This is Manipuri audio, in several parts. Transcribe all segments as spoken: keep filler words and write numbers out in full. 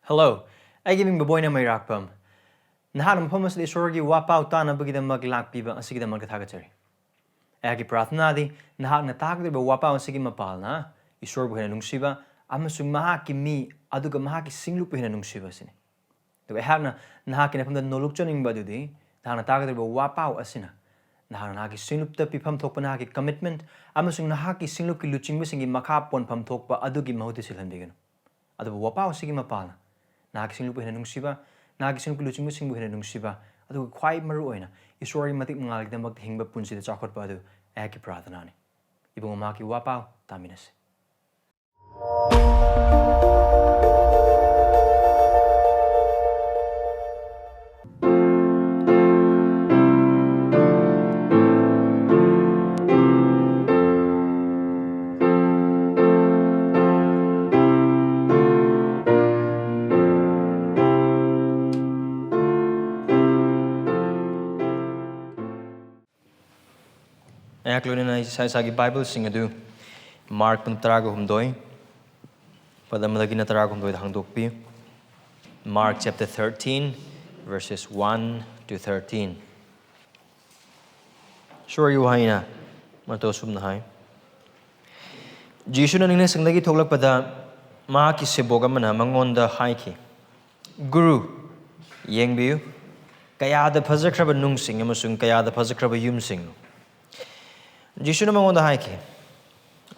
Hello, ꯑꯩꯒꯤ ꯃꯤꯡ ꯕꯣꯕꯣꯏꯅ ꯃꯩꯔꯥꯛꯄꯝ꯫ ꯅꯍꯥꯛꯅ ꯃꯐꯝ ꯑꯁꯤꯗ ꯏꯁꯣꯔꯒꯤ ꯋꯥꯄꯥꯎ ꯇꯥꯅꯕꯒꯤꯗꯃꯛ ꯂꯥꯛꯄꯤꯕ ꯑꯁꯤꯒꯤꯗꯃꯛꯇ ꯊꯥꯒꯠꯆꯔꯤ꯫ ꯑꯩꯍꯥꯛꯀꯤ ꯄ꯭ꯔꯥꯔꯊꯅꯥꯗꯤ ꯅꯍꯥꯛꯅ ꯇꯥꯒꯗꯧꯔꯤꯕ ꯋꯥꯄꯥꯎ ꯑꯁꯤꯒꯤ ꯃꯄꯥꯜꯅ ꯏꯁꯣꯔꯕꯨ ꯍꯦꯟꯅ ꯅꯨꯡꯁꯤꯕ ꯑꯃꯁꯨꯡ ꯃꯍꯥꯛꯀꯤ ꯃꯤ ꯑꯗꯨꯒ ꯃꯍꯥꯛꯀꯤ ꯁꯤꯡꯂꯨꯞꯄꯨ ꯍꯦꯟꯅ ꯅꯨꯡꯁꯤꯕ ꯑꯁꯤꯅꯤ꯫ ꯑꯗꯨꯒ ꯑꯩꯍꯥꯛꯅ ꯅꯍꯥꯛꯀꯤ ꯅꯐꯝꯗ ꯅꯣꯂꯨꯛꯆꯅꯤꯡꯕ ꯑꯗꯨꯗꯤ ꯅꯍꯥꯛꯅ ꯇꯥꯒꯗꯧꯔꯤꯕ ꯋꯥꯄꯥꯎ ꯑꯁꯤꯅ ꯅꯍꯥꯛꯅ ꯅꯍꯥꯛꯀꯤ ꯁꯤꯡꯂꯨꯞꯇ ꯄꯤꯐꯝ ꯊꯣꯛꯄ ꯅꯍꯥꯛꯀꯤ commitment ꯑꯃꯁꯨꯡ ꯅꯍꯥꯛꯀꯤ ꯁꯤꯡꯂꯨꯞꯀꯤ ꯂꯨꯆꯤꯡꯕꯁꯤꯡꯒꯤ ꯃꯈꯥ ꯄꯣꯟꯐꯝ ꯊꯣꯛꯄ ꯑꯗꯨꯒꯤ ꯃꯍꯨꯠꯇ ꯁꯤꯜꯍꯟꯕꯤꯒꯅꯨ꯫ ꯑꯗꯨꯕꯨ ꯋꯥꯄꯥꯎ ꯑꯁꯤꯒꯤ ꯃꯄꯥꯜꯅ ꯅꯍꯥꯛꯀꯤ ꯁꯤꯡꯂꯨꯞꯄꯨ ꯍꯦꯟꯅ ꯅꯨꯡꯁꯤꯕ, ꯅꯍꯥꯛꯀꯤ ꯁꯤꯡꯂꯨꯞꯀꯤ ꯂꯨꯆꯤꯡꯕꯁꯤꯡꯕꯨ ꯍꯦꯟꯅ ꯅꯨꯡꯁꯤꯕ, ꯑꯗꯨꯒ ꯈ꯭ꯋꯥꯏ ꯃꯔꯨ ꯑꯣꯏꯅ ꯏꯁꯣꯔꯒꯤ ꯃꯇꯤꯛ ꯃꯉꯥꯜꯒꯤꯗꯃꯛꯇ ꯍꯤꯡꯕ ꯄꯨꯟꯁꯤꯗ ꯆꯥꯎꯈꯠꯄ ꯑꯗꯨ ꯑꯩꯍꯥꯛꯀꯤ ꯄ꯭ꯔꯥꯔꯊꯅꯥꯅꯤ꯫ ꯏꯕꯨꯡꯉꯣ, ꯃꯍꯥꯛꯀꯤ ꯋꯥꯄꯥꯎ ꯇꯥꯃꯤꯟꯅꯁꯤ꯫ ꯑꯩꯍꯥꯛ ꯂꯣꯏꯅꯅ ꯏꯁꯥ ꯏꯁꯥꯒꯤ ꯕꯥꯏꯕꯜꯁꯤꯡ ꯑꯗꯨ ꯃꯥꯔꯛ ꯄꯨꯡ ꯇꯔꯥꯒ ꯍꯨꯝꯗꯣꯏ, ꯄꯗ ꯑꯃꯗꯒꯤꯅ ꯇꯔꯥꯒ ꯍꯨꯝꯗꯣꯏꯗ ꯍꯥꯡꯗꯣꯛꯄꯤ꯫ Mark chapter thirteen, verses one to thirteen. ꯏꯁꯣꯔꯒꯤ ꯋꯥꯍꯩꯅ ꯃꯇꯧ ꯑꯁꯨꯝꯅ ꯍꯥꯏ, ꯖꯤꯁꯨꯅ ꯅꯤꯡꯅꯁꯪꯗꯒꯤ ꯊꯣꯛꯂꯛꯄꯗ ꯃꯍꯥꯛꯀꯤ ꯁꯦꯕꯣꯛ ꯑꯃꯅ ꯃꯉꯣꯟꯗ ꯍꯥꯏꯈꯤ, "ꯒꯨꯔꯨ, ꯌꯦꯡꯕꯤꯌꯨ, ꯀꯌꯥꯗ ꯐꯖꯈ꯭ꯔꯕ ꯅꯨꯡꯁꯤꯡ ꯑꯃꯁꯨꯡ ꯀꯌꯥꯗ ꯐꯖꯈ꯭ꯔꯕ ꯌꯨꯝꯁꯤꯡꯅꯣ!" ꯖꯤꯁꯨꯅ ꯃꯉꯣꯟꯗ ꯍꯥꯏꯈꯤ,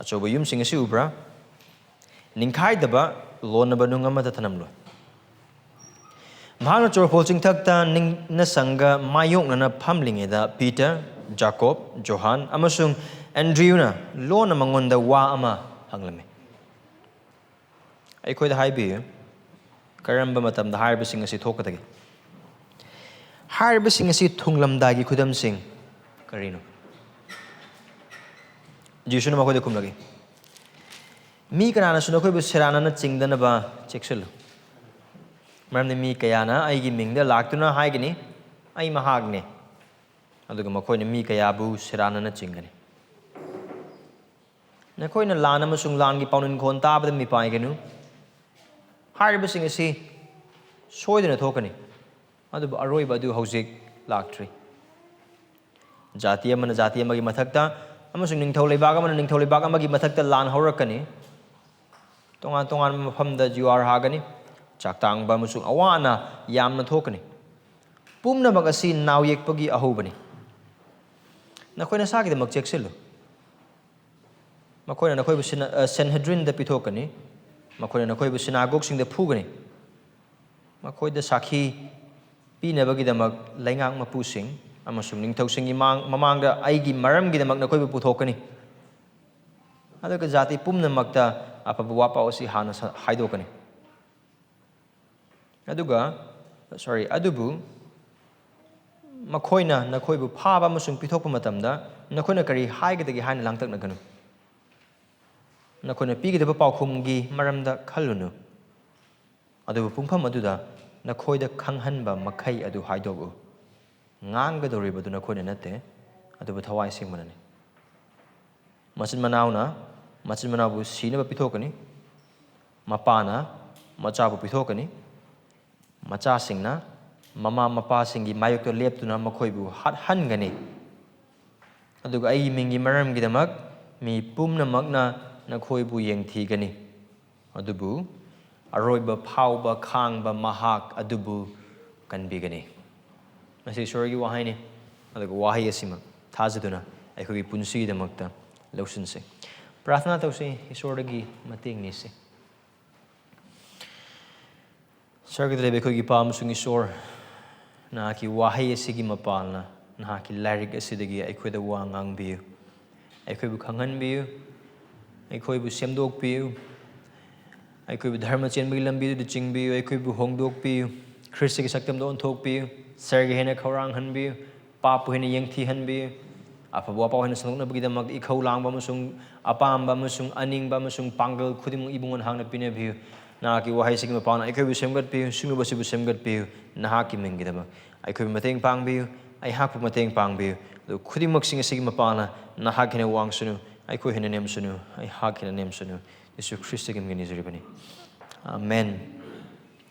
"ꯑꯆꯧꯕ ꯌꯨꯝꯁꯤꯡ ꯑꯁꯤ ꯎꯕ꯭ꯔꯥ? ꯅꯤꯡꯈꯥꯏꯗꯕ, ꯂꯣꯟꯅꯕ ꯅꯨꯡ ꯑꯃꯠꯇ ꯊꯅꯝꯂꯣꯏ꯫" ꯃꯍꯥꯛꯅ ꯆꯣꯔꯐꯣꯜ ꯆꯤꯡꯊꯛꯇ ꯅꯤꯡꯅꯁꯪꯒ ꯃꯥꯌꯣꯛꯅꯅ ꯐꯝꯂꯤꯉꯩꯗ ꯄꯤꯇꯔ, ꯖꯥꯀꯣꯕ, ꯖꯣꯍꯥꯟ ꯑꯃꯁꯨꯡ ꯑꯦꯟꯗ꯭ꯔꯤꯌꯨꯅ ꯂꯣꯟꯅ ꯃꯉꯣꯟꯗ ꯋꯥ ꯑꯃ ꯍꯪꯂꯝꯃꯤ꯫ ꯑꯩꯈꯣꯏꯗ ꯍꯥꯏꯕꯤꯌꯨ, ꯀꯔꯝꯕ ꯃꯇꯝꯗ ꯍꯥꯏꯔꯤꯕꯁꯤꯡ ꯑꯁꯤ ꯊꯣꯛꯀꯗꯒꯦ? ꯍꯥꯏꯔꯤꯕꯁꯤꯡ ꯑꯁꯤ ꯊꯨꯡꯂꯝꯗꯥꯏꯒꯤ ꯈꯨꯗꯝꯁꯤꯡ ꯀꯔꯤꯅꯣ? ꯖꯤꯁꯨꯅ ꯃꯈꯣꯏꯗ ꯈꯨꯝꯂꯛꯏ, "ꯃꯤ ꯀꯅꯥꯅꯁꯨ ꯅꯈꯣꯏꯕꯨ ꯁꯦꯔꯥꯟꯅꯅ ꯆꯤꯡꯗꯅꯕ ꯆꯦꯛꯁꯤꯜꯂꯨ꯫ ꯃꯔꯝꯗꯤ ꯃꯤ ꯀꯌꯥꯅ ꯑꯩꯒꯤ ꯃꯤꯡꯗ ꯂꯥꯛꯇꯨꯅ ꯍꯥꯏꯒꯅꯤ, 'ꯑꯩ ꯃꯍꯥꯛꯅꯦ.' ꯑꯗꯨꯒ ꯃꯈꯣꯏꯅ ꯃꯤ ꯀꯌꯥꯕꯨ ꯁꯦꯔꯥꯟꯅꯅ ꯆꯤꯡꯒꯅꯤ꯫ ꯅꯈꯣꯏꯅ ꯂꯥꯟ ꯑꯃꯁꯨꯡ ꯂꯥꯟꯒꯤ ꯄꯥꯎꯅꯤꯟꯈꯣꯟ ꯇꯥꯕꯗ ꯃꯤꯄꯥꯏꯒꯅꯨ꯫ ꯍꯥꯏꯔꯤꯕꯁꯤꯡ ꯑꯁꯤ ꯁꯣꯏꯗꯅ ꯊꯣꯛꯀꯅꯤ, ꯑꯗꯨꯕꯨ ꯑꯔꯣꯏꯕ ꯑꯗꯨ ꯍꯧꯖꯤꯛ ꯂꯥꯛꯇ꯭ꯔꯤ꯫ ꯖꯥꯇꯤ ꯑꯃꯅ ꯖꯥꯇꯤ ꯑꯃꯒꯤ ꯃꯊꯛꯇ ꯑꯃꯁꯨꯡ ꯅꯤꯡꯊꯧ ꯂꯩꯕꯥꯛ ꯑꯃꯅ ꯅꯤꯡꯊꯧ ꯂꯩꯕꯥꯛ ꯑꯃꯒꯤ ꯃꯊꯛꯇ ꯂꯥꯟ ꯍꯧꯔꯛꯀꯅꯤ꯫ ꯇꯣꯉꯥꯟ ꯇꯣꯉꯥꯟꯕ ꯃꯐꯝꯗ ꯖꯨꯋꯥꯔ ꯍꯥꯒꯅꯤ, ꯆꯥꯛꯇꯥꯡꯕ ꯑꯃꯁꯨꯡ ꯑꯋꯥ ꯑꯅꯥ ꯌꯥꯝꯅ ꯊꯣꯛꯀꯅꯤ꯫ ꯄꯨꯝꯅꯃꯛ ꯑꯁꯤ ꯅꯥꯎ ꯌꯦꯛꯄꯒꯤ ꯑꯍꯧꯕꯅꯤ꯫ ꯅꯈꯣꯏ ꯅꯁꯥꯒꯤꯗꯃꯛ ꯆꯦꯛꯁꯤꯜꯂꯨ꯫ ꯃꯈꯣꯏꯅ ꯅꯈꯣꯏꯕꯨ ꯁꯤꯅ-, ꯑ, ꯁꯦꯟꯍꯦꯗ꯭ꯔꯤꯟꯗ ꯄꯤꯊꯣꯛꯀꯅꯤ꯫ ꯃꯈꯣꯏꯅ ꯅꯈꯣꯏꯕꯨ ꯁꯤꯅꯥꯒꯣꯒꯁꯤꯡꯗ ꯐꯨꯒꯅꯤ꯫ ꯃꯈꯣꯏꯗ ꯁꯥꯈꯤ ꯄꯤꯅꯕꯒꯤꯗꯃꯛ ꯂꯩꯉꯥꯛ ꯃꯄꯨꯁꯤꯡ ꯑꯃꯁꯨꯡ ꯅꯤꯡꯊꯧꯁꯤꯡꯒꯤ ꯃꯥꯡ-, ꯃꯃꯥꯡꯗ ꯑꯩꯒꯤ ꯃꯔꯝꯒꯤꯗꯃꯛ ꯅꯈꯣꯏꯕꯨ ꯄꯨꯊꯣꯛꯀꯅꯤ꯫ ꯑꯗꯨꯒ ꯖꯥꯇꯤ ꯄꯨꯝꯅꯃꯛꯇ ꯑꯐꯕ ꯋꯥꯄꯥꯎ ꯑꯁꯤ ꯍꯥꯟꯅ ꯁ-, ꯍꯥꯏꯗꯣꯛꯀꯅꯤ꯫ ꯑꯗꯨꯒ, sorry, ꯑꯗꯨꯕꯨ ꯃꯈꯣꯏꯅ ꯅꯈꯣꯏꯕꯨ ꯐꯥꯕ ꯑꯃꯁꯨꯡ ꯄꯤꯊꯣꯛꯄ ꯃꯇꯝꯗ ꯅꯈꯣꯏꯅ ꯀꯔꯤ ꯍꯥꯏꯒꯗꯒꯦ ꯍꯥꯏꯅ ꯂꯥꯡꯇꯛꯅꯒꯅꯨ꯫ ꯅꯈꯣꯏꯅ ꯄꯤꯒꯗꯕ ꯄꯥꯎꯈꯨꯝꯒꯤ ꯃꯔꯝꯗ ꯈꯜꯂꯨꯅꯨ꯫ ꯑꯗꯨꯕꯨ ꯄꯨꯡꯐꯝ ꯑꯗꯨꯗ ꯅꯈꯣꯏꯗ ꯈꯪꯍꯟꯕ ꯃꯈꯩ ꯑꯗꯨ ꯍꯥꯏꯗꯣꯛꯎ꯫ ꯉꯥꯡꯒꯗꯧꯔꯤꯕꯗꯨ ꯅꯈꯣꯏꯅ ꯅꯠꯇꯦ, ꯑꯗꯨꯕꯨ ꯊꯋꯥꯏ ꯑꯁꯦꯡꯕꯅꯅꯤ꯫ ꯃꯆꯤꯟ ꯃꯅꯥꯎꯅ ꯃꯆꯤꯟ ꯃꯅꯥꯎꯕꯨ ꯁꯤꯅꯕ ꯄꯤꯊꯣꯛꯀꯅꯤ, ꯃꯄꯥꯅ ꯃꯆꯥꯕꯨ ꯄꯤꯊꯣꯛꯀꯅꯤ, ꯃꯆꯥꯁꯤꯡꯅ ꯃꯃꯥ ꯃꯄꯥꯁꯤꯡꯒꯤ ꯃꯥꯌꯣꯛꯇ ꯂꯦꯞꯇꯨꯅ ꯃꯈꯣꯏꯕꯨ ꯍꯥꯠꯍꯟꯒꯅꯤ꯫ ꯑꯗꯨꯒ ꯑꯩꯒꯤ ꯃꯤꯡꯒꯤ ꯃꯔꯝꯒꯤꯗꯃꯛ ꯃꯤ ꯄꯨꯝꯅꯃꯛꯅ ꯅꯈꯣꯏꯕꯨ ꯌꯦꯡꯊꯤꯒꯅꯤ, ꯑꯗꯨꯕꯨ ꯑꯔꯣꯏꯕ ꯐꯥꯎꯕ ꯈꯥꯡꯕ ꯃꯍꯥꯛ ꯑꯗꯨꯕꯨ ꯀꯟꯕꯤꯒꯅꯤ꯫ ꯃꯁꯤ ꯏꯁꯣꯔꯒꯤ ꯋꯥꯍꯩꯅꯤ꯫ ꯑꯗꯨꯒ ꯋꯥꯍꯩ ꯑꯁꯤꯃꯛ ꯊꯥꯖꯗꯨꯅ ꯑꯩꯈꯣꯏꯒꯤ ꯄꯨꯟꯁꯤꯒꯤꯗꯃꯛꯇ ꯂꯧꯁꯤꯟꯁꯤ꯫ ꯄ꯭ꯔꯥꯊꯅꯥ ꯇꯧꯁꯤ, ꯏꯁꯣꯔꯗꯒꯤ ꯃꯇꯦꯡ ꯅꯤꯁꯤ꯫ ꯁꯔꯒꯗ ꯂꯩꯕ ꯑꯩꯈꯣꯏꯒꯤ ꯏꯄꯥ ꯑꯃꯁꯨꯡ ꯏꯁꯣꯔ, ꯅꯍꯥꯛꯀꯤ ꯋꯥꯍꯩ ꯑꯁꯤꯒꯤ ꯃꯄꯥꯜꯅ, ꯅꯍꯥꯛꯀꯤ ꯂꯥꯏꯔꯤꯛ ꯑꯁꯤꯗꯒꯤ ꯑꯩꯈꯣꯏꯗ ꯋꯥ ꯉꯥꯡꯕꯤꯌꯨ, ꯑꯩꯈꯣꯏꯕꯨ ꯈꯪꯍꯟꯕꯤꯌꯨ, ꯑꯩꯈꯣꯏꯕꯨ ꯁꯦꯝꯗꯣꯛꯄꯤꯌꯨ, ꯑꯩꯈꯣꯏꯕꯨ ꯙꯔꯃ ꯆꯦꯟꯕꯒꯤ ꯂꯝꯕꯤꯗꯨꯗ ꯆꯤꯡꯕꯤꯌꯨ, ꯑꯩꯈꯣꯏꯕꯨ ꯍꯣꯡꯗꯣꯛꯄꯤꯌꯨ, ꯈ꯭ꯔꯤꯁꯇꯒꯤ ꯁꯛꯇꯝꯗ ꯑꯣꯟꯊꯣꯛꯄꯤꯌꯨ, ꯁꯔꯒ ꯍꯦꯟꯅ ꯈꯧꯔꯥꯡꯍꯟꯕꯤꯌꯨ, ꯄꯥꯞꯄꯨ ꯍꯦꯟꯅ ꯌꯦꯡꯊꯤꯍꯟꯕꯤꯌꯨ, ꯑꯐꯕ ꯋꯥꯄꯥꯎ ꯍꯦꯟꯅ ꯁꯟꯗꯣꯛꯅꯕꯒꯤꯗꯃꯛ ꯏꯈꯧ ꯂꯥꯡꯕ ꯑꯃꯁꯨꯡ ꯑꯄꯥꯝꯕ ꯑꯃꯁꯨꯡ ꯑꯅꯤꯡꯕ ꯑꯃꯁꯨꯡ ꯄꯥꯡꯒꯜ ꯈꯨꯗꯤꯡꯃꯛ ꯏꯕꯨꯡꯉꯣ ꯅꯍꯥꯛꯅ ꯄꯤꯅꯕꯤꯌꯨ꯫ ꯅꯍꯥꯛꯀꯤ ꯋꯥꯍꯩꯁꯤꯒꯤ ꯃꯄꯥꯟꯅ ꯑꯩꯈꯣꯏꯕꯨ ꯁꯦꯝꯒꯠꯄꯤꯌꯨ, ꯁꯤꯡꯅꯕꯁꯤꯕꯨ ꯁꯦꯝꯒꯠꯄꯤꯌꯨ꯫ ꯅꯍꯥꯛꯀꯤ ꯃꯤꯡꯒꯤꯗꯃꯛ ꯑꯩꯈꯣꯏꯕꯨ ꯃꯇꯦꯡ ꯄꯥꯡꯕꯤꯌꯨ, ꯑꯩꯍꯥꯛꯄꯨ ꯃꯇꯦꯡ ꯄꯥꯡꯕꯤꯌꯨ꯫ ꯑꯗꯨ ꯈꯨꯗꯤꯡꯃꯛꯁꯤꯡ ꯑꯁꯤꯒꯤ ꯃꯄꯥꯟꯅ ꯅꯍꯥꯛ ꯍꯦꯟꯅ ꯋꯥꯡꯁꯅꯨ, ꯑꯩꯈꯣꯏ ꯍꯦꯟꯅ ꯅꯦꯝꯁꯅꯨ, ꯑꯩꯍꯥꯛ ꯍꯦꯟꯅ ꯅꯦꯝꯁꯅꯨ꯫ ꯌꯤꯁꯨ ꯈ꯭ꯔꯤꯁꯇꯒꯤ ꯃꯤꯡꯗ ꯅꯤꯖꯔꯤꯕꯅꯤ꯫ ꯑꯥꯃꯦꯟ꯫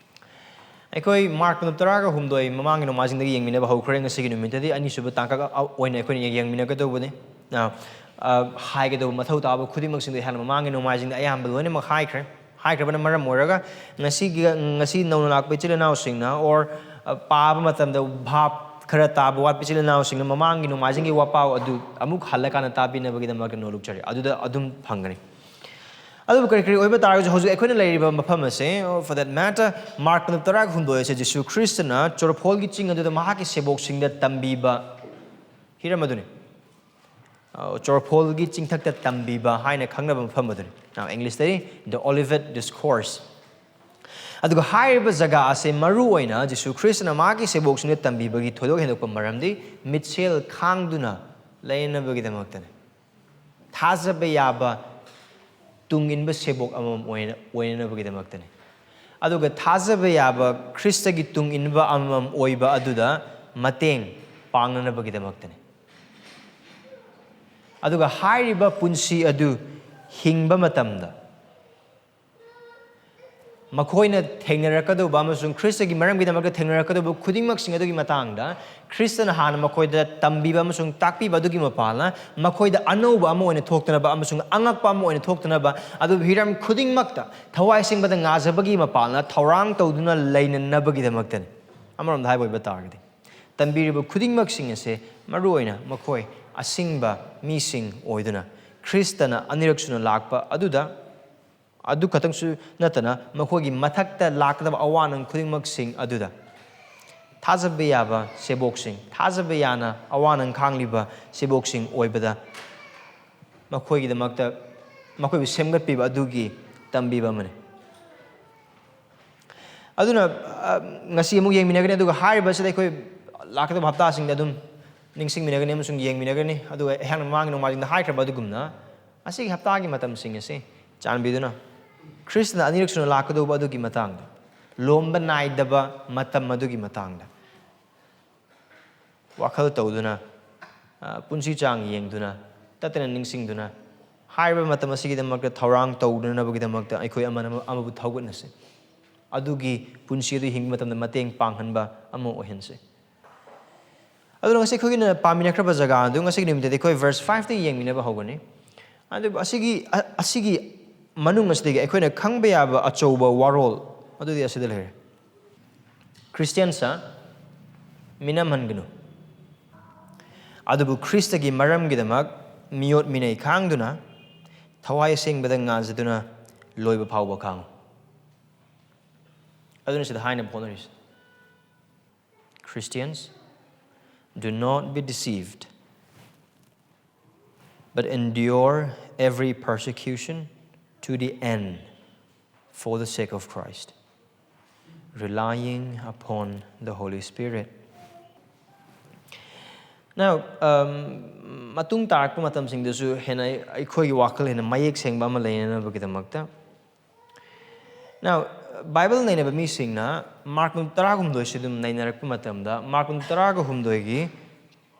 ꯑꯩꯈꯣꯏ ꯃꯥꯔꯛ ꯇꯔꯥꯒ ꯍꯨꯝꯗꯣꯏ ꯃꯃꯥꯡꯒꯤ ꯅꯣꯡꯃꯥꯏꯖꯤꯡꯗꯒꯤ ꯌꯦꯡꯃꯤꯟꯅꯕ ꯍꯧꯈ꯭ꯔꯦ꯫ ꯉꯁꯤꯒꯤ ꯅꯨꯃꯤꯠꯇꯗꯤ ꯑꯅꯤꯁꯨꯕ ꯇꯥꯡꯀꯛ ꯑꯣꯏꯅ ꯑꯩꯈꯣꯏꯅ ꯌꯦꯡꯃꯤꯟꯅꯒꯗꯧꯕꯅꯤ꯫ ꯑ, ꯑ, ꯍꯥꯏꯒꯗꯧꯕ ꯃꯊꯧ ꯇꯥꯕ ꯈꯨꯗꯤꯡꯃꯛꯁꯤꯡꯗꯣ ꯑꯩꯍꯥꯛꯅ ꯃꯃꯥꯡꯒꯤ ꯅꯣꯡꯃꯥꯏꯖꯤꯡꯗ ꯑꯌꯥꯝꯕ ꯂꯣꯏꯅꯃꯛ ꯍꯥꯏꯈ꯭ꯔꯦ꯫ ꯍꯥꯏꯈ꯭ꯔꯕꯅ ꯃꯔꯝ ꯑꯣꯏꯔꯒ ꯉꯁꯤꯒꯤ, ꯉꯁꯤ ꯅꯧꯅ ꯂꯥꯛꯄ ꯏꯆꯤꯜ ꯏꯅꯥꯎꯁꯤꯡꯅ, or, ꯑ, ꯄꯥꯕ ꯃꯇꯝꯗ ꯚꯥꯞ ꯈꯔ ꯇꯥꯕ ꯋꯥꯠꯄ ꯏꯆꯤꯜ ꯏꯅꯥꯎꯁꯤꯡꯅ ꯃꯃꯥꯡꯒꯤ ꯅꯣꯡꯃꯥꯏꯖꯤꯡꯒꯤ ꯋꯥꯄꯥꯎ ꯑꯗꯨ ꯑꯃꯨꯛ ꯍꯜꯂꯀꯥꯟꯗ ꯇꯥꯕꯤꯅꯕꯒꯤꯗꯃꯛꯇ ꯅꯣꯂꯨꯛꯆꯔꯤ꯫ ꯑꯗꯨꯗ ꯑꯗꯨꯝ ꯐꯪꯒꯅꯤ꯫ ꯑꯗꯨꯕꯨ ꯀꯔꯤ ꯀꯔꯤ ꯑꯣꯏꯕ ꯇꯥꯔꯒꯁꯨ, ꯍꯧꯖꯤꯛ ꯑꯩꯈꯣꯏꯅ ꯂꯩꯔꯤꯕ ꯃꯐꯝ ꯑꯁꯦ, for that matter, ꯃꯥꯔꯛ ꯇꯔꯥꯒ ꯍꯨꯝꯗꯣꯏ ꯑꯁꯦ ꯖꯤꯁꯨ ꯈ꯭ꯔꯤꯁꯇꯅ ꯆꯣꯔꯐꯣꯜꯒꯤ ꯆꯤꯡ ꯑꯗꯨꯗ ꯃꯍꯥꯛꯀꯤ ꯁꯦꯕꯣꯛꯁꯤꯡꯗ ꯇꯝꯕꯤꯕ ꯍꯤꯔꯝ ꯑꯗꯨꯅꯤ꯫ ꯑ, ꯆꯣꯔꯐꯣꯜꯒꯤ ꯆꯤꯡꯊꯛꯇ ꯇꯝꯕꯤꯕ ꯍꯥꯏꯅ ꯈꯪꯅꯕ ꯃꯐꯝ ꯑꯗꯨꯅꯤ꯫ Now, English ꯇꯗꯤ The Olivet Discourse꯫ ꯑꯗꯨꯒ ꯍꯥꯏꯔꯤꯕ ꯖꯒꯥ ꯑꯁꯦ ꯃꯔꯨ ꯑꯣꯏꯅ ꯖꯤꯁꯨ ꯈ꯭ꯔꯤꯁꯇꯅ ꯃꯍꯥꯛꯀꯤ ꯁꯦꯕꯣꯛꯁꯤꯡꯗ ꯇꯝꯕꯤꯕꯒꯤ ꯊꯣꯏꯗꯣꯛ ꯍꯦꯟꯗꯣꯛꯄ ꯃꯔꯝꯗꯤ ꯃꯤꯠꯁꯦꯜ ꯈꯥꯡꯗꯨꯅ ꯂꯩꯅꯅꯕꯒꯤꯗꯃꯛꯇꯅꯤ꯫ ꯊꯥꯖꯕ ꯌꯥꯕ ꯇꯨꯡ ꯏꯟꯕ ꯁꯦꯕꯣꯛ ꯑꯃꯃꯝ ꯑꯣꯏꯅ, ꯑꯣꯏꯅꯅꯕꯒꯤꯗꯃꯛꯇꯅꯤ꯫ ꯑꯗꯨꯒ ꯊꯥꯖꯕ ꯌꯥꯕ ꯈ꯭ꯔꯤꯁꯇꯒꯤ ꯇꯨꯡ ꯏꯟꯕ ꯑꯃꯃꯝ ꯑꯣꯏꯕ ꯑꯗꯨꯗ ꯃꯇꯦꯡ ꯄꯥꯡꯅꯅꯕꯒꯤꯗꯃꯛꯇꯅꯤ꯫ ꯑꯗꯨꯒ ꯍꯥꯏꯔꯤꯕ ꯄꯨꯟꯁꯤ ꯑꯗꯨ ꯍꯤꯡꯕ ꯃꯇꯝꯗ ꯃꯈꯣꯏꯅ ꯊꯦꯡꯅꯔꯛꯀꯗꯧꯕ ꯑꯃꯁꯨꯡ ꯈ꯭ꯔꯤꯁꯇꯒꯤ ꯃꯔꯝꯒꯤꯗꯃꯛꯇ ꯊꯦꯡꯅꯔꯛꯀꯗꯧꯕ ꯈꯨꯗꯤꯡꯃꯛꯁꯤꯡ ꯑꯗꯨꯒꯤ ꯃꯇꯥꯡꯗ ꯈ꯭ꯔꯤꯁꯇꯅ ꯍꯥꯟꯅ ꯃꯈꯣꯏꯗ ꯇꯝꯕꯤꯕ ꯑꯃꯁꯨꯡ ꯇꯥꯛꯄꯤꯕ ꯑꯗꯨꯒꯤ ꯃꯄꯥꯜꯅ ꯃꯈꯣꯏꯗ ꯑꯅꯧꯕ ꯑꯃ ꯑꯣꯏꯅ ꯊꯣꯛꯇꯅꯕ ꯑꯃꯁꯨꯡ ꯑꯉꯛꯄ ꯑꯃ ꯑꯣꯏꯅ ꯊꯣꯛꯇꯅꯕ, ꯑꯗꯨꯕꯨ ꯍꯤꯔꯝ ꯈꯨꯗꯤꯡꯃꯛꯇ ꯊꯋꯥꯏ ꯁꯦꯡꯕꯗ ꯉꯥꯖꯕꯒꯤ ꯃꯄꯥꯜꯅ ꯊꯧꯔꯥꯡ ꯇꯧꯗꯨꯅ ꯂꯩꯅꯅꯕꯒꯤꯗꯃꯛꯇꯅꯤ꯫ ꯑꯃꯔꯣꯝꯗ ꯍꯥꯏꯕ ꯑꯣꯏꯕ ꯇꯥꯔꯒꯗꯤ, ꯇꯝꯕꯤꯔꯤꯕ ꯈꯨꯗꯤꯡꯃꯛꯁꯤꯡ ꯑꯁꯦ ꯃꯔꯨꯑꯣꯏꯅ ꯃꯈꯣꯏ ꯑꯁꯤꯡꯕ ꯃꯤꯁꯤꯡ ꯑꯣꯏꯗꯨꯅ ꯈ꯭ꯔꯤꯁꯇꯅ ꯑꯅꯤꯔꯛ ꯁꯨꯅ ꯂꯥꯛꯄ ꯑꯗꯨꯗ, ꯑꯗꯨ ꯈꯛꯇꯪꯁꯨ ꯅꯠꯇꯅ ꯃꯈꯣꯏꯒꯤ ꯃꯊꯛꯇ ꯂꯥꯛꯀꯗꯕ ꯑꯋꯥ ꯑꯅꯪ ꯈꯨꯗꯤꯡꯃꯛꯁꯤꯡ ꯑꯗꯨꯗ ꯊꯥꯖꯕ ꯌꯥꯕ ꯁꯦꯕꯣꯛꯁꯤꯡ, ꯊꯥꯖꯕ ꯌꯥꯅ ꯑꯋꯥ ꯑꯅꯪ ꯈꯥꯡꯂꯤꯕ ꯁꯦꯕꯣꯛꯁꯤꯡ ꯑꯣꯏꯕꯗ ꯃꯈꯣꯏꯒꯤꯗꯃꯛꯇ ꯃꯈꯣꯏꯕꯨ ꯁꯦꯝꯒꯠꯄꯤꯕ ꯑꯗꯨꯒꯤ ꯇꯝꯕꯤꯕ ꯑꯃꯅꯤ꯫ ꯑꯗꯨꯅ, ꯑ, ꯉꯁꯤ ꯑꯃꯨꯛ ꯌꯦꯡꯃꯤꯟꯅꯒꯅꯤ, ꯑꯗꯨꯒ ꯍꯥꯏꯔꯤꯕꯁꯤꯗ ꯑꯩꯈꯣꯏ ꯂꯥꯛꯀꯗꯕ ꯍꯞꯇꯥꯁꯤꯡꯗ ꯑꯗꯨꯝ ꯅꯤꯡꯁꯤꯡꯃꯤꯟꯅꯒꯅꯤ ꯑꯃꯁꯨꯡ ꯌꯦꯡꯃꯤꯟꯅꯒꯅꯤ꯫ ꯑꯗꯨꯒ ꯑꯩꯍꯥꯛꯅ ꯃꯃꯥꯡꯒꯤ ꯅꯣꯡꯃꯥꯏꯖꯤꯡꯗ ꯍꯥꯏꯈ꯭ꯔꯕ ꯑꯗꯨꯒꯨꯝꯅ, ꯑꯁꯤꯒꯤ ꯍꯞꯇꯥꯒꯤ ꯃꯇꯝꯁꯤꯡ ꯑꯁꯤ ꯆꯥꯟꯕꯤꯗꯨꯅ ꯈ꯭ꯔꯤꯁꯇꯅ ꯑꯅꯤꯔꯛ ꯁꯨꯅ ꯂꯥꯛꯀꯗꯧꯕ ꯑꯗꯨꯒꯤ ꯃꯇꯥꯡꯗ, ꯂꯣꯝꯕ ꯅꯥꯏꯗꯕ ꯃꯇꯝ ꯑꯗꯨꯒꯤ ꯃꯇꯥꯡꯗ ꯋꯥꯈꯜ ꯇꯧꯗꯨꯅ, ꯑ, ꯄꯨꯟꯁꯤ ꯆꯥꯡ ꯌꯦꯡꯗꯨꯅ, ꯇꯠꯇꯅ ꯅꯤꯡꯁꯤꯡꯗꯨꯅ, ꯍꯥꯏꯔꯤꯕ ꯃꯇꯝ ꯑꯁꯤꯒꯤꯗꯃꯛꯇ ꯊꯧꯔꯥꯡ ꯇꯧꯅꯅꯕꯒꯤꯗꯃꯛꯇ ꯑꯩꯈꯣꯏ ꯑꯃꯅ ꯑꯃꯕꯨ ꯊꯧꯒꯠꯅꯁꯤ꯫ ꯑꯗꯨꯒꯤ ꯄꯨꯟꯁꯤ ꯑꯗꯨ ꯍꯤꯡꯕ ꯃꯇꯝꯗ ꯃꯇꯦꯡ ꯄꯥꯡꯍꯟꯕ ꯑꯃ ꯑꯣꯏꯍꯟꯁꯤ꯫ ꯑꯗꯨꯅ ꯉꯁꯤ ꯑꯩꯈꯣꯏꯒꯤꯅ ꯄꯥꯃꯤꯟꯅꯈ꯭ꯔꯕ ꯖꯒꯥ ꯑꯗꯨ ꯉꯁꯤꯒꯤ ꯅꯨꯃꯤꯠꯇꯗꯤ ꯑꯩꯈꯣꯏ verse five ꯇꯒꯤ ꯌꯦꯡꯃꯤꯟꯅꯕ ꯍꯧꯒꯅꯤ꯫ ꯑꯗꯨꯕꯨ ꯑꯁꯤꯒꯤ ꯑ- ꯑꯁꯤꯒꯤ ꯃꯅꯨꯡ ꯑꯁꯤꯗꯒꯤ ꯑꯩꯈꯣꯏꯅ ꯈꯪꯕ ꯌꯥꯕ ꯑꯆꯧꯕ ꯋꯥꯔꯣꯜ ꯑꯗꯨꯗꯤ ꯑꯁꯤꯗ ꯂꯩꯔꯦ꯫ ꯈ꯭ꯔꯤꯁꯇꯤꯌꯥꯟꯁ ꯃꯤꯅꯝꯍꯟꯒꯅꯨ, ꯑꯗꯨꯕꯨ ꯈ꯭ꯔꯤꯁꯇꯒꯤ ꯃꯔꯝꯒꯤꯗꯃꯛ ꯃꯤꯑꯣꯠ ꯃꯤꯅꯩ ꯈꯥꯡꯗꯨꯅ ꯊꯋꯥꯏ ꯑꯁꯦꯡꯕꯗ ꯉꯥꯟꯖꯗꯨꯅ ꯂꯣꯏꯕ ꯐꯥꯎꯕ ꯈꯥꯡꯉꯨ꯫ ꯑꯗꯨꯅ ꯁꯤꯗ ꯍꯥꯏꯅꯕ ꯍꯣꯠꯅꯔꯤꯁꯦ꯫ Christians, do not be deceived, but endure every persecution to the end for the sake of Christ, relying upon the Holy Spirit. Now, um, ꯃꯇꯨꯡ ꯇꯥꯔꯛꯄ ꯃꯇꯝꯁꯤꯡꯗꯁꯨ ꯍꯦꯟꯅ ꯑꯩꯈꯣꯏꯒꯤ ꯋꯥꯈꯜ ꯍꯦꯟꯅ ꯃꯌꯦꯛ ꯁꯦꯡꯕ ꯑꯃ ꯂꯩꯅꯅꯕꯒꯤꯗꯃꯛꯇ꯫ Now, ꯕꯥꯏꯕꯜ ꯅꯩꯅꯕ ꯃꯤꯁꯤꯡꯅ ꯃꯥꯔꯛ ꯇꯔꯥꯒ ꯍꯨꯝꯗꯣꯏꯁꯤ ꯑꯗꯨꯝ ꯅꯩꯅꯔꯛꯄ ꯃꯇꯝꯗ, ꯃꯥꯔꯛ ꯇꯔꯥꯒ ꯍꯨꯝꯗꯣꯏꯒꯤ,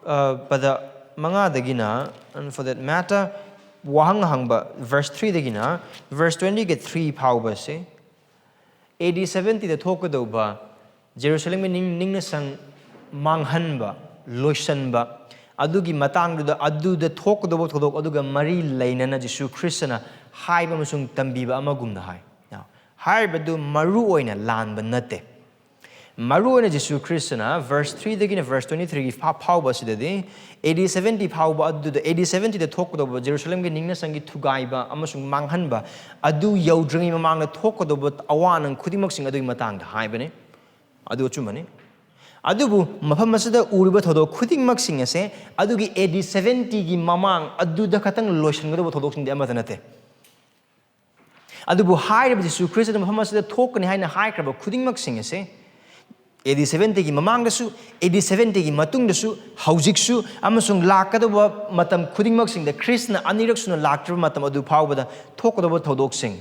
ꯑ, ꯄꯗ ꯃꯉꯥꯗꯒꯤꯅ, and for that matter, ꯋꯥꯍꯪ ꯍꯪꯕ verse threeꯗꯒꯤꯅ verse twentyꯒ three ꯐꯥꯎꯕꯁꯦ, AD seventyꯗ ꯊꯣꯛꯀꯗꯧꯕ ꯖꯦꯔꯨꯁꯂꯦꯝꯒꯤ ꯅꯤꯡ ꯅꯤꯡꯅ ꯁꯪ ꯃꯥꯡꯍꯟꯕ, ꯂꯣꯏꯁꯟꯕ, ꯑꯗꯨꯒꯤ ꯃꯇꯥꯡꯗꯨꯗ, ꯑꯗꯨꯗ ꯊꯣꯛꯀꯗꯧꯕ ꯊꯧꯗꯣꯛ ꯑꯗꯨꯒ ꯃꯔꯤ ꯂꯩꯅꯅ ꯖꯤꯁꯨ ꯈ꯭ꯔꯤꯁꯇꯅ ꯍꯥꯏꯕ ꯑꯃꯁꯨꯡ ꯇꯝꯕꯤꯕ ꯑꯃꯒꯨꯝꯅ ꯍꯥꯏ꯫ Now, ꯍꯥꯏꯔꯤꯕꯗꯨ ꯃꯔꯨ ꯑꯣꯏꯅ ꯂꯥꯟꯕ ꯅꯠꯇꯦ꯫ ꯃꯔꯨ ꯑꯣꯏꯅ ꯖꯤꯁꯨ ꯈ꯭ꯔꯤꯁꯇꯅ verse threeꯗꯒꯤꯅ verse twenty-threeꯒꯤ ꯐꯥ- ꯐꯥꯎꯕ ꯑꯁꯤꯗꯗꯤ, AD seventy ꯐꯥꯎꯕ ꯑꯗꯨꯗ, AD seventyꯗ ꯊꯣꯛꯀꯗꯧꯕ ꯖꯦꯔꯨꯁꯂꯦꯝꯒꯤ ꯅꯤꯡꯅ ꯁꯪꯒꯤ ꯊꯨꯒꯥꯏꯕ ꯑꯃꯁꯨꯡ ꯃꯥꯡꯍꯟꯕ ꯑꯗꯨ ꯌꯧꯗ꯭ꯔꯤꯉꯩ ꯃꯃꯥꯡꯗ ꯊꯣꯛꯀꯗꯧꯕ ꯑꯋꯥ ꯑꯅꯪ ꯈꯨꯗꯤꯡꯃꯛꯁꯤꯡ ꯑꯗꯨꯒꯤ ꯃꯇꯥꯡꯗ ꯍꯥꯏꯕꯅꯤ꯫ ꯑꯗꯨ ꯑꯆꯨꯝꯕꯅꯤ꯫ ꯑꯗꯨꯕꯨ ꯃꯐꯝ ꯑꯁꯤꯗ ꯎꯔꯤꯕ ꯊꯧꯗꯣꯛ ꯈꯨꯗꯤꯡꯃꯛꯁꯤꯡ ꯑꯁꯦ ꯑꯗꯨꯒꯤ AD seventyꯒꯤ ꯃꯃꯥꯡ ꯑꯗꯨꯗ ꯈꯛꯇꯪ ꯂꯣꯏꯁꯤꯟꯒꯗꯧꯕ ꯊꯧꯗꯣꯛꯁꯤꯡꯗꯤ ꯑꯃꯠꯇ ꯅꯠꯇꯦ꯫ ꯑꯗꯨꯕꯨ ꯍꯥꯏꯔꯤꯕ ꯖꯤꯁꯨ ꯈ꯭ꯔꯤꯁꯇꯅ ꯃꯐꯝ ꯑꯁꯤꯗ ꯊꯣꯛꯀꯅꯤ ꯍꯥꯏꯅ ꯍꯥꯏꯈ꯭ꯔꯕ ꯈꯨꯗꯤꯡꯃꯛꯁꯤꯡ ꯑꯁꯦ AD seventyꯒꯤ ꯃꯃꯥꯡꯗꯁꯨ, AD seventyꯒꯤ ꯃꯇꯨꯡꯗꯁꯨ, ꯍꯧꯖꯤꯛꯁꯨ ꯑꯃꯁꯨꯡ ꯂꯥꯛꯀꯗꯧꯕ ꯃꯇꯝ ꯈꯨꯗꯤꯡꯃꯛꯁꯤꯡꯗ, ꯈ꯭ꯔꯤꯁꯇꯅ ꯑꯅꯤꯔꯛ ꯁꯨꯅ ꯂꯥꯛꯇ꯭ꯔꯤꯕ ꯃꯇꯝ ꯑꯗꯨ ꯐꯥꯎꯕꯗ ꯊꯣꯛꯀꯗꯧꯕ ꯊꯧꯗꯣꯛꯁꯤꯡ꯫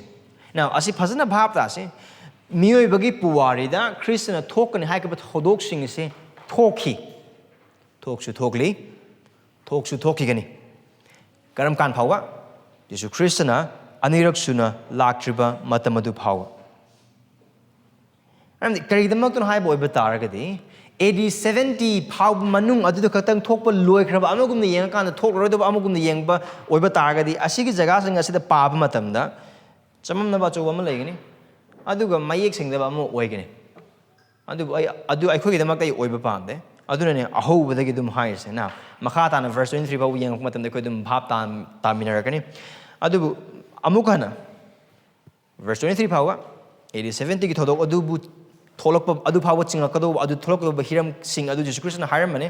Now, ꯑꯁꯤ ꯐꯖꯅ ꯚꯥꯞ ꯇꯥꯁꯤ꯫ ꯃꯤꯑꯣꯏꯕꯒꯤ ꯄꯨꯋꯥꯔꯤꯗ ꯈ꯭ꯔꯤꯁꯇꯅ ꯊꯣꯛꯀꯅꯤ ꯍꯥꯏꯈꯤꯕ ꯊꯧꯗꯣꯛꯁꯤꯡ ꯑꯁꯤ ꯊꯣꯛꯈꯤ, ꯊꯣꯛꯁꯨ ꯊꯣꯛꯂꯤ, ꯊꯣꯛꯁꯨ ꯊꯣꯛꯈꯤꯒꯅꯤ꯫ ꯀꯔꯝ ꯀꯥꯟ ꯐꯥꯎꯕ? ꯖꯤꯁꯨ ꯈ꯭ꯔꯤꯁꯇꯅ ꯑꯅꯤꯔꯛ ꯁꯨꯅ ꯂꯥꯛꯇ꯭ꯔꯤꯕ ꯃꯇꯝ ꯑꯗꯨ ꯐꯥꯎꯕ꯫ ꯃꯔꯝꯗꯤ ꯀꯔꯤꯒꯤꯗꯃꯛꯇꯅꯣ ꯍꯥꯏꯕ ꯑꯣꯏꯕ ꯇꯥꯔꯒꯗꯤ, ꯑꯦ ꯗꯤ ꯁꯕꯦꯟꯇꯤ ꯐꯥꯎꯕ ꯃꯅꯨꯡ ꯑꯗꯨꯗ ꯈꯛꯇꯪ ꯊꯣꯛꯄ ꯂꯣꯏꯈ꯭ꯔꯕ ꯑꯃꯒꯨꯝꯅ ꯌꯦꯡꯉꯀꯥꯟꯗ ꯊꯣꯛꯂꯔꯣꯏꯗꯕ ꯑꯃꯒꯨꯝꯅ ꯌꯦꯡꯕ ꯑꯣꯏꯕ ꯇꯥꯔꯒꯗꯤ, ꯑꯁꯤꯒꯤ ꯖꯒꯥꯁꯤꯡ ꯑꯁꯤꯗ ꯄꯥꯕ ꯃꯇꯝꯗ ꯆꯃꯝꯅꯕ ꯑꯆꯧꯕ ꯑꯃ ꯂꯩꯒꯅꯤ, ꯑꯗꯨꯒ ꯃꯌꯦꯛ ꯁꯦꯡꯗꯕ ꯑꯃ ꯑꯣꯏꯒꯅꯤ꯫ ꯑꯗꯨꯕꯨ ꯑꯩ, ꯑꯗꯨ ꯑꯩꯈꯣꯏꯒꯤꯗꯃꯛꯇ ꯑꯩ ꯑꯣꯏꯕ ꯄꯥꯝꯗꯦ꯫ ꯑꯗꯨꯅꯅꯦ ꯑꯍꯧꯕꯗꯒꯤ ꯑꯗꯨꯝ ꯍꯥꯏꯔꯤꯁꯦ꯫ ꯅ ꯃꯈꯥ ꯇꯥꯅ verse twenty three ꯐꯥꯎꯕ ꯌꯦꯡꯉꯛꯄ ꯃꯇꯝꯗ ꯑꯩꯈꯣꯏ ꯑꯗꯨꯝ ꯚꯥꯞ ꯇꯥ-, ꯇꯥꯃꯤꯟꯅꯔꯛꯀꯅꯤ꯫ ꯑꯗꯨꯕꯨ ꯑꯃꯨꯛ ꯍꯟꯅ verse twenty three ꯐꯥꯎꯕ, ꯑꯦ ꯗꯤ ꯁꯕꯦꯟꯇꯤꯒꯤ ꯊꯧꯗꯣꯛ ꯑꯗꯨꯕꯨ ꯊꯣꯛꯂꯛꯄ, ꯑꯗꯨ ꯐꯥꯎꯕ ꯆꯤꯡꯂꯛꯀꯗꯧꯕ, ꯑꯗꯨ ꯊꯣꯛꯂꯛꯀꯗꯧꯕ ꯍꯤꯔꯝꯁꯤꯡ ꯑꯗꯨ ꯖꯤꯁꯨ ꯈ꯭ꯔꯤꯁꯇꯅ ꯍꯥꯏꯔꯝꯕꯅꯤ꯫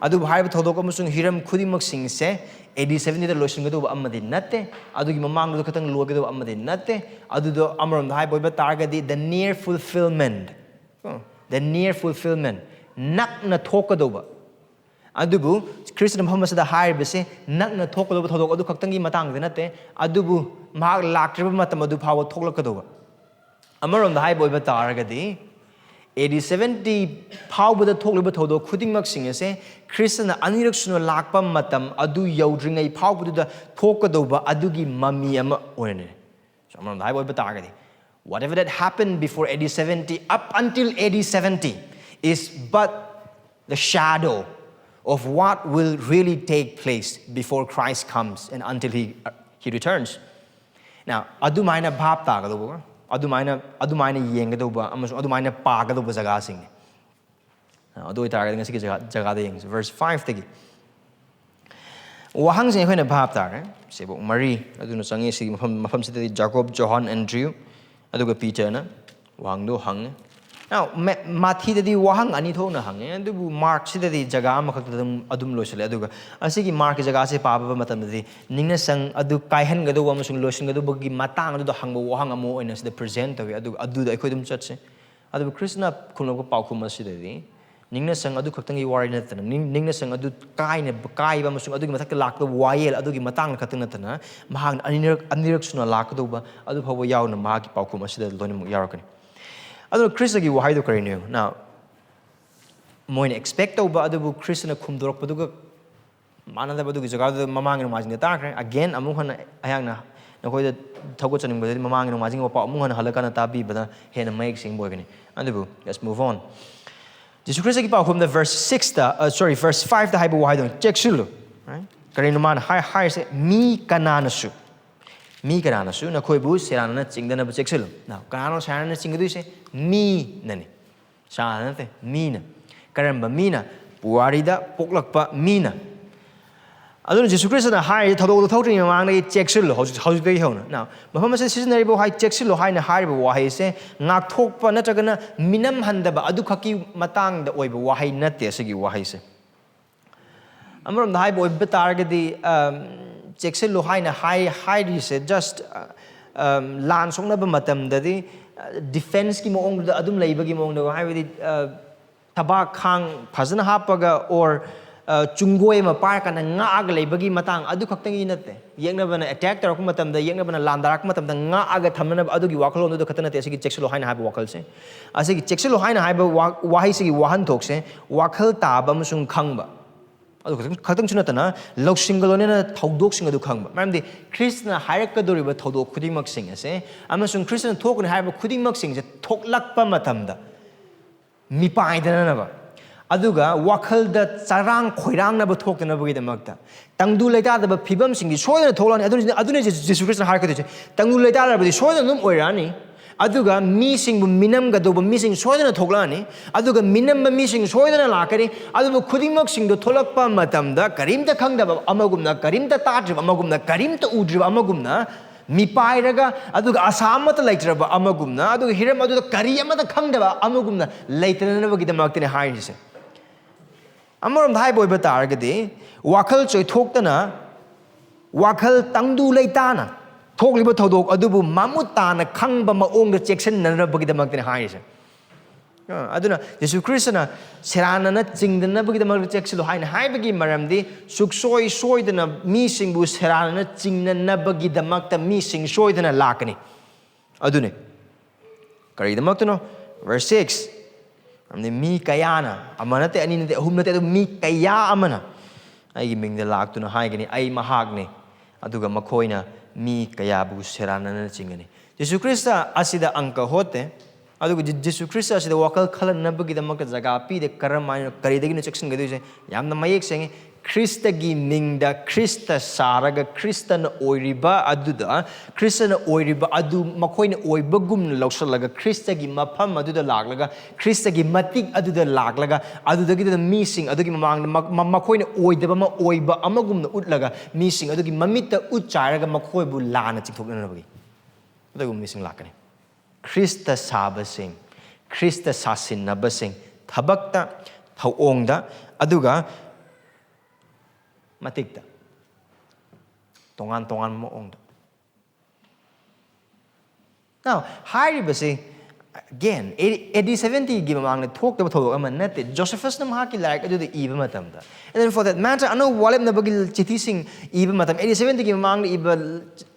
ꯑꯗꯨꯕꯨ ꯍꯥꯏꯔꯤꯕ ꯊꯧꯗꯣꯛ ꯑꯃꯁꯨꯡ ꯍꯤꯔꯝ ꯈꯨꯗꯤꯡꯃꯛꯁꯤꯡꯁꯦ ꯑꯦ ꯗꯤ ꯁꯕꯦꯟꯇꯤꯗ ꯂꯣꯏꯁꯤꯟꯒꯗꯧꯕ ꯑꯃꯗꯤ ꯅꯠꯇꯦ꯫ ꯑꯗꯨꯒꯤ ꯃꯃꯥꯡꯗꯨꯗ ꯈꯛꯇꯪ ꯂꯣꯏꯒꯗꯧꯕ ꯑꯃꯗꯤ ꯅꯠꯇꯦ꯫ ꯑꯗꯨꯗꯣ ꯑꯃꯔꯣꯝꯗ ꯍꯥꯏꯕ ꯑꯣꯏꯕ ꯇꯥꯔꯒꯗꯤ, the near fulfillment, ꯀꯣ, the near fulfillment, ꯅꯛꯅ ꯊꯣꯛꯀꯗꯧꯕ꯫ ꯑꯗꯨꯕꯨ ꯈ꯭ꯔꯤꯁꯇꯅ ꯃꯐꯝ ꯑꯁꯤꯗ ꯍꯥꯏꯔꯤꯕꯁꯤ ꯅꯛꯅ ꯊꯣꯛꯀꯗꯧꯕ ꯊꯧꯗꯣꯛ ꯑꯗꯨ ꯈꯛꯇꯪꯒꯤ ꯃꯇꯥꯡꯗ ꯅꯠꯇꯦ, ꯑꯗꯨꯕꯨ ꯃꯍꯥꯛ ꯂꯥꯛꯇ꯭ꯔꯤꯕ ꯃꯇꯝ ꯑꯗꯨ ꯐꯥꯎꯕ ꯊꯣꯛꯂꯛꯀꯗꯧꯕ꯫ ꯑꯃꯔꯣꯝꯗ ꯍꯥꯏꯕ ꯑꯣꯏꯕ ꯇꯥꯔꯒꯗꯤ, ꯑꯦ ꯗꯤ ꯁꯕꯦꯟꯇꯤ ꯐꯥꯎꯕꯗ ꯊꯣꯛꯂꯤꯕ ꯊꯧꯗꯣꯛ ꯈꯨꯗꯤꯡꯃꯛꯁꯤꯡ ꯑꯁꯦ ꯈ꯭ꯔꯤꯁꯇꯅ ꯑꯅꯤꯔꯛ ꯁꯨꯅ ꯂꯥꯛꯄ ꯃꯇꯝ ꯑꯗꯨ ꯌꯧꯗ꯭ꯔꯤꯉꯩ ꯐꯥꯎꯕꯗꯨꯗ ꯊꯣꯛꯀꯗꯧꯕ ꯑꯗꯨꯒꯤ ꯃꯃꯤ ꯑꯃ ꯑꯣꯏꯅꯅꯤ꯫ So, ꯑꯃꯔꯣꯝꯗ ꯍꯥꯏꯕ ꯑꯣꯏꯕ ꯇꯥꯔꯒꯗꯤ, whatever that happened before A D seventy, up until A D seventy, is but the shadow of what will really take place before Christ comes and until he, he returns. Now, ꯑꯗꯨꯃꯥꯏꯅ ꯚꯥꯞ ꯇꯥꯒꯗꯧꯕ, ꯑꯗꯨꯃꯥꯏꯅ, ꯑꯗꯨꯃꯥꯏꯅ ꯌꯦꯡꯒꯗꯧꯕ ꯑꯃꯁꯨꯡ ꯑꯗꯨꯃꯥꯏꯅ ꯄꯥꯒꯗꯧꯕ ꯖꯒꯥꯁꯤꯡꯅꯤ꯫ ꯑꯗꯨ ꯑꯣꯏꯇꯥꯔꯒꯗꯤ ꯉꯁꯤꯒꯤ ꯖꯒꯥ, ꯖꯒꯥꯗ ꯌꯦꯡꯁꯤ, verse five ꯇꯒꯤ꯫ ꯋꯥꯍꯪꯁꯦ ꯑꯩꯈꯣꯏꯅ ꯚꯥꯞ ꯇꯥꯔꯦ꯫ ꯁꯤꯕꯨ ꯃꯔꯤ ꯑꯗꯨꯅ ꯆꯪꯉꯤ꯫ ꯁꯤꯒꯤ ꯃꯐꯝ, ꯃꯐꯝꯁꯤꯗꯗꯤ ꯖꯥꯀꯣꯕ, ꯖꯣꯍꯥꯟ, ꯑꯦꯟꯗ꯭ꯔꯤꯌꯨ, ꯑꯗꯨꯒ ꯄꯤꯇꯔꯅ ꯋꯥꯍꯪꯗꯣ ꯍꯪꯉꯦ꯫ Now, ꯃꯦ-, ꯃꯥꯊꯤꯗꯗꯤ ꯋꯥꯍꯪ ꯑꯅꯤ ꯊꯣꯛꯅ ꯍꯪꯉꯦ, ꯑꯗꯨꯕꯨ ꯃꯥꯔꯛꯁꯤꯗꯗꯤ ꯖꯒꯥ ꯑꯃꯈꯛꯇ ꯑꯗꯨꯝ, ꯑꯗꯨꯝ ꯂꯣꯏꯁꯤꯜꯂꯦ꯫ ꯑꯗꯨꯒ ꯑꯁꯤꯒꯤ ꯃꯥꯔꯛꯀꯤ ꯖꯒꯥꯁꯦ ꯄꯥꯕ ꯃꯇꯝꯗꯗꯤ ꯅꯤꯡꯅꯁꯪ ꯑꯗꯨ ꯀꯥꯏꯍꯟꯒꯗꯧꯕ ꯑꯃꯁꯨꯡ ꯂꯣꯏꯁꯤꯟꯒꯗꯧꯕꯒꯤ ꯃꯇꯥꯡ ꯑꯗꯨꯗ ꯍꯪꯕ ꯋꯥꯍꯪ ꯑꯃ ꯑꯣꯏꯅ ꯁꯤꯗ present ꯇꯧꯋꯤ꯫ ꯑꯗꯨꯒ ꯑꯗꯨꯗ ꯑꯩꯈꯣꯏ ꯑꯗꯨꯝ ꯆꯠꯁꯦ꯫ ꯑꯗꯨꯕꯨ ꯈ꯭ꯔꯤꯁꯇꯅ ꯈꯨꯝꯂꯛꯄ ꯄꯥꯎꯈꯨꯝ ꯑꯁꯤꯗꯗꯤ ꯅꯤꯡꯅꯁꯪ ꯑꯗꯨ ꯈꯛꯇꯪꯒꯤ ꯋꯥꯔꯤ ꯅꯠꯇꯅ, ꯅꯤꯡ-, ꯅꯤꯡꯅꯁꯪ ꯑꯗꯨ ꯀꯥꯏꯅ, ꯀꯥꯏꯕ ꯑꯃꯁꯨꯡ ꯑꯗꯨꯒꯤ ꯃꯊꯛꯇ ꯂꯥꯛꯀꯗꯧꯕ ꯋꯥꯌꯦꯜ ꯑꯗꯨꯒꯤ ꯃꯇꯥꯡꯗ ꯈꯛꯇꯪ ꯅꯠꯇꯅ, ꯃꯍꯥꯛꯅ ꯑꯅꯤꯔꯛ, ꯑꯅꯤꯔꯛ ꯁꯨꯅ ꯂꯥꯛꯀꯗꯧꯕ ꯑꯗꯨ ꯐꯥꯎꯕ ꯌꯥꯎꯅ ꯃꯍꯥꯛꯀꯤ ꯄꯥꯎꯈꯨꯝ ꯑꯁꯤꯗ ꯂꯣꯏꯅꯃꯛ ꯌꯥꯎꯔꯛꯀꯅꯤ꯫ ꯑꯗꯨꯅ ꯈ꯭ꯔꯤꯁꯇꯒꯤ ꯋꯥꯍꯩꯗꯣ ꯀꯔꯤꯅꯣ? Now, ꯃꯣꯏꯅ expect ꯇꯧꯕ ꯑꯗꯨꯕꯨ ꯈ꯭ꯔꯤꯁꯇꯅ ꯈꯨꯝꯗꯣꯔꯛꯄꯗꯨꯒ ꯃꯥꯟꯅꯗꯕ ꯑꯗꯨꯒꯤ ꯖꯒꯥꯗꯨꯗ ꯃꯃꯥꯡꯒꯤ ꯅꯣꯡꯃꯥꯏꯖꯤꯡꯗ ꯇꯥꯈ꯭ꯔꯦ꯫ Again, ꯑꯃꯨꯛ ꯍꯟꯅ ꯑꯩꯍꯥꯛꯅ ꯅꯈꯣꯏꯗ ꯊꯧꯒꯠꯆꯅꯤꯡꯕꯗꯗꯤ ꯃꯃꯥꯡꯒꯤ ꯅꯣꯡꯃꯥꯏꯖꯤꯡꯒꯤ ꯋꯥꯄꯥꯎ ꯑꯃꯨꯛ ꯍꯟꯅ ꯍꯜꯂꯀꯥꯟꯗ ꯇꯥꯕꯤꯕꯗ ꯍꯦꯟꯅ ꯃꯌꯦꯛ ꯁꯦꯡꯕ ꯑꯣꯏꯒꯅꯤ꯫ ꯑꯗꯨꯕꯨ, let's move on. Jesus ꯈ꯭ꯔꯤꯁꯇꯒꯤ ꯄꯥꯎꯈꯨꯝꯗ verse sixꯇ, uh, sorry, verse fiveꯇ ꯍꯥꯏꯕ ꯋꯥꯍꯩꯗꯣ ꯆꯦꯛꯁꯤꯜꯂꯨ꯫ Right? ꯀꯔꯤꯅꯣ ꯃꯥꯅ ꯍꯥꯏ-, ꯍꯥꯏꯔꯤꯁꯦ? "ꯃꯤ ꯀꯅꯥꯅꯁꯨ, ꯃꯤ ꯀꯅꯥꯅꯁꯨ ꯅꯈꯣꯏꯕꯨ ꯁꯦꯔꯥꯟꯅꯅ ꯆꯤꯡꯗꯅꯕ ꯆꯦꯛꯁꯤꯜꯂꯨ"꯫ Now, ꯀꯅꯥꯅꯣ ꯁꯦꯔꯥꯟꯅꯅ ꯆꯤꯡꯒꯗꯣꯏꯁꯦ? ꯃꯤꯅꯅꯤ꯫ ꯁꯦꯔꯥꯟꯅ ꯅꯠꯇꯦ, ꯃꯤꯅ꯫ ꯀꯔꯝꯕ ꯃꯤꯅ? ꯄꯨꯋꯥꯔꯤꯗ ꯄꯣꯛꯂꯛꯄ ꯃꯤꯅ꯫ ꯑꯗꯨꯅ ꯖꯤꯁꯨ ꯈ꯭ꯔꯤꯁꯇꯅ ꯍꯥꯏꯔꯤꯁꯦ, "ꯊꯧꯗꯣꯛꯇꯣ ꯊꯣꯛꯇ꯭ꯔꯤꯉꯩ ꯃꯃꯥꯡꯗꯒꯤ ꯆꯦꯛꯁꯤꯜꯂꯨ"꯫ ꯍꯧꯖꯤꯛ, ꯍꯧꯖꯤꯛꯇꯒꯤ ꯍꯧꯅ꯫ Now, ꯃꯐꯝ ꯑꯁꯤꯗ ꯁꯤꯖꯤꯟꯅꯔꯤꯕ ꯋꯥꯍꯩ "ꯆꯦꯛꯁꯤꯜꯂꯨ" ꯍꯥꯏꯅ ꯍꯥꯏꯔꯤꯕ ꯋꯥꯍꯩꯁꯦ ꯉꯥꯛꯊꯣꯛꯄ ꯅꯠꯇ꯭ꯔꯒꯅ ꯃꯤꯅꯝꯍꯟꯗꯕ ꯑꯗꯨꯈꯛꯀꯤ ꯃꯇꯥꯡꯗ ꯑꯣꯏꯕ ꯋꯥꯍꯩ ꯅꯠꯇꯦ ꯑꯁꯤꯒꯤ ꯋꯥꯍꯩꯁꯦ꯫ ꯑꯃꯔꯣꯝꯗ ꯍꯥꯏꯕ ꯑꯣꯏꯕ ꯇꯥꯔꯒꯗꯤ, ꯑꯝ, ꯆꯦꯛꯁꯤꯜꯂꯨ ꯍꯥꯏꯅ ꯍꯥꯏ-, ꯍꯥꯏꯔꯤꯁꯦ just, ꯑ, ꯑꯝ, ꯂꯥꯟ ꯁꯣꯛꯅꯕ ꯃꯇꯝꯗꯗꯤ, ꯑ, defenceꯀꯤ ꯃꯑꯣꯡꯗꯨꯗ ꯑꯗꯨꯝ ꯂꯩꯕꯒꯤ ꯃꯑꯣꯡꯗ, ꯍꯥꯏꯕꯗꯤ, ꯑ, ꯊꯕꯥꯛ ꯈꯥꯡ ꯐꯖꯅ ꯍꯥꯞꯄꯒ or, ꯑ, ꯆꯨꯡꯒꯣꯏ ꯑꯃ ꯄꯥꯏꯔꯀꯥꯟꯗ ꯉꯥꯛꯑꯒ ꯂꯩꯕꯒꯤ ꯃꯇꯥꯡ ꯑꯗꯨ ꯈꯛꯇꯪꯒꯤ ꯅꯠꯇꯦ꯫ ꯌꯦꯛꯅꯕꯅ attack ꯇꯧꯔꯛꯄ ꯃꯇꯝꯗ, ꯌꯦꯛꯅꯕꯅ ꯂꯥꯟꯗꯥꯔꯛꯄ ꯃꯇꯝꯗ ꯉꯥꯛꯑꯒ ꯊꯝꯅꯅꯕ ꯑꯗꯨꯒꯤ ꯋꯥꯈꯜꯂꯣꯟꯗꯨꯗ ꯈꯛꯇ ꯅꯠꯇꯦ ꯑꯁꯤꯒꯤ "ꯆꯦꯛꯁꯤꯜꯂꯨ" ꯍꯥꯏꯅ ꯍꯥꯏꯕ ꯋꯥꯈꯜꯁꯦ꯫ ꯑꯁꯤꯒꯤ "ꯆꯦꯛꯁꯤꯜꯂꯨ" ꯍꯥꯏꯅ ꯍꯥꯏꯕ ꯋꯥ-, ꯋꯥꯍꯩꯁꯤꯒꯤ ꯋꯥꯍꯟꯊꯣꯛꯁꯦ ꯋꯥꯈꯜ ꯇꯥꯕ ꯑꯃꯁꯨꯡ ꯈꯪꯕ꯫ ꯑꯗꯨ ꯈꯛꯇꯪ, ꯈꯛꯇꯪꯁꯨ ꯅꯠꯇꯅ ꯂꯧꯁꯤꯡꯒ ꯂꯣꯏꯅꯅ ꯊꯧꯗꯣꯛꯁꯤꯡ ꯑꯗꯨ ꯈꯪꯕ꯫ ꯃꯔꯝꯗꯤ ꯈ꯭ꯔꯤꯁꯇꯅ ꯍꯥꯏꯔꯛꯀꯗꯧꯔꯤꯕ ꯊꯧꯗꯣꯛ ꯈꯨꯗꯤꯡꯃꯛꯁꯤꯡ ꯑꯁꯦ ꯑꯃꯁꯨꯡ ꯈ꯭ꯔꯤꯁꯇꯅ ꯊꯣꯛꯀꯅꯤ ꯍꯥꯏꯕ ꯈꯨꯗꯤꯡꯃꯛꯁꯤꯡꯁꯦ ꯊꯣꯛꯂꯛꯄ ꯃꯇꯝꯗ ꯃꯤꯄꯥꯏꯗꯅꯅꯕ, ꯑꯗꯨꯒ ꯋꯥꯈꯜꯗ ꯆꯔꯥꯡ ꯈꯣꯏꯔꯥꯡꯅꯕ ꯊꯣꯛꯇꯅꯕꯒꯤꯗꯃꯛꯇ, ꯇꯪꯗꯨ ꯂꯩꯇꯥꯗꯕ ꯐꯤꯕꯝꯁꯤꯡꯗꯤ ꯁꯣꯏꯗꯅ ꯊꯣꯛꯂꯛꯑꯅꯤ꯫ ꯑꯗꯨꯅ, ꯑꯗꯨꯅ ꯖꯤꯁꯨ ꯈ꯭ꯔꯤꯁꯇꯅ ꯍꯥꯏꯔꯛꯀꯗꯣꯏꯁꯦ, "ꯇꯪꯗꯨ ꯂꯩꯇꯥꯗꯕꯗꯤ ꯁꯣꯏꯗꯅ ꯑꯗꯨꯝ ꯑꯣꯏꯔꯛꯑꯅꯤ, ꯑꯗꯨꯒ ꯃꯤꯁꯤꯡꯕꯨ ꯃꯤꯅꯝꯒꯗꯧꯕ ꯃꯤꯁꯤꯡ ꯁꯣꯏꯗꯅ ꯊꯣꯛꯂꯛꯑꯅꯤ, ꯑꯗꯨꯒ ꯃꯤꯅꯝꯕ ꯃꯤꯁꯤꯡ ꯁꯣꯏꯗꯅ ꯂꯥꯛꯀꯅꯤ꯫ ꯑꯗꯨꯕꯨ ꯈꯨꯗꯤꯡꯃꯛꯁꯤꯡꯗꯣ ꯊꯣꯛꯂꯛꯄ ꯃꯇꯝꯗ ꯀꯔꯤꯝꯇ ꯈꯪꯗꯕ ꯑꯃꯒꯨꯝꯅ, ꯀꯔꯤꯝꯇ ꯇꯥꯗ꯭ꯔꯤꯕ ꯑꯃꯒꯨꯝꯅ, ꯀꯔꯤꯝꯇ ꯎꯗ꯭ꯔꯤꯕ ꯑꯃꯒꯨꯝꯅ ꯃꯤꯄꯥꯏꯔꯒ, ꯑꯗꯨꯒ ꯑꯁꯥ ꯑꯃꯠꯇ ꯂꯩꯇ꯭ꯔꯕ ꯑꯃꯒꯨꯝꯅ, ꯑꯗꯨꯒ ꯍꯤꯔꯝ ꯑꯗꯨꯗ ꯀꯔꯤ ꯑꯃꯠꯇ ꯈꯪꯗꯕ ꯑꯃꯒꯨꯝꯅ ꯂꯩꯇꯅꯅꯕꯒꯤꯗꯃꯛꯇꯅꯤ" ꯍꯥꯏꯔꯤꯁꯦ꯫ ꯑꯃꯔꯣꯝꯗ ꯍꯥꯏꯕ ꯑꯣꯏꯕ ꯇꯥꯔꯒꯗꯤ, ꯋꯥꯈꯜ ꯆꯣꯏꯊꯣꯛꯇꯅ, ꯋꯥꯈꯜ ꯇꯪꯗꯨ ꯂꯩꯇꯥꯅ ꯊꯣꯛꯂꯤꯕ ꯊꯧꯗꯣꯛ ꯑꯗꯨꯕꯨ ꯃꯃꯨꯠ ꯇꯥꯅ ꯈꯪꯕ ꯃꯑꯣꯡꯗ ꯆꯦꯛꯁꯤꯟꯅꯅꯕꯒꯤꯗꯃꯛꯇꯅꯤ ꯍꯥꯏꯔꯤꯁꯦ꯫ ꯑ, ꯑꯗꯨꯅ ꯖꯤꯁꯨ ꯈ꯭ꯔꯤꯁꯇꯅ "ꯁꯦꯔꯥꯟꯅꯅ ꯆꯤꯡꯗꯅꯕꯒꯤꯗꯃꯛꯇ ꯆꯦꯛꯁꯤꯜꯂꯨ" ꯍꯥꯏꯅ ꯍꯥꯏꯕꯒꯤ ꯃꯔꯝꯗꯤ, ꯁꯨꯛꯁꯣꯏ ꯁꯣꯏꯗꯅ ꯃꯤꯁꯤꯡꯕꯨ ꯁꯦꯔꯥꯟꯅꯅ ꯆꯤꯡꯅꯅꯕꯒꯤꯗꯃꯛꯇ ꯃꯤꯁꯤꯡ ꯁꯣꯏꯗꯅ ꯂꯥꯛꯀꯅꯤ꯫ ꯑꯗꯨꯅꯤ꯫ ꯀꯔꯤꯒꯤꯗꯃꯛꯇꯅꯣ? Verse six, ꯃꯔꯝꯗꯤ ꯃꯤ ꯀꯌꯥꯅ, ꯑꯃ ꯅꯠꯇꯦ, ꯑꯅꯤ ꯅꯠꯇꯦ, ꯑꯍꯨꯝ ꯅꯠꯇꯦ, ꯑꯗꯨ ꯃꯤ ꯀꯌꯥ ꯑꯃꯅ ꯑꯩꯒꯤ ꯃꯤꯡꯗ ꯂꯥꯛꯇꯨꯅ ꯍꯥꯏꯒꯅꯤ, "ꯑꯩ ꯃꯍꯥꯛꯅꯤ"꯫ ꯑꯗꯨꯒ ꯃꯈꯣꯏꯅ ꯃꯤ ꯀꯌꯥꯕꯨ ꯁꯦꯔꯥꯟꯅꯅ ꯆꯤꯡꯒꯅꯤ꯫ ꯖꯤꯁꯨ ꯈ꯭ꯔꯤꯁꯇ ꯑꯁꯤꯗ ꯑꯪꯀ ꯍꯣꯠꯇꯦ꯫ ꯑꯗꯨꯒ ꯖꯤ-, ꯖꯤꯁꯨ ꯈ꯭ꯔꯤꯁꯇ ꯑꯁꯤꯗ ꯋꯥꯈꯜ ꯈꯜꯍꯟꯅꯕꯒꯤꯗꯃꯛꯇ ꯖꯒꯥ ꯄꯤꯗꯦ꯫ ꯀꯔꯝ ꯍꯥꯏꯅ, ꯀꯔꯤꯗꯒꯤꯅꯣ ꯆꯦꯛꯁꯤꯟꯒꯗꯣꯏꯁꯦ? ꯌꯥꯝꯅ ꯃꯌꯦꯛ ꯁꯦꯡꯉꯤ꯫ ꯈ꯭ꯔꯤꯁꯇꯒꯤ ꯃꯤꯡꯗ ꯈ꯭ꯔꯤꯁꯇ ꯁꯥꯔꯒ ꯈ꯭ꯔꯤꯁꯇꯅ ꯑꯣꯏꯔꯤꯕ ꯑꯗꯨꯗ, ꯈ꯭ꯔꯤꯁꯇꯅ ꯑꯣꯏꯔꯤꯕ ꯑꯗꯨ ꯃꯈꯣꯏꯅ ꯑꯣꯏꯕꯒꯨꯝꯅ ꯂꯧꯁꯤꯜꯂꯒ, ꯈ꯭ꯔꯤꯁꯇꯒꯤ ꯃꯐꯝ ꯑꯗꯨꯗ ꯂꯥꯛꯂꯒ, ꯈ꯭ꯔꯤꯁꯇꯒꯤ ꯃꯇꯤꯛ ꯑꯗꯨꯗ ꯂꯥꯛꯂꯒ, ꯑꯗꯨꯗꯒꯤꯗꯨꯗ ꯃꯤꯁꯤꯡ ꯑꯗꯨꯒꯤ ꯃꯃꯥꯡꯗ ꯃ-, ꯃ-, ꯃꯈꯣꯏꯅ ꯑꯣꯏꯗꯕ ꯑꯃ ꯑꯣꯏꯕ ꯑꯃꯒꯨꯝꯅ ꯎꯠꯂꯒ, ꯃꯤꯁꯤꯡ ꯑꯗꯨꯒꯤ ꯃꯃꯤꯠꯇ ꯎꯠ ꯆꯥꯏꯔꯒ ꯃꯈꯣꯏꯕꯨ ꯂꯥꯟꯅ ꯆꯤꯡꯊꯣꯛꯅꯅꯕꯒꯤ ꯑꯗꯨꯒꯨꯝꯕ ꯃꯤꯁꯤꯡ ꯂꯥꯛꯀꯅꯤ꯫ ꯈ꯭ꯔꯤꯁꯇ ꯁꯥꯕꯁꯤꯡ, ꯈ꯭ꯔꯤꯁꯇ ꯁꯥꯁꯤꯟꯅꯕꯁꯤꯡ, ꯊꯕꯛꯇ, ꯊꯧꯑꯣꯡꯗ, ꯑꯗꯨꯒ ꯃꯇꯤꯛꯇ, ꯇꯣꯉꯥꯟ ꯇꯣꯉꯥꯟꯕ ꯃꯑꯣꯡꯗ꯫ Now, ꯍꯥꯏꯔꯤꯕꯁꯤ, again, A D seventy ꯒꯤ ꯃꯃꯥꯡꯗ ꯊꯣꯛꯇꯕ ꯊꯧꯗꯣꯛ ꯑꯃ ꯅꯠꯇꯦ꯫ ꯖꯣꯁꯦꯐꯁꯅ ꯃꯍꯥꯛꯀꯤ ꯂꯥꯏꯔꯤꯛ ꯑꯗꯨꯗ ꯏꯕ ꯃꯇꯝꯗ, and then for that matter, ꯑꯅꯧꯕ ꯋꯥꯔꯦꯞꯅꯕꯒꯤ ꯆꯤꯊꯤꯁꯤꯡ ꯏꯕ ꯃꯇꯝ, A D seventy ꯒꯤ ꯃꯃꯥꯡꯗ ꯏꯕ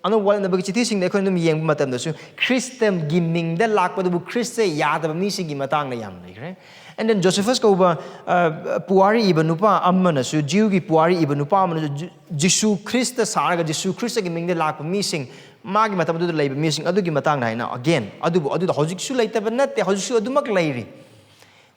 ꯑꯅꯧꯕ ꯋꯥꯔꯦꯞꯅꯕꯒꯤ ꯆꯤꯊꯤꯁꯤꯡꯗ ꯑꯩꯈꯣꯏꯅ ꯑꯗꯨꯝ ꯌꯦꯡꯕ ꯃꯇꯝꯗꯁꯨ, ꯈ꯭ꯔꯤꯁꯇꯒꯤ ꯃꯤꯡꯗ ꯂꯥꯛꯄꯗꯨꯕꯨ ꯈ꯭ꯔꯤꯁꯇ ꯌꯥꯗꯕ ꯃꯤꯁꯤꯡꯒꯤ ꯃꯇꯥꯡꯗ ꯌꯥꯝꯅ ꯂꯩꯈ꯭ꯔꯦ꯫ And then ꯖꯣꯁꯦꯐꯁ ꯀꯧꯕ, ꯑ, ꯄꯨꯋꯥꯔꯤ ꯏꯕ ꯅꯨꯄꯥ ꯑꯃꯅꯁꯨ, ꯖꯤꯎꯒꯤ ꯄꯨꯋꯥꯔꯤ ꯏꯕ ꯅꯨꯄꯥ ꯑꯃꯅꯁꯨ, ꯖꯤ-, ꯖꯤꯁꯨ ꯈ꯭ꯔꯤꯁꯇ ꯁꯥꯔꯒ ꯖꯤꯁꯨ ꯈ꯭ꯔꯤꯁꯇꯒꯤ ꯃꯤꯡꯗ ꯂꯥꯛꯄ ꯃꯤꯁꯤꯡ, ꯃꯥꯒꯤ ꯃꯇꯝꯗꯨꯗ ꯂꯩꯕ ꯃꯤꯁꯤꯡ ꯑꯗꯨꯒꯤ ꯃꯇꯥꯡꯗ ꯍꯥꯏꯅ, again, ꯑꯗꯨꯕꯨ ꯑꯗꯨꯗ ꯍꯧꯖꯤꯛꯁꯨ ꯂꯩꯇꯕ ꯅꯠꯇꯦ, ꯍꯧꯖꯤꯛꯁꯨ ꯑꯗꯨꯃꯛ ꯂꯩꯔꯤ꯫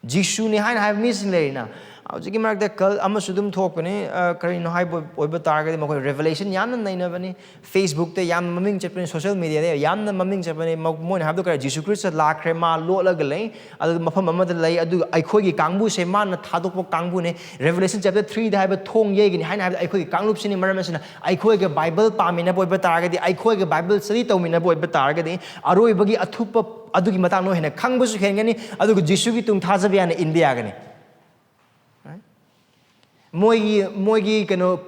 ꯖꯤꯁꯨꯅꯤ ꯍꯥꯏꯅ ꯍꯥꯏꯕ ꯃꯤꯁꯤꯡ ꯂꯩꯔꯤꯅ꯫ ꯍꯧꯖꯤꯛꯀꯤ ꯃꯔꯛꯇ cult ꯑꯃꯁꯨ ꯑꯗꯨꯝ ꯊꯣꯛꯄꯅꯤ꯫ ꯑ, ꯀꯔꯤꯅꯣ ꯍꯥꯏꯕ ꯑꯣꯏꯕ ꯇꯥꯔꯒꯗꯤ, ꯃꯈꯣꯏ revelation ꯌꯥꯝꯅ ꯅꯩꯅꯕꯅꯤ, Facebook-ꯇ ꯌꯥꯝꯅ ꯃꯃꯤꯡ ꯆꯠꯄꯅꯤ, social media-ꯗ ꯌꯥꯝꯅ ꯃꯃꯤꯡ ꯆꯠꯄꯅꯤ꯫ ꯃ-, ꯃꯣꯏꯅ ꯍꯥꯏꯕꯗꯣ ꯀꯔꯤ? ꯖꯤꯁꯨ ꯈ꯭ꯔꯤꯁꯇ ꯂꯥꯛꯈ꯭ꯔꯦ, ꯃꯥ ꯂꯣꯠꯂꯒ ꯂꯩ, ꯑꯗꯨꯒ ꯃꯐꯝ ꯑꯃꯗ ꯂꯩ, ꯑꯗꯨꯒ ꯑꯩꯈꯣꯏꯒꯤ ꯀꯥꯡꯕꯨꯁꯦ ꯃꯥꯅ ꯊꯥꯗꯣꯛꯄ ꯀꯥꯡꯕꯨꯅꯦ꯫ Revelation chapter three-ꯗ ꯍꯥꯏꯕ ꯊꯣꯡ ꯌꯩꯒꯅꯤ ꯍꯥꯏꯅ ꯍꯥꯏꯕꯗ ꯑꯩꯈꯣꯏꯒꯤ ꯀꯥꯡꯂꯨꯞꯁꯤꯅꯤ꯫ ꯃꯔꯝ ꯑꯁꯤꯅ, ꯑꯩꯈꯣꯏꯒ Bible ꯄꯥꯃꯤꯟꯅꯕ ꯑꯣꯏꯕ ꯇꯥꯔꯒꯗꯤ, ꯑꯩꯈꯣꯏꯒ Bible study ꯇꯧꯃꯤꯟꯅꯕ ꯑꯣꯏꯕ ꯇꯥꯔꯒꯗꯤ, ꯑꯔꯣꯏꯕꯒꯤ ꯑꯊꯨꯞꯄ ꯑꯗꯨꯒꯤ ꯃꯇꯥꯡꯗ ꯍꯦꯟꯅ ꯈꯪꯕꯁꯨ ꯍꯦꯟꯒꯅꯤ, ꯑꯗꯨꯒ ꯖꯤꯁꯨꯒꯤ ꯇꯨꯡ ꯊꯥꯖꯕ ꯌꯥꯅ ꯏꯟꯕ ꯌꯥꯒꯅꯤ꯫ Right? ꯃꯣꯏꯒꯤ, ꯃꯣꯏꯒꯤ ꯀꯩꯅꯣ,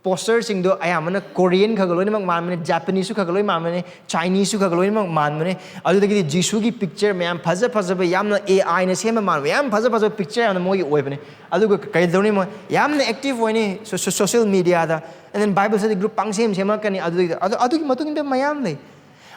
poster-ꯁꯤꯡꯗꯣ ꯑꯌꯥꯝꯕꯅ Korean ꯈꯔ ꯈꯔ ꯂꯣꯏꯅꯃꯛ ꯃꯥꯟꯕꯅꯦ, Japanese-ꯁꯨ ꯈꯔ ꯈꯔ ꯂꯣꯏ ꯃꯥꯟꯕꯅꯦ, Chinese-ꯁꯨ ꯈꯔ ꯈꯔ ꯂꯣꯏꯅꯃꯛ ꯃꯥꯟꯕꯅꯦ꯫ ꯑꯗꯨꯗꯒꯤꯗꯤ ꯖꯤꯁꯨꯒꯤ picture ꯃꯌꯥꯝ ꯐꯖ ꯐꯖꯕ, ꯌꯥꯝꯅ A I-ꯅ ꯁꯦꯝꯕ ꯃꯥꯟꯕ, ꯌꯥꯝ ꯐꯖ ꯐꯖꯕ picture ꯌꯥꯝꯅ ꯃꯣꯏꯒꯤ ꯑꯣꯏꯕꯅꯦ꯫ ꯑꯗꯨꯒ ꯀꯩꯗꯧꯅꯤ? ꯃꯣꯏ ꯌꯥꯝꯅ active ꯑꯣꯏꯅꯤ so-, so-, social media-ꯗ, and then Bible study group ꯄꯪꯁꯦꯝ ꯁꯦꯝꯃꯛꯀꯅꯤ꯫ ꯑꯗꯨꯗꯒꯤ, ꯑꯗꯨ, ꯑꯗꯨꯒꯤ ꯃꯇꯨꯡ ꯏꯟꯅ ꯃꯌꯥꯝ ꯂꯩ꯫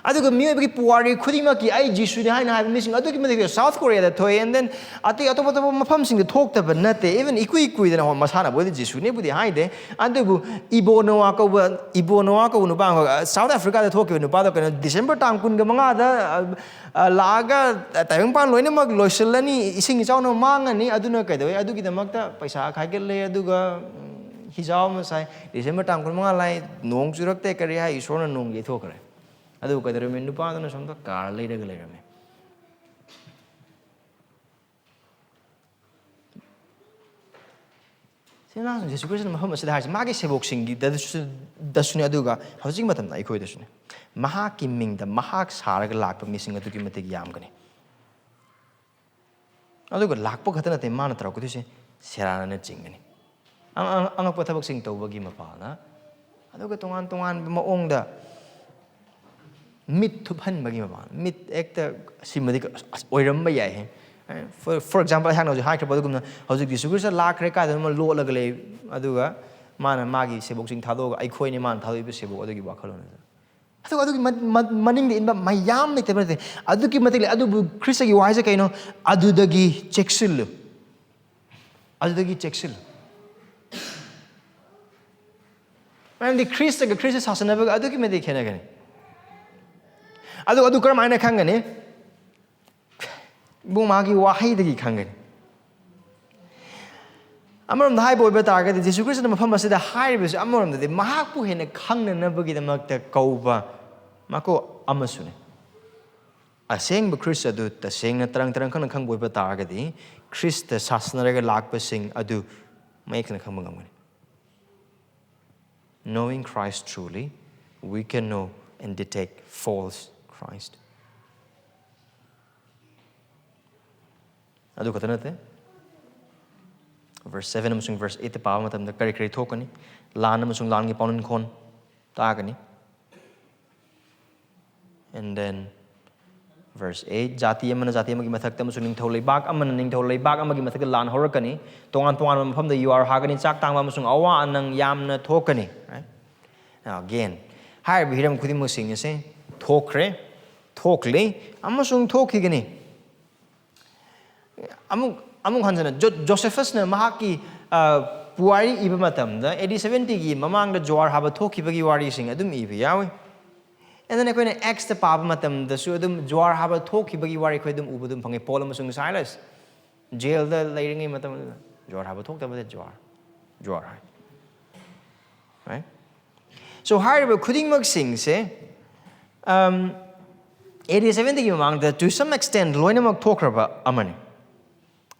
ꯑꯗꯨꯒ ꯃꯤꯑꯣꯏꯕꯒꯤ ꯄꯨꯋꯥꯔꯤ ꯈꯨꯗꯤꯡꯃꯛꯀꯤ "ꯑꯩ ꯖꯤꯁꯨꯅꯤ" ꯍꯥꯏꯅ ꯍꯥꯏꯕ ꯃꯤꯁꯤꯡ ꯑꯗꯨꯛꯀꯤ ꯃꯇꯤꯛ South Korea ꯗ ꯊꯣꯛꯑꯦ, and then ꯑꯇꯩ ꯑꯇꯣꯞ ꯑꯇꯣꯞꯄ ꯃꯐꯝꯁꯤꯡꯗ ꯊꯣꯛꯇꯕ ꯅꯠꯇꯦ꯫ Even ꯏꯀꯨꯏ ꯀꯨꯏꯗꯅ, ꯍꯣꯏ, ꯃꯁꯥꯅꯕꯨꯗꯤ ꯖꯤꯁꯨꯅꯦꯕꯨꯗꯤ ꯍꯥꯏꯗꯦ, ꯑꯗꯨꯕꯨ ꯏꯕꯣ ꯅꯣꯋꯥ ꯀꯧꯕ, ꯏꯕꯣ ꯅꯣꯋꯥ ꯀꯧꯕ ꯅꯨꯄꯥ ꯑꯃꯈꯛ, ꯑ, South Africa ꯗ ꯊꯣꯛꯈꯤꯕ ꯅꯨꯄꯥꯗꯣ, ꯀꯩꯅꯣ, December ꯇꯥꯡ ꯀꯨꯟꯒ ꯃꯉꯥꯗ, ꯑ, ꯑ, ꯂꯥꯛꯑꯒ ꯇꯥꯏꯕꯪꯄꯥꯟ ꯂꯣꯏꯅꯃꯛ ꯂꯣꯏꯁꯤꯜꯂꯅꯤ, ꯏꯁꯤꯡ ꯏꯆꯥꯎꯅ ꯃꯥꯡꯉꯅꯤ, ꯑꯗꯨꯅ ꯀꯩꯗꯧꯋꯦ? ꯑꯗꯨꯒꯤꯗꯃꯛꯇ ꯄꯩꯁꯥ ꯈꯥꯏꯒꯠꯂꯦ, ꯑꯗꯨꯒ, ꯎꯝ, ꯍꯤꯖꯥꯎ ꯑꯃ ꯁꯥꯏ꯫ December ꯇꯥꯡ ꯀꯨꯟꯃꯉꯥ ꯂꯥꯛꯑꯦ, ꯅꯣꯡ ꯆꯨꯔꯛꯇꯦ, ꯀꯔꯤ ꯍꯥꯏ? ꯏꯁꯣꯔꯅ ꯅꯣꯡ ꯌꯩꯊꯣꯛꯈ꯭ꯔꯦ꯫ ꯑꯗꯨ ꯀꯩꯗꯧꯔꯝꯃꯤ? ꯅꯨꯄꯥꯗꯨꯅ ꯁꯣꯝꯗ ꯀꯥꯔ ꯂꯩꯔꯒ ꯂꯩꯔꯝꯃꯤ꯫ ꯁꯤ ꯑꯉꯥꯡꯁꯤꯡ ꯖꯤꯁꯨ ꯈ꯭ꯔꯤꯁꯇꯅ ꯃꯐꯝ ꯑꯁꯤꯗ ꯍꯥꯏꯔꯤꯁꯦ ꯃꯥꯒꯤ ꯁꯦꯕꯣꯛꯁꯤꯡꯒꯤꯗꯁꯨ, ꯗꯁꯨꯅꯦ, ꯑꯗꯨꯒ ꯍꯧꯖꯤꯛ ꯃꯇꯝꯗ ꯑꯩꯈꯣꯏꯗꯁꯨꯅꯦ꯫ ꯃꯍꯥꯛꯀꯤ ꯃꯤꯡꯗ ꯃꯍꯥꯛ ꯁꯥꯔꯒ ꯂꯥꯛꯄ ꯃꯤꯁꯤꯡ ꯑꯗꯨꯛꯀꯤ ꯃꯇꯤꯛ ꯌꯥꯝꯒꯅꯤ꯫ ꯑꯗꯨꯒ ꯂꯥꯛꯄ ꯈꯛꯇ ꯅꯠꯇꯦ, ꯃꯥꯅ ꯇꯧꯔꯛꯀꯗꯣꯏꯁꯦ ꯁꯦꯔꯥꯟꯅꯅ ꯆꯤꯡꯒꯅꯤ꯫ ꯑꯉ-, ꯑꯉ-, ꯑꯉꯛꯄ ꯊꯕꯛꯁꯤꯡ ꯇꯧꯕꯒꯤ ꯃꯄꯥꯜꯅ, ꯑꯗꯨꯒ ꯇꯣꯉꯥꯟ ꯇꯣꯉꯥꯟꯕ ꯃꯑꯣꯡꯗ ꯃꯤꯠ ꯊꯨꯞꯍꯟꯕꯒꯤ ꯃꯄꯥꯜꯅ, ꯃꯤꯠ ꯍꯦꯛꯇ ꯁꯤꯃꯗꯤ ꯑꯁ, ꯑꯣꯏꯔꯝꯕ ꯌꯥꯏꯍꯦ꯫ For, for example, ꯑꯩꯍꯥꯛꯅ ꯍꯧꯖꯤꯛ ꯍꯥꯏꯈ꯭ꯔꯕ ꯑꯗꯨꯒꯨꯝꯅ, ꯍꯧꯖꯤꯛ ꯖꯤꯁꯨ ꯈ꯭ꯔꯤꯁꯇ ꯂꯥꯛꯈ꯭ꯔꯦ, ꯀꯥꯏꯗꯅꯣꯃ ꯂꯣꯠꯂꯒ ꯂꯩ, ꯑꯗꯨꯒ ꯃꯥꯅ ꯃꯥꯒꯤ ꯁꯦꯕꯣꯛꯁꯤꯡ ꯊꯥꯗꯣꯛꯑꯒ ꯑꯩꯈꯣꯏꯅꯤ ꯃꯥꯅ ꯊꯥꯗꯣꯛꯏꯕ ꯁꯦꯕꯣꯛ ꯑꯗꯨꯒꯤ ꯋꯥꯈꯜꯂꯣꯟ ꯑꯗꯨ꯫ ꯑꯗꯨꯒ ꯑꯗꯨꯒꯤ ꯃ-, ꯃ-, ꯃꯅꯤꯡꯗ ꯏꯟꯕ ꯃꯌꯥꯝ ꯂꯩꯇꯕ ꯅꯠꯇꯦ, ꯑꯗꯨꯛꯀꯤ ꯃꯇꯤꯛ ꯂꯩ꯫ ꯑꯗꯨꯕꯨ ꯈ꯭ꯔꯤꯁꯇꯒꯤ ꯋꯥꯍꯩꯁꯦ ꯀꯩꯅꯣ? "ꯑꯗꯨꯗꯒꯤ ꯆꯦꯛꯁꯤꯜꯂꯨ"꯫ ꯑꯗꯨꯗꯒꯤ ꯆꯦꯛꯁꯤꯜꯂꯨ꯫ ꯃꯔꯝꯗꯤ ꯈ꯭ꯔꯤꯁꯇꯒ ꯈ꯭ꯔꯤꯁꯇ ꯁꯥꯁꯟꯅꯕꯒ ꯑꯗꯨꯛꯀꯤ ꯃꯇꯤꯛ ꯈꯦꯠꯅꯒꯅꯤ꯫ ꯑꯗꯨ, ꯑꯗꯨ ꯀꯔꯝꯍꯥꯏꯅ ꯈꯪꯒꯅꯤ? ꯏꯕꯨꯡ, ꯃꯥꯒꯤ ꯋꯥꯍꯩꯗꯒꯤ ꯈꯪꯒꯅꯤ꯫ ꯑꯃꯔꯣꯝꯗ ꯍꯥꯏꯕ ꯑꯣꯏꯕ ꯇꯥꯔꯒꯗꯤ, ꯖꯤꯁꯨ ꯈ꯭ꯔꯤꯁꯇꯅ ꯃꯐꯝ ꯑꯁꯤꯗ ꯍꯥꯏꯔꯤꯕꯁꯤ ꯑꯃꯔꯣꯝꯗꯗꯤ ꯃꯍꯥꯛꯄꯨ ꯍꯦꯟꯅ ꯈꯪꯅꯅꯕꯒꯤꯗꯃꯛꯇ ꯀꯧꯕ ꯃꯀꯣꯛ ꯑꯃꯁꯨꯅꯤ꯫ ꯑꯁꯦꯡꯕ ꯈ꯭ꯔꯤꯁ ꯑꯗꯨ ꯇꯁꯦꯡꯅ ꯇꯔꯪ ꯇꯔꯪ ꯈꯪꯅ ꯈꯪꯕ ꯑꯣꯏꯕ ꯇꯥꯔꯒꯗꯤ, ꯈ꯭ꯔꯤꯁꯇ ꯁꯥꯁꯟꯅꯔꯒ ꯂꯥꯛꯄꯁꯤꯡ ꯑꯗꯨ ꯃꯌꯦꯛ ꯁꯦꯡꯅ ꯈꯪꯕ ꯉꯝꯒꯅꯤ꯫ Knowing Christ truly, we can know and detect false Christ. ꯑꯗꯨ ꯈꯛꯇ ꯅꯠꯇꯦ, verse seven ꯑꯃꯁꯨꯡ verse eight ꯇ ꯄꯥꯕ ꯃꯇꯝꯗ ꯀꯔꯤ ꯀꯔꯤ ꯊꯣꯛꯀꯅꯤ? ꯂꯥꯟ ꯑꯃꯁꯨꯡ ꯂꯥꯟꯒꯤ ꯄꯥꯎꯅꯤꯡꯈꯣꯟ ꯇꯥꯒꯅꯤ꯫ And then verse eight, "ꯖꯥꯇꯤ ꯑꯃꯅ ꯖꯥꯇꯤ ꯑꯃꯒꯤ ꯃꯊꯛꯇ ꯑꯃꯁꯨꯡ ꯅꯤꯡꯊꯧ ꯂꯩꯕꯥꯛ ꯑꯃꯅ ꯅꯤꯡꯊꯧ ꯂꯩꯕꯥꯛ ꯑꯃꯒꯤ ꯃꯊꯛꯇ ꯂꯥꯟ ꯍꯧꯔꯛꯀꯅꯤ꯫ ꯇꯣꯉꯥꯟ ꯇꯣꯉꯥꯟꯕ ꯃꯐꯝꯗ ꯌꯨꯍꯥꯔ ꯍꯥꯒꯅꯤ, ꯆꯥꯛ ꯇꯥꯡꯕ ꯑꯃꯁꯨꯡ ꯑꯋꯥ ꯑꯅꯪ ꯌꯥꯝꯅ ꯊꯣꯛꯀꯅꯤ"꯫ Right? Now again, ꯍꯥꯏꯔꯤꯕ ꯍꯤꯔꯝ ꯈꯨꯗꯤꯡꯃꯛꯁꯤꯡ ꯑꯁꯦ ꯊꯣꯛꯈ꯭ꯔꯦ, ꯊꯣꯛꯂꯤ, ꯑꯃꯁꯨꯡ ꯊꯣꯛꯈꯤꯒꯅꯤ꯫ ꯑꯃꯨꯛ ꯑꯃꯨꯛ ꯍꯟꯖꯅ ꯖꯣ- ꯖꯣꯁꯦꯐꯁꯅ ꯃꯍꯥꯛꯀꯤ ꯑ, ꯄꯨꯋꯥꯔꯤ ꯏꯕ ꯃꯇꯝꯗ ꯑꯦ ꯗꯤ ꯁꯕꯦꯟꯇꯤꯒꯤ ꯃꯃꯥꯡꯗ ꯖꯨꯋꯥꯔ ꯍꯥꯕ ꯊꯣꯛꯈꯤꯕꯒꯤ ꯋꯥꯔꯤꯁꯤꯡ ꯑꯗꯨꯝ ꯏꯕ ꯌꯥꯎꯏ꯫ ꯑꯦꯟ ꯗꯦꯟ ꯑꯩꯈꯣꯏꯅ ꯑꯦꯛꯁꯇ ꯄꯥꯕ ꯃꯇꯝꯗꯁꯨ ꯑꯗꯨꯝ ꯖꯨꯋꯥꯔ ꯍꯥꯕ ꯊꯣꯛꯈꯤꯕꯒꯤ ꯋꯥꯔꯤ ꯑꯩꯈꯣꯏ ꯑꯗꯨꯝ ꯎꯕ ꯑꯗꯨꯝ ꯐꯪꯉꯤ꯫ ꯄꯣꯜ ꯑꯃꯁꯨꯡ ꯁꯥꯏꯂꯁ ꯖꯦꯜꯗ ꯂꯩꯔꯤꯉꯩ ꯃꯇꯝꯗꯨꯗ ꯖꯨꯋꯥꯔ ꯍꯥꯕ ꯊꯣꯛꯇꯕꯗ ꯖꯨꯋꯥꯔ, ꯖꯨꯋꯥꯔ ꯍꯥꯏ꯫ Right? So ꯍꯥꯏꯔꯤꯕ ꯈꯨꯗꯤꯡꯃꯛꯁꯤꯡꯁꯦ ꯑꯦ ꯗꯤ ꯁꯕꯦꯟꯇꯤꯒꯤ ꯃꯃꯥꯡꯗ to some extent ꯂꯣꯏꯅꯃꯛ ꯊꯣꯛꯈ꯭ꯔꯕ ꯑꯃꯅꯤ꯫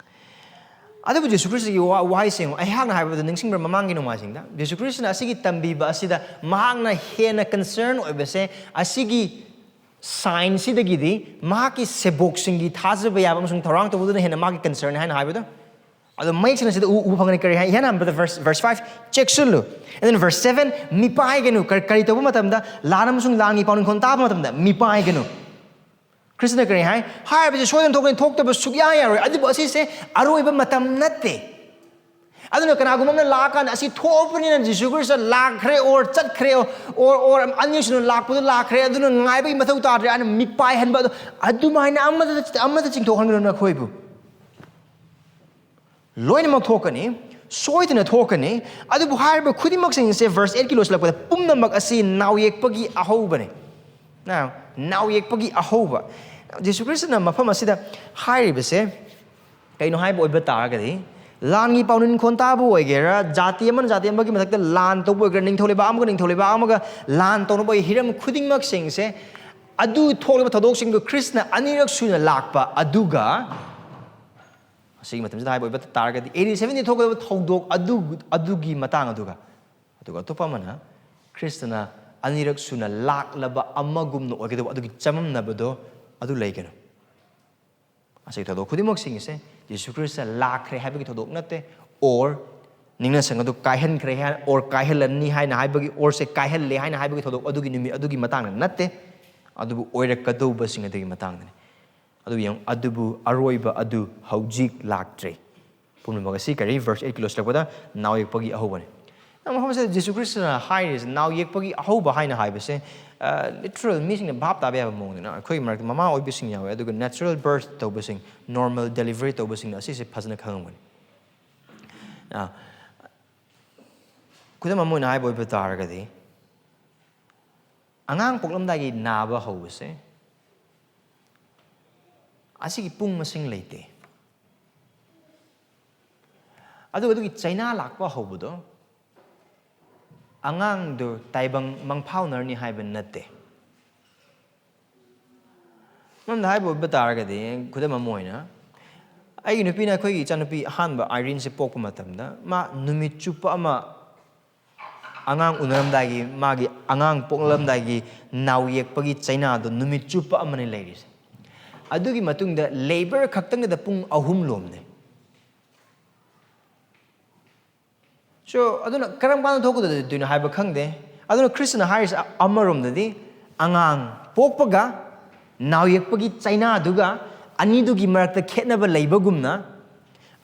ꯑꯗꯨꯕꯨ ꯖꯤꯁꯨ ꯈ꯭ꯔꯤꯁꯇꯒꯤ ꯋꯥ- ꯋꯥꯍꯩꯁꯤꯡ ꯑꯩꯍꯥꯛꯅ ꯍꯥꯏꯕꯗ ꯅꯤꯡꯁꯤꯡꯕ꯭ꯔꯥ? ꯃꯃꯥꯡꯒꯤ ꯅꯣꯡꯃꯥꯏꯖꯤꯡꯗ ꯖꯤꯁꯨ ꯈ꯭ꯔꯤꯁꯇꯅ ꯑꯁꯤꯒꯤ ꯇꯝꯕꯤꯕ ꯑꯁꯤꯗ ꯃꯍꯥꯛꯅ ꯍꯦꯟꯅ ꯀꯟꯁꯔꯟ ꯑꯣꯏꯕꯁꯦ ꯑꯁꯤꯒꯤ ꯁꯥꯏꯟꯁꯤꯗꯒꯤꯗꯤ ꯃꯍꯥꯛꯀꯤ ꯁꯦꯕꯣꯛꯁꯤꯡꯒꯤ ꯊꯥꯖꯕ ꯌꯥꯕ ꯑꯃꯁꯨꯡ ꯊꯧꯔꯥꯡ ꯇꯧꯕꯗꯨꯅ ꯍꯦꯟꯅ ꯃꯥꯒꯤ ꯀꯟꯁꯔꯟ ꯍꯥꯏꯅ ꯍꯥꯏꯕꯗꯣ꯫ ꯑꯗꯣ ꯃꯌꯦꯛ ꯁꯦꯡꯅ ꯁꯤꯗ ꯎ- ꯎꯕ ꯐꯪꯒꯅꯤ꯫ ꯀꯔꯤ ꯍꯥꯏ? ꯏꯍꯥꯟ ꯍꯥꯟꯕꯗ verse, verse five, "ꯆꯦꯛꯁꯤꯜꯂꯨ." And then verse seven, "ꯃꯤꯄꯥꯏꯒꯅꯨ"꯫ ꯀꯔꯤ, ꯀꯔꯤ ꯇꯧꯕ ꯃꯇꯝꯗ? ꯂꯥꯟ ꯑꯃꯁꯨꯡ ꯂꯥꯟꯒꯤ ꯄꯥꯎꯅꯤꯡꯈꯣꯜ ꯇꯥꯕ ꯃꯇꯝꯗ ꯃꯤꯄꯥꯏꯒꯅꯨ꯫ ꯈ꯭ꯔꯤꯁꯇꯅ ꯀꯔꯤ ꯍꯥꯏ? ꯍꯥꯏꯔꯤꯕꯁꯦ ꯁꯣꯏꯗꯅ ꯊꯣꯛꯀꯅꯤ, ꯊꯣꯛꯇꯕ ꯁꯨꯛꯌꯥ ꯌꯥꯔꯣꯏ꯫ ꯑꯗꯨꯕꯨ ꯑꯁꯤꯁꯦ ꯑꯔꯣꯏꯕ ꯃꯇꯝ ꯅꯠꯇꯦ꯫ ꯑꯗꯨꯅ ꯀꯅꯥꯒꯨꯝꯕ ꯑꯃꯅ ꯂꯥꯛꯑꯀꯥꯟꯗ ꯑꯁꯤ ꯊꯣꯛꯄꯅꯤꯅ ꯖꯤꯁꯨ ꯈ꯭ꯔꯤꯁꯇ ꯂꯥꯛꯈ꯭ꯔꯦ, or ꯆꯠꯈ꯭ꯔꯦ, or, or ꯑꯅꯤꯁꯨꯅ ꯂꯥꯛꯄꯗꯣ ꯂꯥꯛꯈ꯭ꯔꯦ, ꯑꯗꯨꯅ ꯉꯥꯏꯕꯒꯤ ꯃꯊꯧ ꯇꯥꯗ꯭ꯔꯦ, ꯑꯗꯨꯅ ꯃꯤꯄꯥꯏꯍꯟꯕ ꯑꯗꯣ, ꯑꯗꯨꯃꯥꯏꯅ ꯑꯃꯗ, ꯑꯃꯗ ꯆꯤꯡꯊꯣꯛꯍꯟꯒꯅꯨ ꯅꯈꯣꯏꯕꯨ꯫ ꯂꯣꯏꯅꯃꯛ ꯊꯣꯛꯀꯅꯤ, ꯁꯣꯏꯗꯅ ꯊꯣꯛꯀꯅꯤ꯫ ꯑꯗꯨꯕꯨ ꯍꯥꯏꯔꯤꯕ ꯈꯨꯗꯤꯡꯃꯛꯁꯤꯡꯁꯦ verse eightꯀꯤ ꯂꯣꯏꯁꯤꯜꯂꯛꯄꯗ ꯄꯨꯝꯅꯃꯛ ꯑꯁꯤ ꯅꯥꯎ ꯌꯦꯛꯄꯒꯤ ꯑꯍꯧꯕꯅꯤ꯫ Now, ꯅꯥꯎ ꯌꯦꯛꯄꯒꯤ ꯑꯍꯧꯕ꯫ ꯖꯤꯁꯨ ꯈ꯭ꯔꯤꯁꯇꯅ ꯃꯐꯝ ꯑꯁꯤꯗ ꯍꯥꯏꯔꯤꯕꯁꯦ ꯀꯩꯅꯣ ꯍꯥꯏꯕ ꯑꯣꯏꯕ ꯇꯥꯔꯒꯗꯤ, ꯂꯥꯟꯒꯤ ꯄꯥꯎꯅꯤꯡꯈꯣꯜ ꯇꯥꯕ ꯑꯣꯏꯒꯦꯔꯥ, ꯖꯥꯇꯤ ꯑꯃꯅ ꯖꯥꯇꯤ ꯑꯃꯒꯤ ꯃꯊꯛꯇ ꯂꯥꯟ ꯇꯧꯕ ꯑꯣꯏꯒꯦꯔꯥ, ꯅꯤꯡꯊꯧ ꯂꯩꯕꯥꯛ ꯑꯃꯒ ꯅꯤꯡꯊꯧ ꯂꯩꯕꯥꯛ ꯑꯃꯒ ꯂꯥꯟ ꯇꯧꯅꯕ ꯍꯤꯔꯝ ꯈꯨꯗꯤꯡꯃꯛꯁꯤꯡꯁꯦ, ꯑꯗꯨ ꯊꯣꯛꯂꯤꯕ ꯊꯧꯗꯣꯛꯁꯤꯡꯗꯨ ꯈ꯭ꯔꯤꯁꯇꯅ ꯑꯅꯤꯔꯛ ꯁꯨꯅ ꯂꯥꯛꯄ ꯑꯗꯨꯒ ꯑꯁꯤꯒꯤ ꯃꯇꯝꯁꯤꯗ ꯍꯥꯏꯕ ꯑꯣꯏꯕ ꯇꯥꯔꯒꯗꯤ, ꯑꯦ ꯗꯤ ꯁꯕꯦꯟꯇꯤ ꯊꯣꯛꯀꯗꯕ ꯊꯧꯗꯣꯛ ꯑꯗꯨ, ꯑꯗꯨꯒꯤ ꯃꯇꯥꯡ ꯑꯗꯨꯒ, ꯑꯗꯨꯒ ꯑꯇꯣꯞꯄ ꯑꯃꯅ ꯈ꯭ꯔꯤꯁꯇꯅ ꯑꯅꯤꯔꯛ ꯁꯨꯅ ꯂꯥꯛꯂꯕ ꯑꯃꯒꯨꯝꯅ ꯑꯣꯏꯒꯗꯧꯕ ꯑꯗꯨꯒꯤ ꯆꯃꯝꯅꯕꯗꯣ ꯑꯗꯨ ꯂꯩꯒꯅꯨ꯫ ꯑꯁꯤꯒꯤ ꯊꯧꯗꯣꯛ ꯈꯨꯗꯤꯡꯃꯛꯁꯤꯡ ꯑꯁꯦ ꯖꯤꯁꯨ ꯈ꯭ꯔꯤꯁꯇ ꯂꯥꯛꯈ꯭ꯔꯦ ꯍꯥꯏꯕꯒꯤ ꯊꯧꯗꯣꯛ ꯅꯠꯇꯦ, or ꯅꯤꯡꯅꯁꯪ ꯑꯗꯨ ꯀꯥꯏꯍꯟꯈ꯭ꯔꯦ ꯍꯥꯏ-, or ꯀꯥꯏꯍꯜꯂꯅꯤ ꯍꯥꯏꯅ ꯍꯥꯏꯕꯒꯤ, or ꯁꯦ ꯀꯥꯏꯍꯜꯂꯦ ꯍꯥꯏꯅ ꯍꯥꯏꯕꯒꯤ ꯊꯧꯗꯣꯛ ꯑꯗꯨꯒꯤ ꯅꯨꯃꯤꯠ ꯑꯗꯨꯒꯤ ꯃꯇꯥꯡꯗ ꯅꯠꯇꯦ, ꯑꯗꯨꯕꯨ ꯑꯣꯏꯔꯛꯀꯗꯧꯕꯁꯤꯡ ꯑꯗꯨꯒꯤ ꯃꯇꯥꯡꯗꯅꯤ꯫ ꯑꯗꯨ ꯌꯦꯡꯉꯨ, ꯑꯗꯨꯕꯨ ꯑꯔꯣꯏꯕ ꯑꯗꯨ ꯍꯧꯖꯤꯛ ꯂꯥꯛꯇ꯭ꯔꯤ꯫ ꯄꯨꯝꯅꯃꯛ ꯑꯁꯤ ꯀꯔꯤ? Verse eightꯀꯤ ꯂꯣꯏꯁꯤꯜꯂꯛꯄꯗ ꯅꯥꯎ ꯌꯦꯛꯄꯒꯤ ꯑꯍꯧꯕꯅꯤ꯫ ꯅꯪ ꯃꯐꯝꯁꯤꯗ ꯖꯤꯁꯨ ꯈ꯭ꯔꯤꯁꯇꯅ ꯍꯥꯏꯔꯤꯁꯦ, ꯅꯥꯎ ꯌꯦꯛꯄꯒꯤ ꯑꯍꯧꯕ ꯍꯥꯏꯅ ꯍꯥꯏꯕꯁꯦ, ꯂꯤꯇꯔꯦꯜ ꯃꯤꯁꯤꯡꯅ ꯚꯥꯞ ꯇꯥꯕ ꯌꯥꯕ ꯃꯑꯣꯡꯗꯅ, ꯑꯩꯈꯣꯏꯒꯤ ꯃꯔꯛꯇ ꯃꯃꯥ ꯑꯣꯏꯕꯁꯤꯡ ꯌꯥꯎꯋꯦ, ꯑꯗꯨꯒ natural birth ꯇꯧꯕꯁꯤꯡ, normal delivery ꯇꯧꯕꯁꯤꯡꯅ ꯑꯁꯤꯁꯦ ꯐꯖꯅ ꯈꯪꯉꯝꯒꯅꯤ꯫ ꯑꯥ, ꯈꯨꯗꯝ ꯑꯃ ꯑꯣꯏꯅ ꯍꯥꯏꯕ ꯑꯣꯏꯕ ꯇꯥꯔꯒꯗꯤ, ꯑꯉꯥꯡ ꯄꯣꯛꯂꯝꯗꯥꯏꯒꯤ ꯅꯥꯕ ꯍꯧꯕꯁꯦ, ꯑꯁꯤꯒꯤ ꯄꯨꯡ ꯃꯁꯤꯡ ꯂꯩꯇꯦ꯫ ꯑꯗꯨꯒ ꯑꯗꯨꯒꯤ ꯆꯩꯅꯥ ꯂꯥꯛꯄ ꯍꯧꯕꯗꯣ, ꯑꯉꯥꯡꯗꯨ ꯇꯥꯏꯕꯪ ꯃꯪꯐꯥꯎꯅꯔꯅꯤ ꯍꯥꯏꯕ ꯅꯠꯇꯦ꯫ ꯃꯔꯝꯗ ꯍꯥꯏꯕ ꯑꯣꯏꯕ ꯇꯥꯔꯒꯗꯤ, ꯈꯨꯗꯝ ꯑꯃ ꯑꯣꯏꯅ, ꯑꯩꯒꯤ ꯅꯨꯄꯤꯅ ꯑꯩꯈꯣꯏꯒꯤ ꯏꯆꯥꯅꯨꯄꯤ ꯑꯍꯥꯟꯕ ꯑꯥꯏꯔꯤꯟꯁꯦ ꯄꯣꯛꯄ ꯃꯇꯝꯗ, ꯃꯥ ꯅꯨꯃꯤꯠ ꯆꯨꯞꯄ ꯑꯃ ꯑꯉꯥꯡ ꯎꯅꯔꯝꯗꯥꯏꯒꯤ, ꯃꯥꯒꯤ ꯑꯉꯥꯡ ꯄꯣꯛꯂꯝꯗꯥꯏꯒꯤ ꯅꯥꯎ ꯌꯦꯛꯄꯒꯤ ꯆꯩꯅꯥꯗꯣ ꯅꯨꯃꯤꯠ ꯆꯨꯞꯄ ꯑꯃꯅꯤ ꯂꯩꯔꯤꯁꯦ꯫ ꯑꯗꯨꯒꯤ ꯃꯇꯨꯡꯗ ꯂꯦꯕꯔ ꯈꯛꯇꯪꯗꯨꯗ ꯄꯨꯡ ꯑꯍꯨꯝ ꯂꯣꯝꯅꯦ꯫ So, ꯑꯗꯨꯅ ꯀꯔꯝ ꯀꯥꯟꯗ ꯊꯣꯛꯀꯗꯣꯏꯅꯣ ꯍꯥꯏꯕ ꯈꯪꯗꯦ꯫ ꯑꯗꯨꯅ ꯈ꯭ꯔꯤꯁꯇꯅ ꯍꯥꯏꯔꯤꯁꯦ, ꯑꯃꯔꯣꯝꯗꯗꯤ ꯑꯉꯥꯡ ꯄꯣꯛꯄꯒ ꯅꯥꯎ ꯌꯦꯛꯄꯒꯤ ꯆꯩꯅꯥꯗꯨꯒ ꯑꯅꯤꯗꯨꯒꯤ ꯃꯔꯛꯇ ꯈꯦꯠꯅꯕ ꯂꯩꯕꯒꯨꯝꯅ,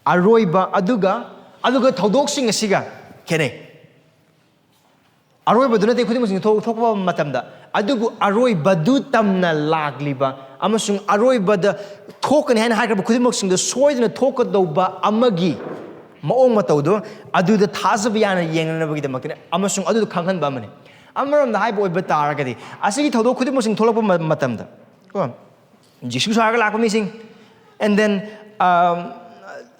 ꯑꯔꯣꯏꯕ ꯑꯗꯨꯒ, ꯑꯗꯨꯒ ꯊꯧꯗꯣꯛꯁꯤꯡ ꯑꯁꯤꯒ ꯈꯦꯠꯅꯩ꯫ ꯑꯔꯣꯏꯕꯗꯨ ꯅꯠꯇꯦ ꯈꯨꯗꯤꯡꯃꯛꯁꯤꯡ ꯊꯣꯛ-, ꯊꯣꯛꯄ ꯃꯇꯝꯗ, ꯑꯗꯨꯕꯨ ꯑꯔꯣꯏꯕꯗꯨ ꯇꯝꯅ ꯂꯥꯛꯂꯤꯕ ꯑꯃꯁꯨꯡ ꯑꯔꯣꯏꯕꯗ ꯊꯣꯛꯀꯅꯤ ꯍꯥꯏꯅ ꯍꯥꯏꯈ꯭ꯔꯕ ꯈꯨꯗꯤꯡꯃꯛꯁꯤꯡꯗꯣ ꯁꯣꯏꯗꯅ ꯊꯣꯛꯀꯗꯧꯕ ꯑꯃꯒꯤ ꯃꯑꯣꯡ ꯃꯇꯧꯗꯣ, ꯑꯗꯨꯗ ꯊꯥꯖꯕ ꯌꯥꯅ ꯌꯦꯡꯅꯅꯕꯒꯤꯗꯃꯛꯇꯅꯤ ꯑꯃꯁꯨꯡ ꯑꯗꯨꯗ ꯈꯪꯍꯟꯕ ꯑꯃꯅꯤ꯫ ꯑꯃꯔꯣꯝꯗ ꯍꯥꯏꯕ ꯑꯣꯏꯕ ꯇꯥꯔꯒꯗꯤ, ꯑꯁꯤꯒꯤ ꯊꯧꯗꯣꯛ ꯈꯨꯗꯤꯡꯃꯛꯁꯤꯡ ꯊꯣꯛꯂꯛꯄ ꯃ-, ꯃꯇꯝꯗ, ꯀꯣ, ꯖꯤꯁꯨ ꯁꯥꯔꯒ ꯂꯥꯛꯄ ꯃꯤꯁꯤꯡ, and then, um,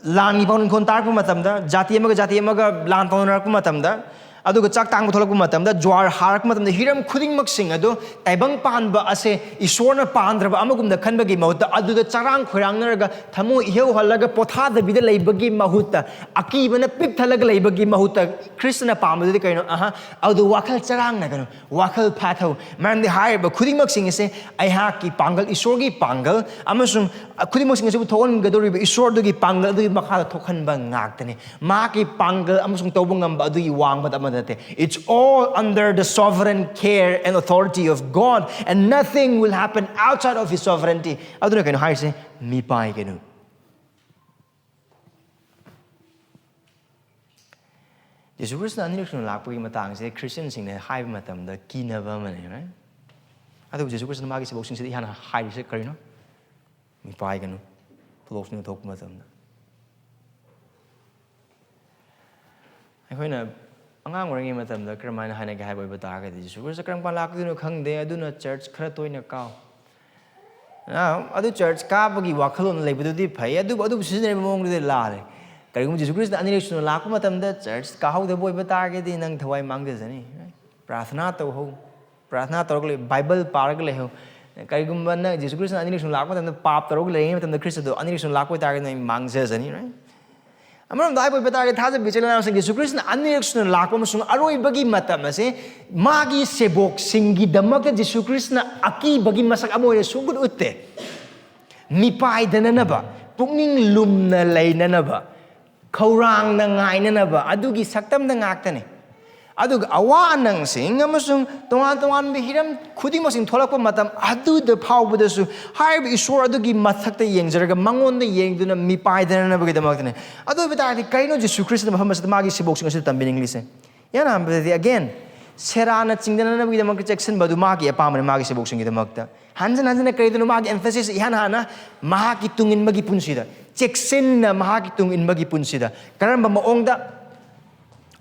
ꯂꯥꯟꯒꯤ ꯄꯥꯎꯅꯤꯡꯈꯣꯜ ꯇꯥꯔꯛꯄ ꯃꯇꯝꯗ, ꯖꯥꯇꯤ ꯑꯃꯒ ꯖꯥꯇꯤ ꯑꯃꯒ ꯂꯥꯟ ꯇꯧꯅꯔꯛꯄ ꯃꯇꯝꯗ, ꯑꯗꯨꯒ ꯆꯥꯛ ꯇꯥꯡꯕ ꯊꯣꯛꯂꯛꯄ ꯃꯇꯝꯗ, ꯖ꯭ꯋꯥꯔ ꯍꯥꯔꯛꯄ ꯃꯇꯝꯗ, ꯍꯤꯔꯝ ꯈꯨꯗꯤꯡꯃꯛꯁꯤꯡ ꯑꯗꯨ ꯇꯥꯏꯕꯪ ꯄꯥꯟꯕ ꯑꯁꯦ ꯏꯁꯣꯔꯅ ꯄꯥꯟꯗ꯭ꯔꯕ ꯑꯃꯒꯨꯝꯅ ꯈꯟꯕꯒꯤ ꯃꯍꯨꯠꯇ, ꯑꯗꯨꯗ ꯆꯔꯥꯡ ꯈꯣꯏꯔꯥꯡꯅꯔꯒ ꯊꯃꯣꯏ ꯏꯍꯧ ꯍꯜꯂꯒ ꯄꯣꯊꯥꯗꯕꯤꯗ ꯂꯩꯕꯒꯤ ꯃꯍꯨꯠꯇ, ꯑꯀꯤꯕꯅ ꯄꯤꯛ ꯊꯜꯂꯒ ꯂꯩꯕꯒꯤ ꯃꯍꯨꯠꯇ, ꯈ꯭ꯔꯤꯁꯇꯅ ꯄꯥꯝꯕꯗꯨꯗꯤ ꯀꯩꯅꯣ? ꯑꯍ, ꯑꯗꯨ ꯋꯥꯈꯜ ꯆꯔꯥꯡꯅꯒꯅꯨ, ꯋꯥꯈꯜ ꯐꯥꯊꯧ꯫ ꯃꯔꯝꯗꯤ ꯍꯥꯏꯔꯤꯕ ꯈꯨꯗꯤꯡꯃꯛꯁꯤꯡ ꯑꯁꯦ ꯑꯩꯍꯥꯛꯀꯤ ꯄꯥꯡꯒꯜ, ꯏꯁꯣꯔꯒꯤ ꯄꯥꯡꯒꯜ, ꯑꯃꯁꯨꯡ ꯈꯨꯗꯤꯡꯃꯛꯁꯤꯡ ꯑꯁꯤꯕꯨ ꯊꯣꯛꯍꯟꯒꯗꯧꯔꯤꯕ ꯏꯁꯣꯔꯗꯨꯒꯤ ꯄꯥꯡꯒꯜ ꯑꯗꯨꯒꯤ ꯃꯈꯥꯗ ꯊꯣꯛꯍꯟꯕ ꯉꯥꯛꯇꯅꯤ꯫ ꯃꯍꯥꯛꯀꯤ ꯄꯥꯡꯒꯜ ꯑꯃꯁꯨꯡ ꯇꯧꯕ ꯉꯝꯕ ꯑꯗꯨꯒꯤ ꯋꯥꯡꯃꯗ ꯑꯃꯠꯇ ꯅꯠꯇꯦ꯫ It's all under the sovereign care and authority of God, and nothing will happen outside of his sovereignty. ꯑꯗꯨꯅ ꯀꯩꯅꯣ ꯍꯥꯏꯔꯤꯁꯦ? ꯃꯤꯄꯥꯏꯒꯅꯨ꯫ ꯖꯤꯁꯨ ꯈ꯭ꯔꯤꯁꯇ ꯑꯅꯤꯔꯛ ꯁꯨꯅ ꯂꯥꯛꯄꯒꯤ ꯃꯇꯥꯡꯁꯦ ꯈ꯭ꯔꯤꯁꯇꯤꯌꯟꯁꯤꯡꯅ ꯍꯥꯏꯕ ꯃꯇꯝꯗ ꯀꯤꯅꯕ ꯑꯃꯅꯦ, right? ꯑꯗꯨꯕꯨ ꯖꯤꯁꯨ ꯈ꯭ꯔꯤꯁꯇꯅ ꯃꯥꯒꯤ ꯁꯦꯕꯣꯛꯁꯤꯡꯁꯤꯗ ꯏꯍꯥꯟ ꯍꯥꯏꯔꯤꯁꯦ ꯀꯔꯤꯅꯣ? "ꯃꯤꯄꯥꯏꯒꯅꯨ, ꯈꯨꯗꯣꯞꯁꯤꯡꯗꯨ ꯊꯣꯛꯄ ꯃꯇꯝꯗ"꯫ ꯑꯩꯈꯣꯏꯅ ꯑꯉꯥꯡ ꯑꯣꯏꯔꯤꯉꯩ ꯃꯇꯝꯗ ꯀꯔꯝꯍꯥꯏꯅ ꯍꯥꯏꯅꯒꯦ ꯍꯥꯏꯕ ꯑꯣꯏꯕ ꯇꯥꯔꯒꯗꯤ, "ꯖꯤꯁꯨ ꯈ꯭ꯔꯤꯁꯇ ꯀꯔꯝ ꯀꯥꯟ ꯂꯥꯛꯀꯗꯣꯏꯅꯣ ꯈꯪꯗꯦ, ꯑꯗꯨꯅ ꯆꯔꯆ ꯈꯔ ꯇꯣꯏꯅ ꯀꯥꯎ"꯫ ꯑ, ꯑꯗꯨ ꯆꯔꯆ ꯀꯥꯕꯒꯤ ꯋꯥꯈꯜꯂꯣꯟ ꯂꯩꯕꯗꯨꯗꯤ ꯐꯩ, ꯑꯗꯨꯕꯨ ꯑꯗꯨꯕꯨ ꯁꯤꯖꯤꯟꯅꯔꯤꯕ ꯃꯑꯣꯡꯗꯨꯗꯤ ꯂꯥꯜꯂꯦ꯫ ꯀꯔꯤꯒꯨꯝꯕ ꯖꯤꯁꯨ ꯈ꯭ꯔꯤꯁꯇ ꯑꯅꯤꯔꯛ ꯁꯨꯅ ꯂꯥꯛꯄ ꯃꯇꯝꯗ ꯆꯔꯆ ꯀꯥꯍꯧꯗꯕ ꯑꯣꯏꯕ ꯇꯥꯔꯒꯗꯤ ꯅꯪ ꯊꯋꯥꯏ ꯃꯥꯡꯖꯖꯅꯤ꯫ ꯄ꯭ꯔꯥꯊꯅꯥ ꯇꯧꯍꯧ, ꯄ꯭ꯔꯥꯊꯅꯥ ꯇꯧꯔꯒ ꯂꯩ, ꯕꯥꯏꯕꯜ ꯄꯥꯔꯒ ꯂꯩꯍꯧ꯫ ꯀꯔꯤꯒꯨꯝꯕ ꯅꯪ ꯖꯤꯁꯨ ꯈ꯭ꯔꯤꯁꯇ ꯑꯅꯤꯔꯛ ꯁꯨꯅ ꯂꯥꯛꯄ ꯃꯇꯝꯗ ꯄꯥꯞ ꯇꯧꯔꯒ ꯂꯩꯔꯤꯉꯩ ꯃꯇꯝꯗ ꯈ꯭ꯔꯤꯁꯇꯗꯣ ꯑꯅꯤꯔꯛ ꯁꯨꯅ ꯂꯥꯛꯄ ꯑꯣꯏꯇꯥꯔꯒꯗꯤ ꯅꯪ ꯃꯥꯡꯖꯖꯅꯤ, right? ꯑꯃꯔꯣꯝꯗ ꯍꯥꯏꯕ ꯑꯣꯏꯕ ꯇꯥꯔꯒꯗꯤ, ꯊꯥꯖꯕ ꯏꯆꯤꯜ ꯏꯅꯥꯎꯁꯤꯡ, ꯖꯤꯁꯨ ꯈ꯭ꯔꯤꯁꯇꯅ ꯑꯅꯤꯔꯛ ꯁꯨꯅ ꯂꯥꯛꯄ ꯑꯃꯁꯨꯡ ꯑꯔꯣꯏꯕꯒꯤ ꯃꯇꯝ ꯑꯁꯦ ꯃꯥꯒꯤ ꯁꯦꯕꯣꯛꯁꯤꯡꯒꯤꯗꯃꯛꯇ ꯖꯤꯁꯨ ꯈ꯭ꯔꯤꯁꯇꯅ ꯑꯀꯤꯕꯒꯤ ꯃꯁꯛ ꯑꯃ ꯑꯣꯏꯅ ꯁꯨꯡꯎꯠ ꯎꯠꯇꯦ꯫ ꯃꯤꯄꯥꯏꯗꯅꯅꯕ, ꯄꯨꯛꯅꯤꯡ ꯂꯨꯝꯅ ꯂꯩꯅꯅꯕ, ꯈꯧꯔꯥꯡꯅ ꯉꯥꯏꯅꯅꯕ, ꯑꯗꯨꯒꯤ ꯁꯛꯇꯝꯗ ꯉꯥꯛꯇꯅꯤ꯫ ꯑꯗꯨꯒ ꯑꯋꯥ ꯑꯅꯪꯁꯤꯡ ꯑꯃꯁꯨꯡ ꯇꯣꯉꯥꯟ ꯇꯣꯉꯥꯟꯕ ꯍꯤꯔꯝ ꯈꯨꯗꯤꯡꯃꯛꯁꯤꯡ ꯊꯣꯛꯂꯛꯄ ꯃꯇꯝ ꯑꯗꯨꯗ ꯐꯥꯎꯕꯗꯁꯨ ꯍꯥꯏꯔꯤꯕ ꯏꯁꯣꯔ ꯑꯗꯨꯒꯤ ꯃꯊꯛꯇ ꯌꯦꯡꯖꯔꯒ, ꯃꯉꯣꯟꯗ ꯌꯦꯡꯗꯨꯅ ꯃꯤꯄꯥꯏꯗꯅꯅꯕꯒꯤꯗꯃꯛꯇꯅꯤ꯫ ꯑꯗꯨ ꯑꯣꯏꯕ ꯇꯥꯔꯒꯗꯤ, ꯀꯔꯤꯅꯣ ꯖꯤꯁꯨ ꯈ꯭ꯔꯤꯁꯇꯅ ꯃꯐꯝ ꯑꯁꯤꯗ ꯃꯥꯒꯤ ꯁꯦꯕꯣꯛꯁꯤꯡ ꯑꯁꯤꯗ ꯇꯝꯕꯤꯅꯤꯡꯂꯤꯁꯦ? ꯏꯍꯥꯟ ꯍꯥꯟꯕꯗꯗꯤ, again, ꯁꯦꯔꯥꯟꯅ ꯆꯤꯡꯗꯅꯅꯕꯒꯤꯗꯃꯛꯇ ꯆꯦꯛꯁꯤꯟꯕ ꯑꯗꯨ ꯃꯥꯒꯤ ꯑꯄꯥꯝꯕꯅꯤ, ꯃꯥꯒꯤ ꯁꯦꯕꯣꯛꯁꯤꯡꯒꯤꯗꯃꯛꯇ꯫ ꯍꯟꯖꯤꯟ ꯍꯟꯖꯤꯟꯅ ꯀꯔꯤꯗꯅꯣ ꯃꯥꯒꯤ emphasis? ꯏꯍꯥꯟ ꯍꯥꯟꯅ ꯃꯍꯥꯛꯀꯤ ꯇꯨꯡ ꯏꯟꯕꯒꯤ ꯄꯨꯟꯁꯤꯗ, ꯆꯦꯛꯁꯤꯟꯅ ꯃꯍꯥꯛꯀꯤ ꯇꯨꯡ ꯏꯟꯕꯒꯤ ꯄꯨꯟꯁꯤꯗ꯫ ꯀꯔꯝꯕ ꯃꯑꯣꯡꯗ?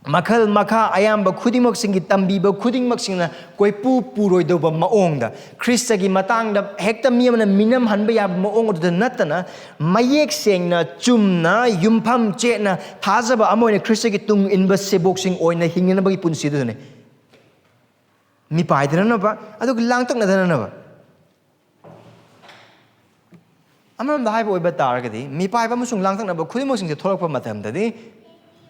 ꯃꯈꯜ ꯃꯈꯥ ꯑꯌꯥꯝꯕ ꯈꯨꯗꯤꯡꯃꯛꯁꯤꯡꯒꯤ ꯇꯝꯕꯤꯕ ꯈꯨꯗꯤꯡꯃꯛꯁꯤꯡꯅ ꯀꯣꯏꯄꯨ ꯄꯨꯔꯣꯏꯗꯧꯕ ꯃꯑꯣꯡꯗ, ꯈ꯭ꯔꯤꯁꯇꯒꯤ ꯃꯇꯥꯡꯗ ꯍꯦꯛꯇ ꯃꯤ ꯑꯃꯅ ꯃꯤꯅꯝꯍꯟꯕ ꯌꯥꯕ ꯃꯑꯣꯡ ꯑꯗꯨꯗ ꯅꯠꯇꯅ, ꯃꯌꯦꯛ ꯁꯦꯡꯅ, ꯆꯨꯝꯅ, ꯌꯨꯝꯐꯝ ꯆꯦꯠꯅ ꯊꯥꯖꯕ ꯑꯃ ꯑꯣꯏꯅ ꯈ꯭ꯔꯤꯁꯇꯒꯤ ꯇꯨꯡ ꯏꯟꯕ ꯁꯦꯕꯣꯛꯁꯤꯡ ꯑꯣꯏꯅ ꯍꯤꯡꯅꯅꯕꯒꯤ ꯄꯨꯟꯁꯤ ꯑꯗꯨꯗꯅꯤ꯫ ꯃꯤꯄꯥꯏꯗꯅꯅꯕ, ꯑꯗꯨꯒ ꯂꯥꯡꯇꯛꯅꯗꯅꯅꯕ꯫ ꯑꯃꯔꯣꯝꯗ ꯍꯥꯏꯕ ꯑꯣꯏꯕ ꯇꯥꯔꯒꯗꯤ, ꯃꯤꯄꯥꯏꯕ ꯑꯃꯁꯨꯡ ꯂꯥꯡꯇꯛꯅꯕ ꯈꯨꯗꯤꯡꯃꯛꯁꯤꯡꯁꯦ ꯊꯣꯛꯂꯛꯄ ꯃꯇꯝꯗꯗꯤ,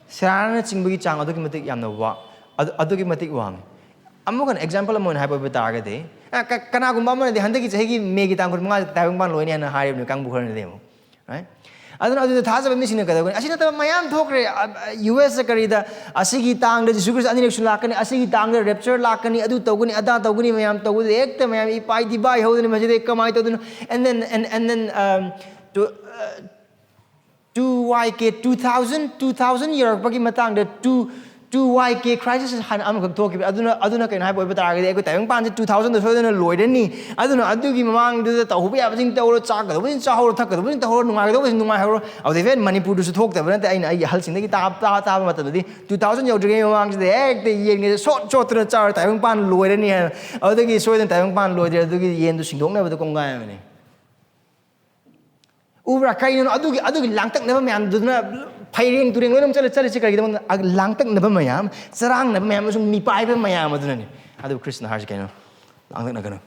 ꯁꯦꯔꯥꯟꯅ ꯆꯤꯡꯕꯒꯤ ꯆꯥꯡ ꯑꯗꯨꯛꯀꯤ ꯃꯇꯤꯛ ꯌꯥꯝꯅ ꯋꯥ-, ꯑꯗꯨ, ꯑꯗꯨꯛꯀꯤ ꯃꯇꯤꯛ ꯋꯥꯡꯉꯤ꯫ ꯑꯃꯨꯛ ꯍꯟꯅ example ꯑꯃ ꯑꯣꯏꯅ ꯍꯥꯏꯕ ꯑꯣꯏꯕ ꯇꯥꯔꯒꯗꯤ, ꯑ, ꯀ-, ꯀꯅꯥꯒꯨꯝꯕ ꯑꯃꯅꯗꯤ ꯍꯟꯗꯛꯀꯤ ꯆꯍꯤꯒꯤ ꯃꯦꯒꯤ ꯇꯥꯡ ꯀꯨꯟꯃꯉꯥꯗ ꯇꯥꯏꯕꯪꯄꯥꯟ ꯂꯣꯏꯅꯤ ꯍꯥꯏꯅ ꯍꯥꯏꯔꯤꯕꯅꯤ, ꯀꯥꯡꯕꯨ ꯈꯔꯅꯗꯤ ꯑꯃꯨꯛ, right? ꯑꯗꯨꯅ ꯑꯗꯨꯗ ꯊꯥꯖꯕ ꯃꯤꯁꯤꯡꯅ ꯀꯩꯗꯧꯒꯅꯤ? ꯑꯁꯤ ꯅꯠꯇꯕ ꯃꯌꯥꯝ ꯊꯣꯛꯈ꯭ꯔꯦ, ꯑ, ꯑ, ꯌꯨ ꯑꯦꯁꯇ ꯀꯔꯤꯗ, "ꯑꯁꯤꯒꯤ ꯇꯥꯡꯗ ꯖꯤꯁꯨ ꯈ꯭ꯔꯤꯁꯇ ꯑꯅꯤꯔꯛꯁꯨ ꯂꯥꯛꯀꯅꯤ, ꯑꯁꯤꯒꯤ ꯇꯥꯡꯗ rapture ꯂꯥꯛꯀꯅꯤ, ꯑꯗꯨ ꯇꯧꯒꯅꯤ, ꯑꯗꯥ ꯇꯧꯒꯅꯤ", ꯃꯌꯥꯝ ꯇꯧꯕꯗ ꯍꯦꯛꯇ ꯃꯌꯥꯝ ꯏꯄꯥꯏ ꯗꯤꯕꯥꯏ ꯍꯧꯗꯅ ꯃꯁꯤꯗ ꯀꯃꯥꯏꯅ ꯇꯧꯗꯣꯏꯅꯣ? And then, and, and then, um, to, uh, two Y K, two thousand, two thousand ꯌꯧꯔꯛꯄꯒꯤ ꯃꯇꯥꯡꯗ, two, ꯇꯨ ꯋꯥꯏ ꯀꯦ ꯈ꯭ꯔꯥꯏꯁꯤꯁ ꯍꯥꯏꯅ ꯑꯃꯈꯛ ꯊꯣꯛꯈꯤꯕ꯫ ꯑꯗꯨꯅ ꯑꯗꯨꯅ ꯀꯩꯅꯣ ꯍꯥꯏꯕ ꯑꯣꯏꯕ ꯇꯥꯔꯒꯗꯤ, ꯑꯩꯈꯣꯏ ꯇꯥꯏꯕꯪ ꯄꯥꯟꯁꯦ ꯇꯨ ꯊꯥꯎꯖꯟꯗ ꯁꯣꯏꯗꯅ ꯂꯣꯏꯔꯅꯤ꯫ ꯑꯗꯨꯅ ꯑꯗꯨꯒꯤ ꯃꯃꯥꯡꯗꯨꯗ ꯇꯧꯍꯧꯕ ꯌꯥꯕꯁꯤꯡ ꯇꯧꯍꯧꯔꯣ, ꯆꯥꯒꯗꯧꯕꯁꯤꯡ ꯆꯥꯍꯧꯔꯣ, ꯊꯛꯀꯗꯧꯕꯁꯤꯡ ꯇꯧꯍꯧꯔꯣ, ꯅꯨꯡꯉꯥꯏꯒꯗꯧꯕꯁꯤꯡ ꯅꯨꯡꯉꯥꯏꯍꯧꯔꯣ꯫ ꯑꯗꯨꯗ ꯏꯚꯦꯟ ꯃꯅꯤꯄꯨꯔꯗꯁꯨ ꯊꯣꯛꯇꯕ ꯅꯠꯇꯦ꯫ ꯑꯩꯅ ꯑꯩꯒꯤ ꯑꯍꯜꯁꯤꯡꯗꯒꯤ ꯇꯥꯕ ꯇꯥꯕ ꯇꯥꯕ ꯃꯇꯝꯗꯗꯤ, ꯇꯨ ꯊꯥꯎꯖꯟ ꯌꯧꯗ꯭ꯔꯤꯉꯩ ꯃꯃꯥꯡꯁꯤꯗ ꯍꯦꯛꯇ ꯌꯦꯟꯒꯁꯦ ꯁꯣꯠ ꯁꯣꯠꯇꯅ ꯆꯥꯔ ꯇꯥꯏꯕꯪ ꯄꯥꯟ ꯂꯣꯏꯔꯅꯤ ꯍꯥꯏꯅ꯫ ꯑꯗꯨꯗꯒꯤ ꯁꯣꯏꯗꯅ ꯇꯥꯏꯕꯪ ꯄꯥꯟ ꯂꯣꯏꯗ꯭ꯔꯦ꯫ ꯑꯗꯨꯒꯤ ꯌꯦꯟꯗꯨ ꯁꯤꯡꯗꯣꯛꯅꯕꯗ ꯀꯣꯡꯒꯥꯏ ꯑꯃꯅꯤ꯫ ꯎꯕ꯭ꯔꯥ? ꯀꯩꯅꯣ ꯑꯗꯨꯒꯤ, ꯑꯗꯨꯒꯤ ꯂꯥꯡꯇꯛꯅꯕ ꯃꯌꯥꯝꯗꯨꯅ ꯐꯩꯔꯦꯡ ꯇꯨꯔꯦꯡ ꯂꯣꯏꯅꯃꯛ ꯆꯠꯂ-, ꯆꯠꯂꯤꯁꯤ ꯀꯔꯤꯒꯤꯗꯃꯛꯇ? ꯑ, ꯂꯥꯡꯇꯛꯅꯕ ꯃꯌꯥꯝ, ꯆꯔꯥꯡꯅꯕ ꯃꯌꯥꯝ ꯑꯃꯁꯨꯡ ꯃꯤꯄꯥꯏꯕ ꯃꯌꯥꯝ ꯑꯗꯨꯅꯅꯤ꯫ ꯑꯗꯨꯕꯨ ꯈ꯭ꯔꯤꯁꯅ ꯍꯥꯏꯔꯤꯁꯤ ꯀꯩꯅꯣ? ꯂꯥꯡꯇꯛꯅꯒꯅꯨ꯫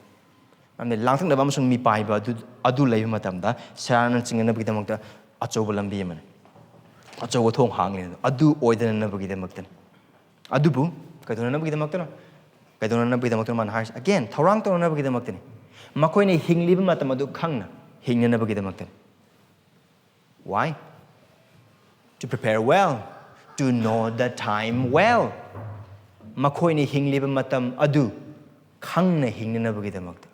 ꯃꯔꯝꯗꯤ ꯂꯥꯡꯇꯛꯅꯕ ꯑꯃꯁꯨꯡ ꯃꯤꯄꯥꯏꯕ ꯑꯗꯨ, ꯑꯗꯨ ꯂꯩꯕ ꯃꯇꯝꯗ ꯁꯦꯔꯥꯟꯅ ꯆꯤꯡꯅꯅꯕꯒꯤꯗꯃꯛꯇ ꯑꯆꯧꯕ ꯂꯝꯕꯤ ꯑꯃꯅꯤ꯫ ꯑꯆꯧꯕ ꯊꯣꯡ ꯍꯥꯡꯂꯤ꯫ ꯑꯗꯨ ꯑꯣꯏꯗꯅꯅꯕꯒꯤꯗꯃꯛꯇꯅꯤ꯫ ꯑꯗꯨꯕꯨ ꯀꯩꯗꯧꯅꯅꯕꯒꯤꯗꯃꯛꯇꯅꯣ? ꯀꯩꯗꯧꯅꯅꯕꯒꯤꯗꯃꯛꯇꯅꯣ ꯃꯥꯅ ꯍꯥꯏꯔꯤꯁꯦ? Again, ꯊꯧꯔꯥꯡ ꯇꯧꯅꯅꯕꯒꯤꯗꯃꯛꯇꯅꯤ꯫ ꯃꯈꯣꯏꯅ ꯍꯤꯡꯂꯤꯕ ꯃꯇꯝ ꯑꯗꯨ ꯈꯪꯅ ꯍꯤꯡꯅꯅꯕꯒꯤꯗꯃꯛꯇꯅꯤ꯫ Why? To prepare well, to know the time well. ꯃꯈꯣꯏꯅ ꯍꯤꯡꯂꯤꯕ ꯃꯇꯝ ꯑꯗꯨ ꯈꯪꯅ ꯍꯤꯡꯅꯅꯕꯒꯤꯗꯃꯛꯇ꯫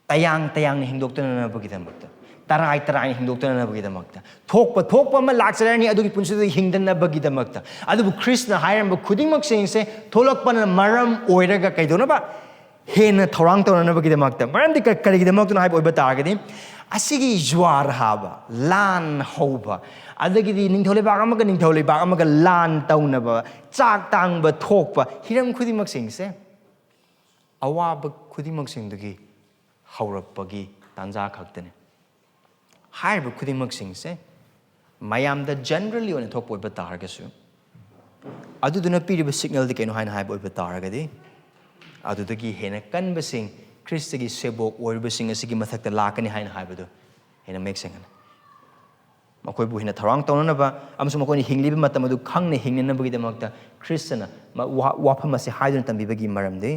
ꯇꯌꯥꯡ ꯇꯌꯥꯡꯅ ꯍꯤꯡꯗꯣꯛꯇꯅꯅꯕꯒꯤꯗꯃꯛꯇ, ꯇꯔꯥꯏ ꯇꯔꯥꯏꯅ ꯍꯤꯡꯗꯣꯛꯇꯅꯅꯕꯒꯤꯗꯃꯛꯇ, ꯊꯣꯛꯄ ꯊꯣꯛꯄ ꯑꯃ ꯂꯥꯛꯆꯔꯅꯤ ꯑꯗꯨꯒꯤ ꯄꯨꯟꯁꯤꯗꯨꯗ ꯍꯤꯡꯗꯅꯕꯒꯤꯗꯃꯛꯇ꯫ ꯑꯗꯨꯕꯨ ꯈ꯭ꯔꯤꯁꯅ ꯍꯥꯏꯔꯝꯕ ꯈꯨꯗꯤꯡꯃꯛꯁꯤꯡꯁꯦ ꯊꯣꯛꯂꯛꯄꯅ ꯃꯔꯝ ꯑꯣꯏꯔꯒ ꯀꯩꯗꯧꯅꯕ? ꯍꯦꯟꯅ ꯊꯧꯔꯥꯡ ꯇꯧꯅꯅꯕꯒꯤꯗꯃꯛꯇ꯫ ꯃꯔꯝꯗꯤ ꯀ-, ꯀꯔꯤꯒꯤꯗꯃꯛꯇꯅꯣ ꯍꯥꯏꯕ ꯑꯣꯏꯕ ꯇꯥꯔꯒꯗꯤ, ꯑꯁꯤꯒꯤ ꯖ꯭ꯋꯥꯔ ꯍꯥꯕ, ꯂꯥꯟ ꯍꯧꯕ, ꯑꯗꯒꯤꯗꯤ ꯅꯤꯡꯊꯧ ꯂꯩꯕꯥꯛ ꯑꯃꯒ ꯅꯤꯡꯊꯧ ꯂꯩꯕꯥꯛ ꯑꯃꯒ ꯂꯥꯟ ꯇꯧꯅꯕ, ꯆꯥꯛ ꯇꯥꯡꯕ ꯊꯣꯛꯄ, ꯍꯤꯔꯝ ꯈꯨꯗꯤꯡꯃꯛꯁꯤꯡꯁꯦ ꯑꯋꯥꯕ ꯈꯨꯗꯤꯡꯃꯛꯁꯤꯡꯗꯨꯒꯤ ꯍꯧꯔꯛꯄꯒꯤ ꯇꯥꯟꯖꯥ ꯈꯛꯇꯅꯤ꯫ ꯍꯥꯏꯔꯤꯕ ꯈꯨꯗꯤꯡꯃꯛꯁꯤꯡꯁꯦ ꯃꯌꯥꯝꯗ generally ꯑꯣꯏꯅ ꯊꯣꯛꯄ ꯑꯣꯏꯕ ꯇꯥꯔꯒꯁꯨ, ꯑꯗꯨꯗꯨꯅ ꯄꯤꯔꯤꯕ signalꯗꯤ ꯀꯩꯅꯣ ꯍꯥꯏꯅ ꯍꯥꯏꯕ ꯑꯣꯏꯕ ꯇꯥꯔꯒꯗꯤ, ꯑꯗꯨꯗꯒꯤ ꯍꯦꯟꯅ ꯀꯟꯕꯁꯤꯡ ꯈ꯭ꯔꯤꯁꯇꯒꯤ ꯁꯦꯕꯣꯛ ꯑꯣꯏꯔꯤꯕꯁꯤꯡ ꯑꯁꯤꯒꯤ ꯃꯊꯛꯇ ꯂꯥꯛꯀꯅꯤ ꯍꯥꯏꯅ ꯍꯥꯏꯕꯗꯨ ꯍꯦꯟꯅ ꯃꯌꯦꯛ ꯁꯦꯡꯍꯜꯂꯤ꯫ ꯃꯈꯣꯏꯕꯨ ꯍꯦꯟꯅ ꯊꯧꯔꯥꯡ ꯇꯧꯅꯅꯕ ꯑꯃꯁꯨꯡ ꯃꯈꯣꯏꯅ ꯍꯤꯡꯂꯤꯕ ꯃꯇꯝ ꯑꯗꯨ ꯈꯪꯅ ꯍꯤꯡꯅꯅꯕꯒꯤꯗꯃꯛꯇ ꯈ꯭ꯔꯤꯁꯇꯅ ꯃ-, ꯋꯥ-, ꯋꯥꯐꯝ ꯑꯁꯤ ꯍꯥꯏꯗꯨꯅ ꯇꯝꯕꯤꯕꯒꯤ ꯃꯔꯝꯗꯤ,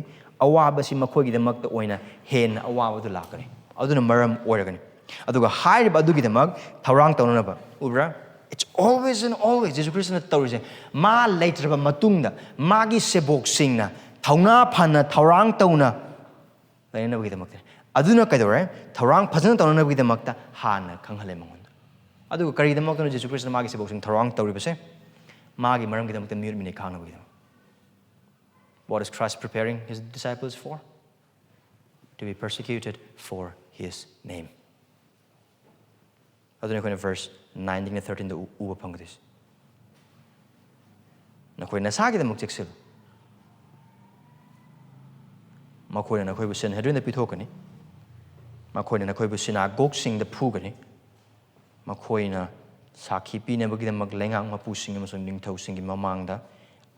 ꯑꯋꯥꯕꯁꯤ ꯃꯈꯣꯏꯒꯤꯗꯃꯛꯇ ꯑꯣꯏꯅ ꯍꯦꯟꯅ ꯑꯋꯥꯕꯗꯨ ꯂꯥꯛꯀꯅꯤ꯫ ꯑꯗꯨꯅ ꯃꯔꯝ ꯑꯣꯏꯔꯒꯅꯤ꯫ ꯑꯗꯨꯒ ꯍꯥꯏꯔꯤꯕ ꯑꯗꯨꯒꯤꯗꯃꯛ ꯊꯧꯔꯥꯡ ꯇꯧꯅꯅꯕ, ꯎꯕ꯭ꯔꯥ? It's always and always ꯖꯤꯁꯨ ꯈ꯭ꯔꯤꯁꯇꯅ ꯇꯧꯔꯤꯁꯦ꯫ ꯃꯥ ꯂꯩꯇ꯭ꯔꯕ ꯃꯇꯨꯡꯗ ꯃꯥꯒꯤ ꯁꯦꯕꯣꯛꯁꯤꯡꯅ ꯊꯧꯅꯥ ꯐꯅ ꯊꯧꯔꯥꯡ ꯇꯧꯅ ꯂꯩꯅꯅꯕꯒꯤꯗꯃꯛꯇꯅꯤ꯫ ꯑꯗꯨꯅ ꯀꯩꯗꯧꯔꯦ? ꯊꯧꯔꯥꯡ ꯐꯖꯅ ꯇꯧꯅꯅꯕꯒꯤꯗꯃꯛꯇ ꯍꯥꯟꯅ ꯈꯪꯍꯜꯂꯦ ꯃꯉꯣꯟꯗ꯫ ꯑꯗꯨꯒ ꯀꯔꯤꯒꯤꯗꯃꯛꯇꯅꯣ ꯖꯤꯁꯨ ꯈ꯭ꯔꯤꯁꯇꯅ ꯃꯥꯒꯤ ꯁꯦꯕꯣꯛꯁꯤꯡ ꯊꯧꯔꯥꯡ ꯇꯧꯔꯤꯕꯁꯦ? ꯃꯥꯒꯤ ꯃꯔꯝꯒꯤꯗꯃꯛꯇ ꯃꯤꯑꯣꯠ ꯃꯤꯅꯩ ꯈꯥꯡꯅꯕꯒꯤꯗꯃꯛ. What is Christ preparing his disciples for? To be persecuted for his name. ꯑꯗꯨꯅ ꯑꯩꯈꯣꯏꯅ verse ninedꯒꯤꯅ thirteenꯗ ꯎ- ꯎꯕ ꯐꯪꯒꯗꯣꯏꯁꯦ. ꯅꯈꯣꯏ ꯅꯁꯥꯒꯤꯗꯃꯛ ꯆꯦꯛꯁꯤꯜꯂꯨ. ꯃꯈꯣꯏꯅ ꯅꯈꯣꯏꯕꯨ ꯁꯦꯟꯍꯦꯗ꯭ꯔꯤꯟꯗ ꯄꯤꯊꯣꯛꯀꯅꯤ. ꯃꯈꯣꯏꯅ ꯅꯈꯣꯏꯕꯨ ꯁꯤꯅꯥꯒꯣꯒꯁꯤꯡꯗ ꯐꯨꯒꯅꯤ. ꯃꯈꯣꯏꯅ ꯁꯥꯈꯤ ꯄꯤꯅꯕꯒꯤꯗꯃꯛ ꯂꯩꯉꯥꯛ ꯃꯄꯨꯁꯤꯡ ꯑꯃꯁꯨꯡ ꯅꯤꯡꯊꯧꯁꯤꯡꯒꯤ ꯃꯃꯥꯡꯗ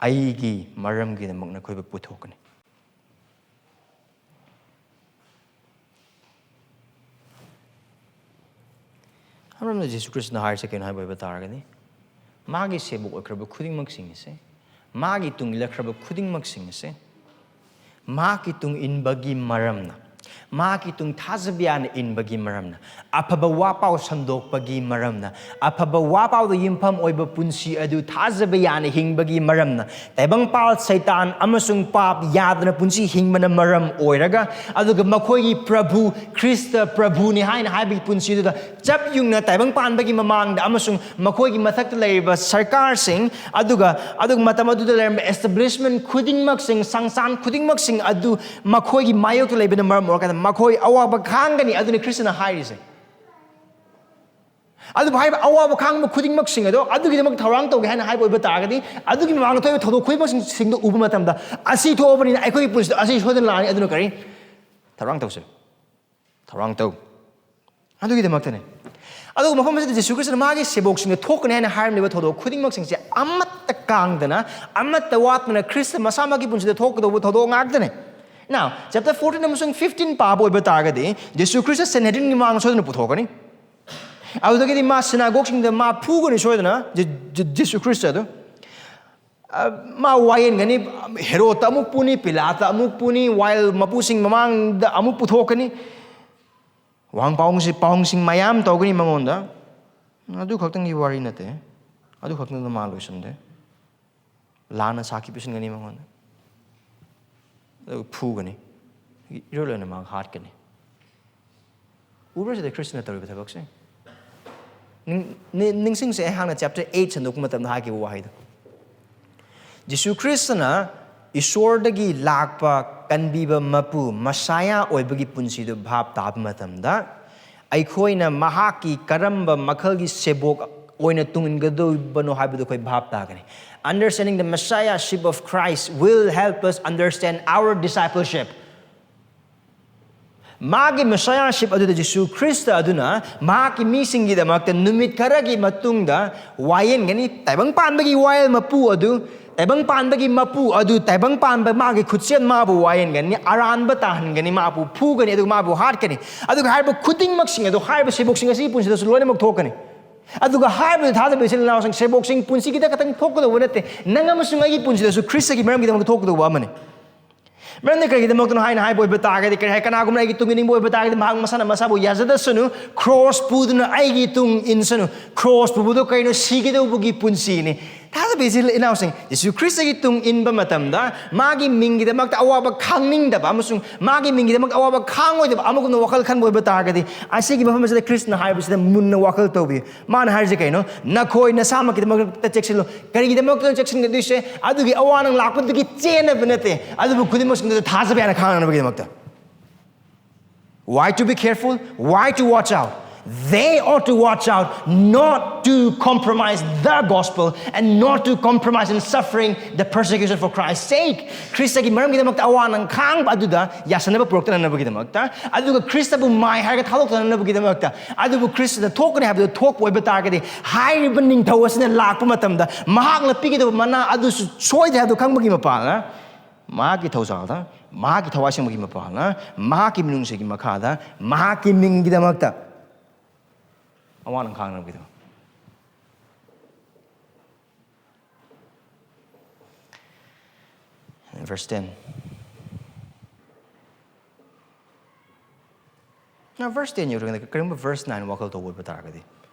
ꯑꯩꯒꯤ ꯃꯔꯝꯒꯤꯗꯃꯛ ꯅꯈꯣꯏꯕꯨ ꯄꯨꯊꯣꯛꯀꯅꯤ. ꯑꯃꯔꯣꯝꯗ ꯖꯤꯁꯨ ꯈ꯭ꯔꯤꯁꯇꯅ ꯍꯥꯏꯔꯤꯁꯦ ꯀꯩꯅꯣ ꯍꯥꯏꯕ ꯑꯣꯏꯕ ꯇꯥꯔꯒꯗꯤ, ꯃꯥꯒꯤ ꯁꯦꯕꯣꯛ ꯑꯣꯏꯈ꯭ꯔꯕ ꯈꯨꯗꯤꯡꯃꯛꯁꯤꯡ ꯑꯁꯦ, ꯃꯥꯒꯤ ꯇꯨꯡ ꯏꯜꯂꯛꯈ꯭ꯔꯕ ꯈꯨꯗꯤꯡꯃꯛꯁꯤꯡ ꯑꯁꯦ, ꯃꯥꯒꯤ ꯇꯨꯡ ꯏꯟꯕꯒꯤ ꯃꯔꯝꯅ, ꯃꯥꯒꯤ ꯇꯨꯡ ꯊꯥꯖꯕ ꯌꯥꯅ ꯏꯟꯕꯒꯤ ꯃꯔꯝꯅ, ꯑꯐꯕ ꯋꯥꯄꯥꯎ ꯁꯟꯗꯣꯛꯄꯒꯤ ꯃꯔꯝꯅ, ꯑꯐꯕ ꯋꯥꯄꯥꯎꯗ ꯌꯨꯝꯐꯝ ꯑꯣꯏꯕ ꯄꯨꯟꯁꯤ ꯑꯗꯨ ꯊꯥꯖꯕ ꯌꯥꯅ ꯍꯤꯡꯕꯒꯤ ꯃꯔꯝꯅ, ꯇꯥꯏꯕꯪꯄꯥꯜ ꯁꯩꯇꯥꯟ ꯑꯃꯁꯨꯡ ꯄꯥꯞ ꯌꯥꯗꯅ ꯄꯨꯟꯁꯤ ꯍꯤꯡꯕꯅ ꯃꯔꯝ ꯑꯣꯏꯔꯒ, ꯑꯗꯨꯒ ꯃꯈꯣꯏꯒꯤ ꯄ꯭ꯔꯚꯨ ꯈ꯭ꯔꯤꯁꯇ ꯄ꯭ꯔꯚꯨꯅꯤ ꯍꯥꯏꯅ ꯍꯥꯏꯕꯒꯤ ꯄꯨꯟꯁꯤꯗꯨꯗ ꯆꯞ ꯌꯨꯡꯅ ꯇꯥꯏꯕꯪ ꯄꯥꯟꯕꯒꯤ ꯃꯃꯥꯡꯗ ꯑꯃꯁꯨꯡ ꯃꯈꯣꯏꯒꯤ ꯃꯊꯛꯇ ꯂꯩꯔꯤꯕ ꯁꯔꯀꯥꯔꯁꯤꯡ, ꯑꯗꯨꯒ ꯑꯗꯨꯒ ꯃꯇꯝ ꯑꯗꯨꯗ ꯂꯩꯔꯝꯕ establishment ꯈꯨꯗꯤꯡꯃꯛꯁꯤꯡ, ꯁꯪꯁꯥꯟ ꯈꯨꯗꯤꯡꯃꯛꯁꯤꯡ ꯑꯗꯨ ꯃꯈꯣꯏꯒꯤ ꯃꯥꯌꯣꯛꯇ ꯂꯩꯕꯅ ꯃꯔꯝ ꯑꯣꯏꯔꯀꯥꯟꯗ ꯃꯈꯣꯏ ꯑꯋꯥꯕ ꯈꯥꯡꯒꯅꯤ꯫ ꯑꯗꯨꯅꯤ ꯈ꯭ꯔꯤꯁꯇꯅ ꯍꯥꯏꯔꯤꯁꯦ꯫ ꯑꯗꯨꯕꯨ ꯍꯥꯏꯔꯤꯕ ꯑꯋꯥꯕ ꯈꯥꯡꯕ ꯈꯨꯗꯤꯡꯃꯛꯁꯤꯡ ꯑꯗꯣ ꯑꯗꯨꯒꯤꯗꯃꯛ ꯊꯧꯔꯥꯡ ꯇꯧꯒꯦ ꯍꯥꯏꯅ ꯍꯥꯏꯕ ꯑꯣꯏꯕ ꯇꯥꯔꯒꯗꯤ, ꯑꯗꯨꯒꯤ ꯃꯃꯥꯡꯗ ꯊꯣꯛꯏꯕ ꯊꯧꯗꯣꯛ ꯈꯨꯗꯤꯡꯃꯛꯁꯤꯡꯗꯨ ꯎꯕ ꯃꯇꯝꯗ, ꯑꯁꯤ ꯊꯣꯛꯑꯕꯅꯤꯅ ꯑꯩꯈꯣꯏꯒꯤ ꯄꯨꯟꯁꯤꯗ ꯑꯁꯤ ꯁꯣꯏꯗꯅ ꯂꯥꯛꯑꯅꯤ꯫ ꯑꯗꯨꯅ ꯀꯔꯤ? ꯊꯧꯔꯥꯡ ꯇꯧꯁꯦ꯫ ꯊꯧꯔꯥꯡ ꯇꯧ꯫ ꯑꯗꯨꯒꯤꯗꯃꯛꯇꯅꯦ꯫ ꯑꯗꯨꯒ ꯃꯐꯝ ꯑꯁꯤꯗ ꯖꯤꯁꯨ ꯈ꯭ꯔꯤꯁꯇꯅ ꯃꯥꯒꯤ ꯁꯦꯕꯣꯛꯁꯤꯡꯗ ꯊꯣꯛꯀꯅꯤ ꯍꯥꯏꯅ ꯍꯥꯏꯔꯝꯂꯤꯕ ꯊꯧꯗꯣꯛ ꯈꯨꯗꯤꯡꯃꯛꯁꯤꯡꯁꯦ ꯑꯃꯠꯇ ꯀꯥꯡꯗꯅ, ꯑꯃꯠꯇ ꯋꯥꯠꯇꯅ ꯈ꯭ꯔꯤꯁꯇ ꯃꯁꯥꯃꯛꯀꯤ ꯄꯨꯟꯁꯤꯗ ꯊꯣꯛꯀꯗꯧꯕ ꯊꯧꯗꯣꯛ ꯉꯥꯛꯇꯅꯦ꯫ Now, chapter fourteen ꯑꯃꯁꯨꯡ fifteen ꯄꯥꯕ ꯑꯣꯏꯕ ꯇꯥꯔꯒꯗꯤ, ꯖꯤꯁꯨ ꯈ꯭ꯔꯤꯁꯇ ꯁꯦꯟꯍꯦꯗ꯭ꯔꯤꯟꯒꯤ ꯃꯃꯥꯡꯗ ꯁꯣꯏꯗꯅ ꯄꯨꯊꯣꯛꯀꯅꯤ꯫ ꯑꯗꯨꯗꯒꯤꯗꯤ ꯃꯥ ꯁꯤꯅꯥꯒꯣꯒꯁꯤꯡꯗ ꯃꯥ ꯐꯨꯒꯅꯤ ꯁꯣꯏꯗꯅ, ꯖꯤ-, ꯖꯤ-, ꯖꯤꯁꯨ ꯈ꯭ꯔꯤꯁꯇ ꯑꯗꯨ꯫ ꯑ, ꯃꯥ ꯋꯥꯌꯦꯟꯒꯅꯤ, ꯍꯦꯔꯣꯗꯇ ꯑꯃꯨꯛ ꯄꯨꯅꯤ, ꯄꯤꯂꯥꯠꯇ ꯑꯃꯨꯛ ꯄꯨꯅꯤ, ꯋꯥꯌꯦꯜ ꯃꯄꯨꯁꯤꯡ ꯃꯃꯥꯡꯗ ꯑꯃꯨꯛ ꯄꯨꯊꯣꯛꯀꯅꯤ꯫ ꯋꯥꯍꯪ ꯄꯥꯎꯍꯪꯁꯤ-, ꯄꯥꯎꯍꯪꯁꯤꯡ ꯃꯌꯥꯝ ꯇꯧꯒꯅꯤ ꯃꯉꯣꯟꯗ꯫ ꯑꯗꯨ ꯈꯛꯇꯪꯒꯤ ꯋꯥꯔꯤ ꯅꯠꯇꯦ꯫ ꯑꯗꯨ ꯈꯛꯇꯪꯗ ꯃꯥ ꯂꯣꯏꯁꯤꯟꯗꯦ꯫ ꯂꯥꯟꯅ ꯁꯥꯈꯤ ꯄꯤꯁꯤꯟꯒꯅꯤ ꯃꯉꯣꯟꯗ꯫ ꯑꯗꯨꯒ ꯐꯨꯒꯅꯤ꯫ ꯏꯔꯣꯏ ꯂꯣꯏꯅ ꯃꯥ ꯍꯥꯠꯀꯅꯤ꯫ ꯎꯕ꯭ꯔꯥ ꯁꯤꯗ ꯈ꯭ꯔꯤꯁꯇꯅ ꯇꯧꯔꯤꯕ ꯊꯕꯛꯁꯦ? ꯅꯤꯡꯁꯤꯡꯁꯦ, ꯑꯩꯍꯥꯛꯅ ꯆꯦꯞꯇꯔ ꯑꯩꯠ ꯁꯟꯗꯣꯛꯄ ꯃꯇꯝꯗ ꯍꯥꯏꯈꯤꯕ ꯋꯥꯍꯩꯗꯣ꯫ ꯖꯤꯁꯨ ꯈ꯭ꯔꯤꯁꯇꯅ ꯏꯁꯣꯔꯗꯒꯤ ꯂꯥꯛꯄ ꯀꯟꯕꯤꯕ ꯃꯄꯨ, ꯃꯁꯥꯌꯥ ꯑꯣꯏꯕꯒꯤ ꯄꯨꯟꯁꯤꯗꯨ ꯚꯥꯞ ꯇꯥꯕ ꯃꯇꯝꯗ, ꯑꯩꯈꯣꯏꯅ ꯃꯍꯥꯛꯀꯤ ꯀꯔꯝꯕ ꯃꯈꯜꯒꯤ ꯁꯦꯕꯣꯛ ꯑꯣꯏꯅ ꯇꯨꯡꯏꯟꯒꯗꯧꯕꯅꯣ ꯍꯥꯏꯕꯗꯨ ꯑꯩꯈꯣꯏ ꯚꯥꯞ ꯇꯥꯒꯅꯤ꯫ Understanding the Messiahship of Christ will help us understand our discipleship. ꯃꯥꯒꯤ ꯃꯁꯥꯌꯥꯁꯤꯞ ꯑꯗꯨꯗ ꯖꯤꯁꯨ ꯈ꯭ꯔꯤꯁꯇ ꯑꯗꯨꯅ ꯃꯍꯥꯛꯀꯤ ꯃꯤꯁꯤꯡꯒꯤꯗꯃꯛꯇ ꯅꯨꯃꯤꯠ ꯈꯔꯒꯤ ꯃꯇꯨꯡꯗ ꯋꯥꯌꯦꯟꯒꯅꯤ꯫ ꯇꯥꯏꯕꯪ ꯄꯥꯟꯕꯒꯤ ꯋꯥꯌꯦꯜ ꯃꯄꯨ ꯑꯗꯨ, ꯇꯥꯏꯕꯪ ꯄꯥꯟꯕꯒꯤ ꯃꯄꯨ ꯑꯗꯨ, ꯇꯥꯏꯕꯪ ꯄꯥꯟꯕ ꯃꯥꯒꯤ ꯈꯨꯠꯁꯦꯝ ꯃꯥꯕꯨ ꯋꯥꯌꯦꯟꯒꯅꯤ, ꯑꯔꯥꯟꯕ ꯇꯥꯍꯟꯒꯅꯤ, ꯃꯥꯕꯨ ꯐꯨꯒꯅꯤ, ꯑꯗꯨꯒ ꯃꯥꯕꯨ ꯍꯥꯠꯀꯅꯤ꯫ ꯑꯗꯨꯒ ꯍꯥꯏꯔꯤꯕ ꯈꯨꯗꯤꯡꯃꯛꯁꯤꯡ ꯑꯗꯨ ꯍꯥꯏꯔꯤꯕ ꯁꯦꯕꯣꯛꯁꯤꯡ ꯑꯁꯤꯒꯤ ꯄꯨꯟꯁꯤꯗꯁꯨ ꯂꯣꯏꯅꯃꯛ ꯊꯣꯛꯀꯅꯤ꯫ ꯑꯗꯨꯒ ꯍꯥꯏꯔꯤꯕꯗꯨ ꯊꯥꯖꯕ ꯏꯆꯤꯜ ꯏꯅꯥꯎꯁꯤꯡ, ꯁꯦꯕꯣꯛꯁꯤꯡ ꯄꯨꯟꯁꯤꯒꯤꯗ ꯈꯛꯇꯪ ꯊꯣꯛꯀꯗꯧꯕ ꯅꯠꯇꯦ, ꯅꯪ ꯑꯃꯁꯨꯡ ꯑꯩꯒꯤ ꯄꯨꯟꯁꯤꯗꯁꯨ ꯈ꯭ꯔꯤꯁꯇꯒꯤ ꯃꯔꯝꯒꯤꯗꯃꯛꯇ ꯊꯣꯛꯀꯗꯧꯕ ꯑꯃꯅꯤ꯫ ꯃꯔꯝꯗꯤ ꯀꯔꯤꯒꯤꯗꯃꯛꯇꯅꯣ ꯍꯥꯏꯅ ꯍꯥꯏꯕ ꯑꯣꯏꯕ ꯇꯥꯔꯒꯗꯤ, ꯀꯔꯤ ꯍꯥꯏ, ꯀꯅꯥꯒꯨꯝꯕꯅ ꯑꯩꯒꯤ ꯇꯨꯡ ꯏꯅꯤꯡꯕ ꯑꯣꯏꯕ ꯇꯥꯔꯒꯗꯤ, ꯃꯍꯥꯛ ꯃꯁꯥꯅ ꯃꯁꯥꯕꯨ ꯌꯥꯖꯗꯁꯅꯨ, ꯀ꯭ꯔꯣꯁ ꯄꯨꯗꯨꯅ ꯑꯩꯒꯤ ꯇꯨꯡ ꯏꯟꯁꯅꯨ꯫ ꯀ꯭ꯔꯣꯁ ꯄꯨꯕꯗꯣ ꯀꯩꯅꯣ? ꯁꯤꯒꯗꯧꯕꯒꯤ ꯄꯨꯟꯁꯤꯅꯤ꯫ ꯊꯥꯖꯕ ꯏꯆꯤꯜ ꯏꯅꯥꯎꯁꯤꯡ, ꯖꯤꯁꯨ ꯈ꯭ꯔꯤꯁꯇꯒꯤ ꯇꯨꯡ ꯏꯟꯕ ꯃꯇꯝꯗ ꯃꯥꯒꯤ ꯃꯤꯡꯒꯤꯗꯃꯛꯇ ꯑꯋꯥꯕ ꯈꯥꯡꯅꯤꯡꯗꯕ ꯑꯃꯁꯨꯡ ꯃꯥꯒꯤ ꯃꯤꯡꯒꯤꯗꯃꯛꯇ ꯑꯋꯥꯕ ꯈꯥꯡꯉꯣꯏꯗꯕ ꯑꯃꯒꯨꯝꯅ ꯋꯥꯈꯜ ꯈꯟꯕ ꯑꯣꯏꯕ ꯇꯥꯔꯒꯗꯤ, ꯑꯁꯤꯒꯤ ꯃꯐꯝ ꯑꯁꯤꯗ ꯈ꯭ꯔꯤꯁꯇꯅ ꯍꯥꯏꯕꯁꯤꯗ ꯃꯨꯟꯅ ꯋꯥꯈꯜ ꯇꯧꯕꯤꯌꯨ꯫ ꯃꯥꯅ ꯍꯥꯏꯔꯤꯁꯦ ꯀꯩꯅꯣ? ꯅꯈꯣꯏ ꯅꯁꯥꯃꯛꯀꯤꯗꯃꯛꯇ ꯆꯦꯛꯁꯤꯜꯂꯨ꯫ ꯀꯔꯤꯒꯤꯗꯃꯛꯇ ꯆꯦꯛꯁꯤꯟꯒꯗꯣꯏꯁꯦ? ꯑꯗꯨꯒꯤ ꯑꯋꯥ ꯅꯪ ꯂꯥꯛꯄꯗꯨꯒꯤ ꯆꯦꯟꯅꯕ ꯅꯠꯇꯦ, ꯑꯗꯨꯕꯨ ꯈꯨꯗꯤꯡꯃꯛꯁꯤꯡꯗꯨꯗ ꯊꯥꯖꯕ ꯌꯥꯅ ꯈꯥꯡꯅꯅꯕꯒꯤꯗꯃꯛꯇ꯫ Why to be careful? Why to watch out? They ought to watch out not to compromise the gospel and not to compromise in suffering the persecution for Christ's sake. ꯈ꯭ꯔꯤꯁꯇꯒꯤ ꯃꯔꯝꯒꯤꯗꯃꯛꯇ ꯑꯋꯥ ꯅꯪ ꯈꯥꯡꯕ ꯑꯗꯨꯗ ꯌꯥꯁꯟꯅꯕ ꯄꯨꯔꯛꯇꯅꯅꯕꯒꯤꯗꯃꯛꯇ, ꯑꯗꯨꯒ ꯈ꯭ꯔꯤꯁꯇꯕꯨ ꯃꯥꯏ ꯍꯥꯏꯔꯒ ꯊꯥꯗꯣꯛꯇꯅꯅꯕꯒꯤꯗꯃꯛꯇ, ꯑꯗꯨꯕꯨ ꯈ꯭ꯔꯤꯁꯇꯗ ꯊꯣꯛꯀꯅꯤ ꯍꯥꯏꯕꯗꯨ ꯊꯣꯛꯄ ꯑꯣꯏꯕ ꯇꯥꯔꯒꯗꯤ, ꯍꯥꯏꯔꯤꯕ ꯅꯤꯡꯊꯧ ꯑꯁꯤꯅ ꯂꯥꯛꯄ ꯃꯇꯝꯗ ꯃꯍꯥꯛꯅ ꯄꯤꯒꯗꯕ ꯃꯅꯥ ꯑꯗꯨꯁꯨ ꯁꯣꯏꯗꯦ ꯍꯥꯏꯕꯗꯨ ꯈꯪꯕꯒꯤ ꯃꯄꯥꯟꯅ, ꯃꯍꯥꯛꯀꯤ ꯊꯧꯖꯥꯜꯗ, ꯃꯍꯥꯛꯀꯤ ꯊꯋꯥꯏ ꯁꯦꯡꯕꯒꯤ ꯃꯄꯥꯟꯅ, ꯃꯍꯥꯛꯀꯤ ꯃꯤꯅꯨꯡꯁꯤꯒꯤ ꯃꯈꯥꯗ, ꯃꯍꯥꯛꯀꯤ ꯃꯤꯡꯒꯤꯗꯃꯛꯇ ꯑꯋꯥ ꯅꯪ ꯈꯥꯡꯅꯕꯒꯤꯗꯃꯛ꯫ Verse ten. Now, verse ten ꯌꯧꯔꯀꯥꯟꯗ ꯀꯔꯤꯒꯨꯝꯕ verse nine ꯋꯥꯈꯜ ꯇꯧꯕ ꯑꯣꯏꯕ ꯇꯥꯔꯒꯗꯤ,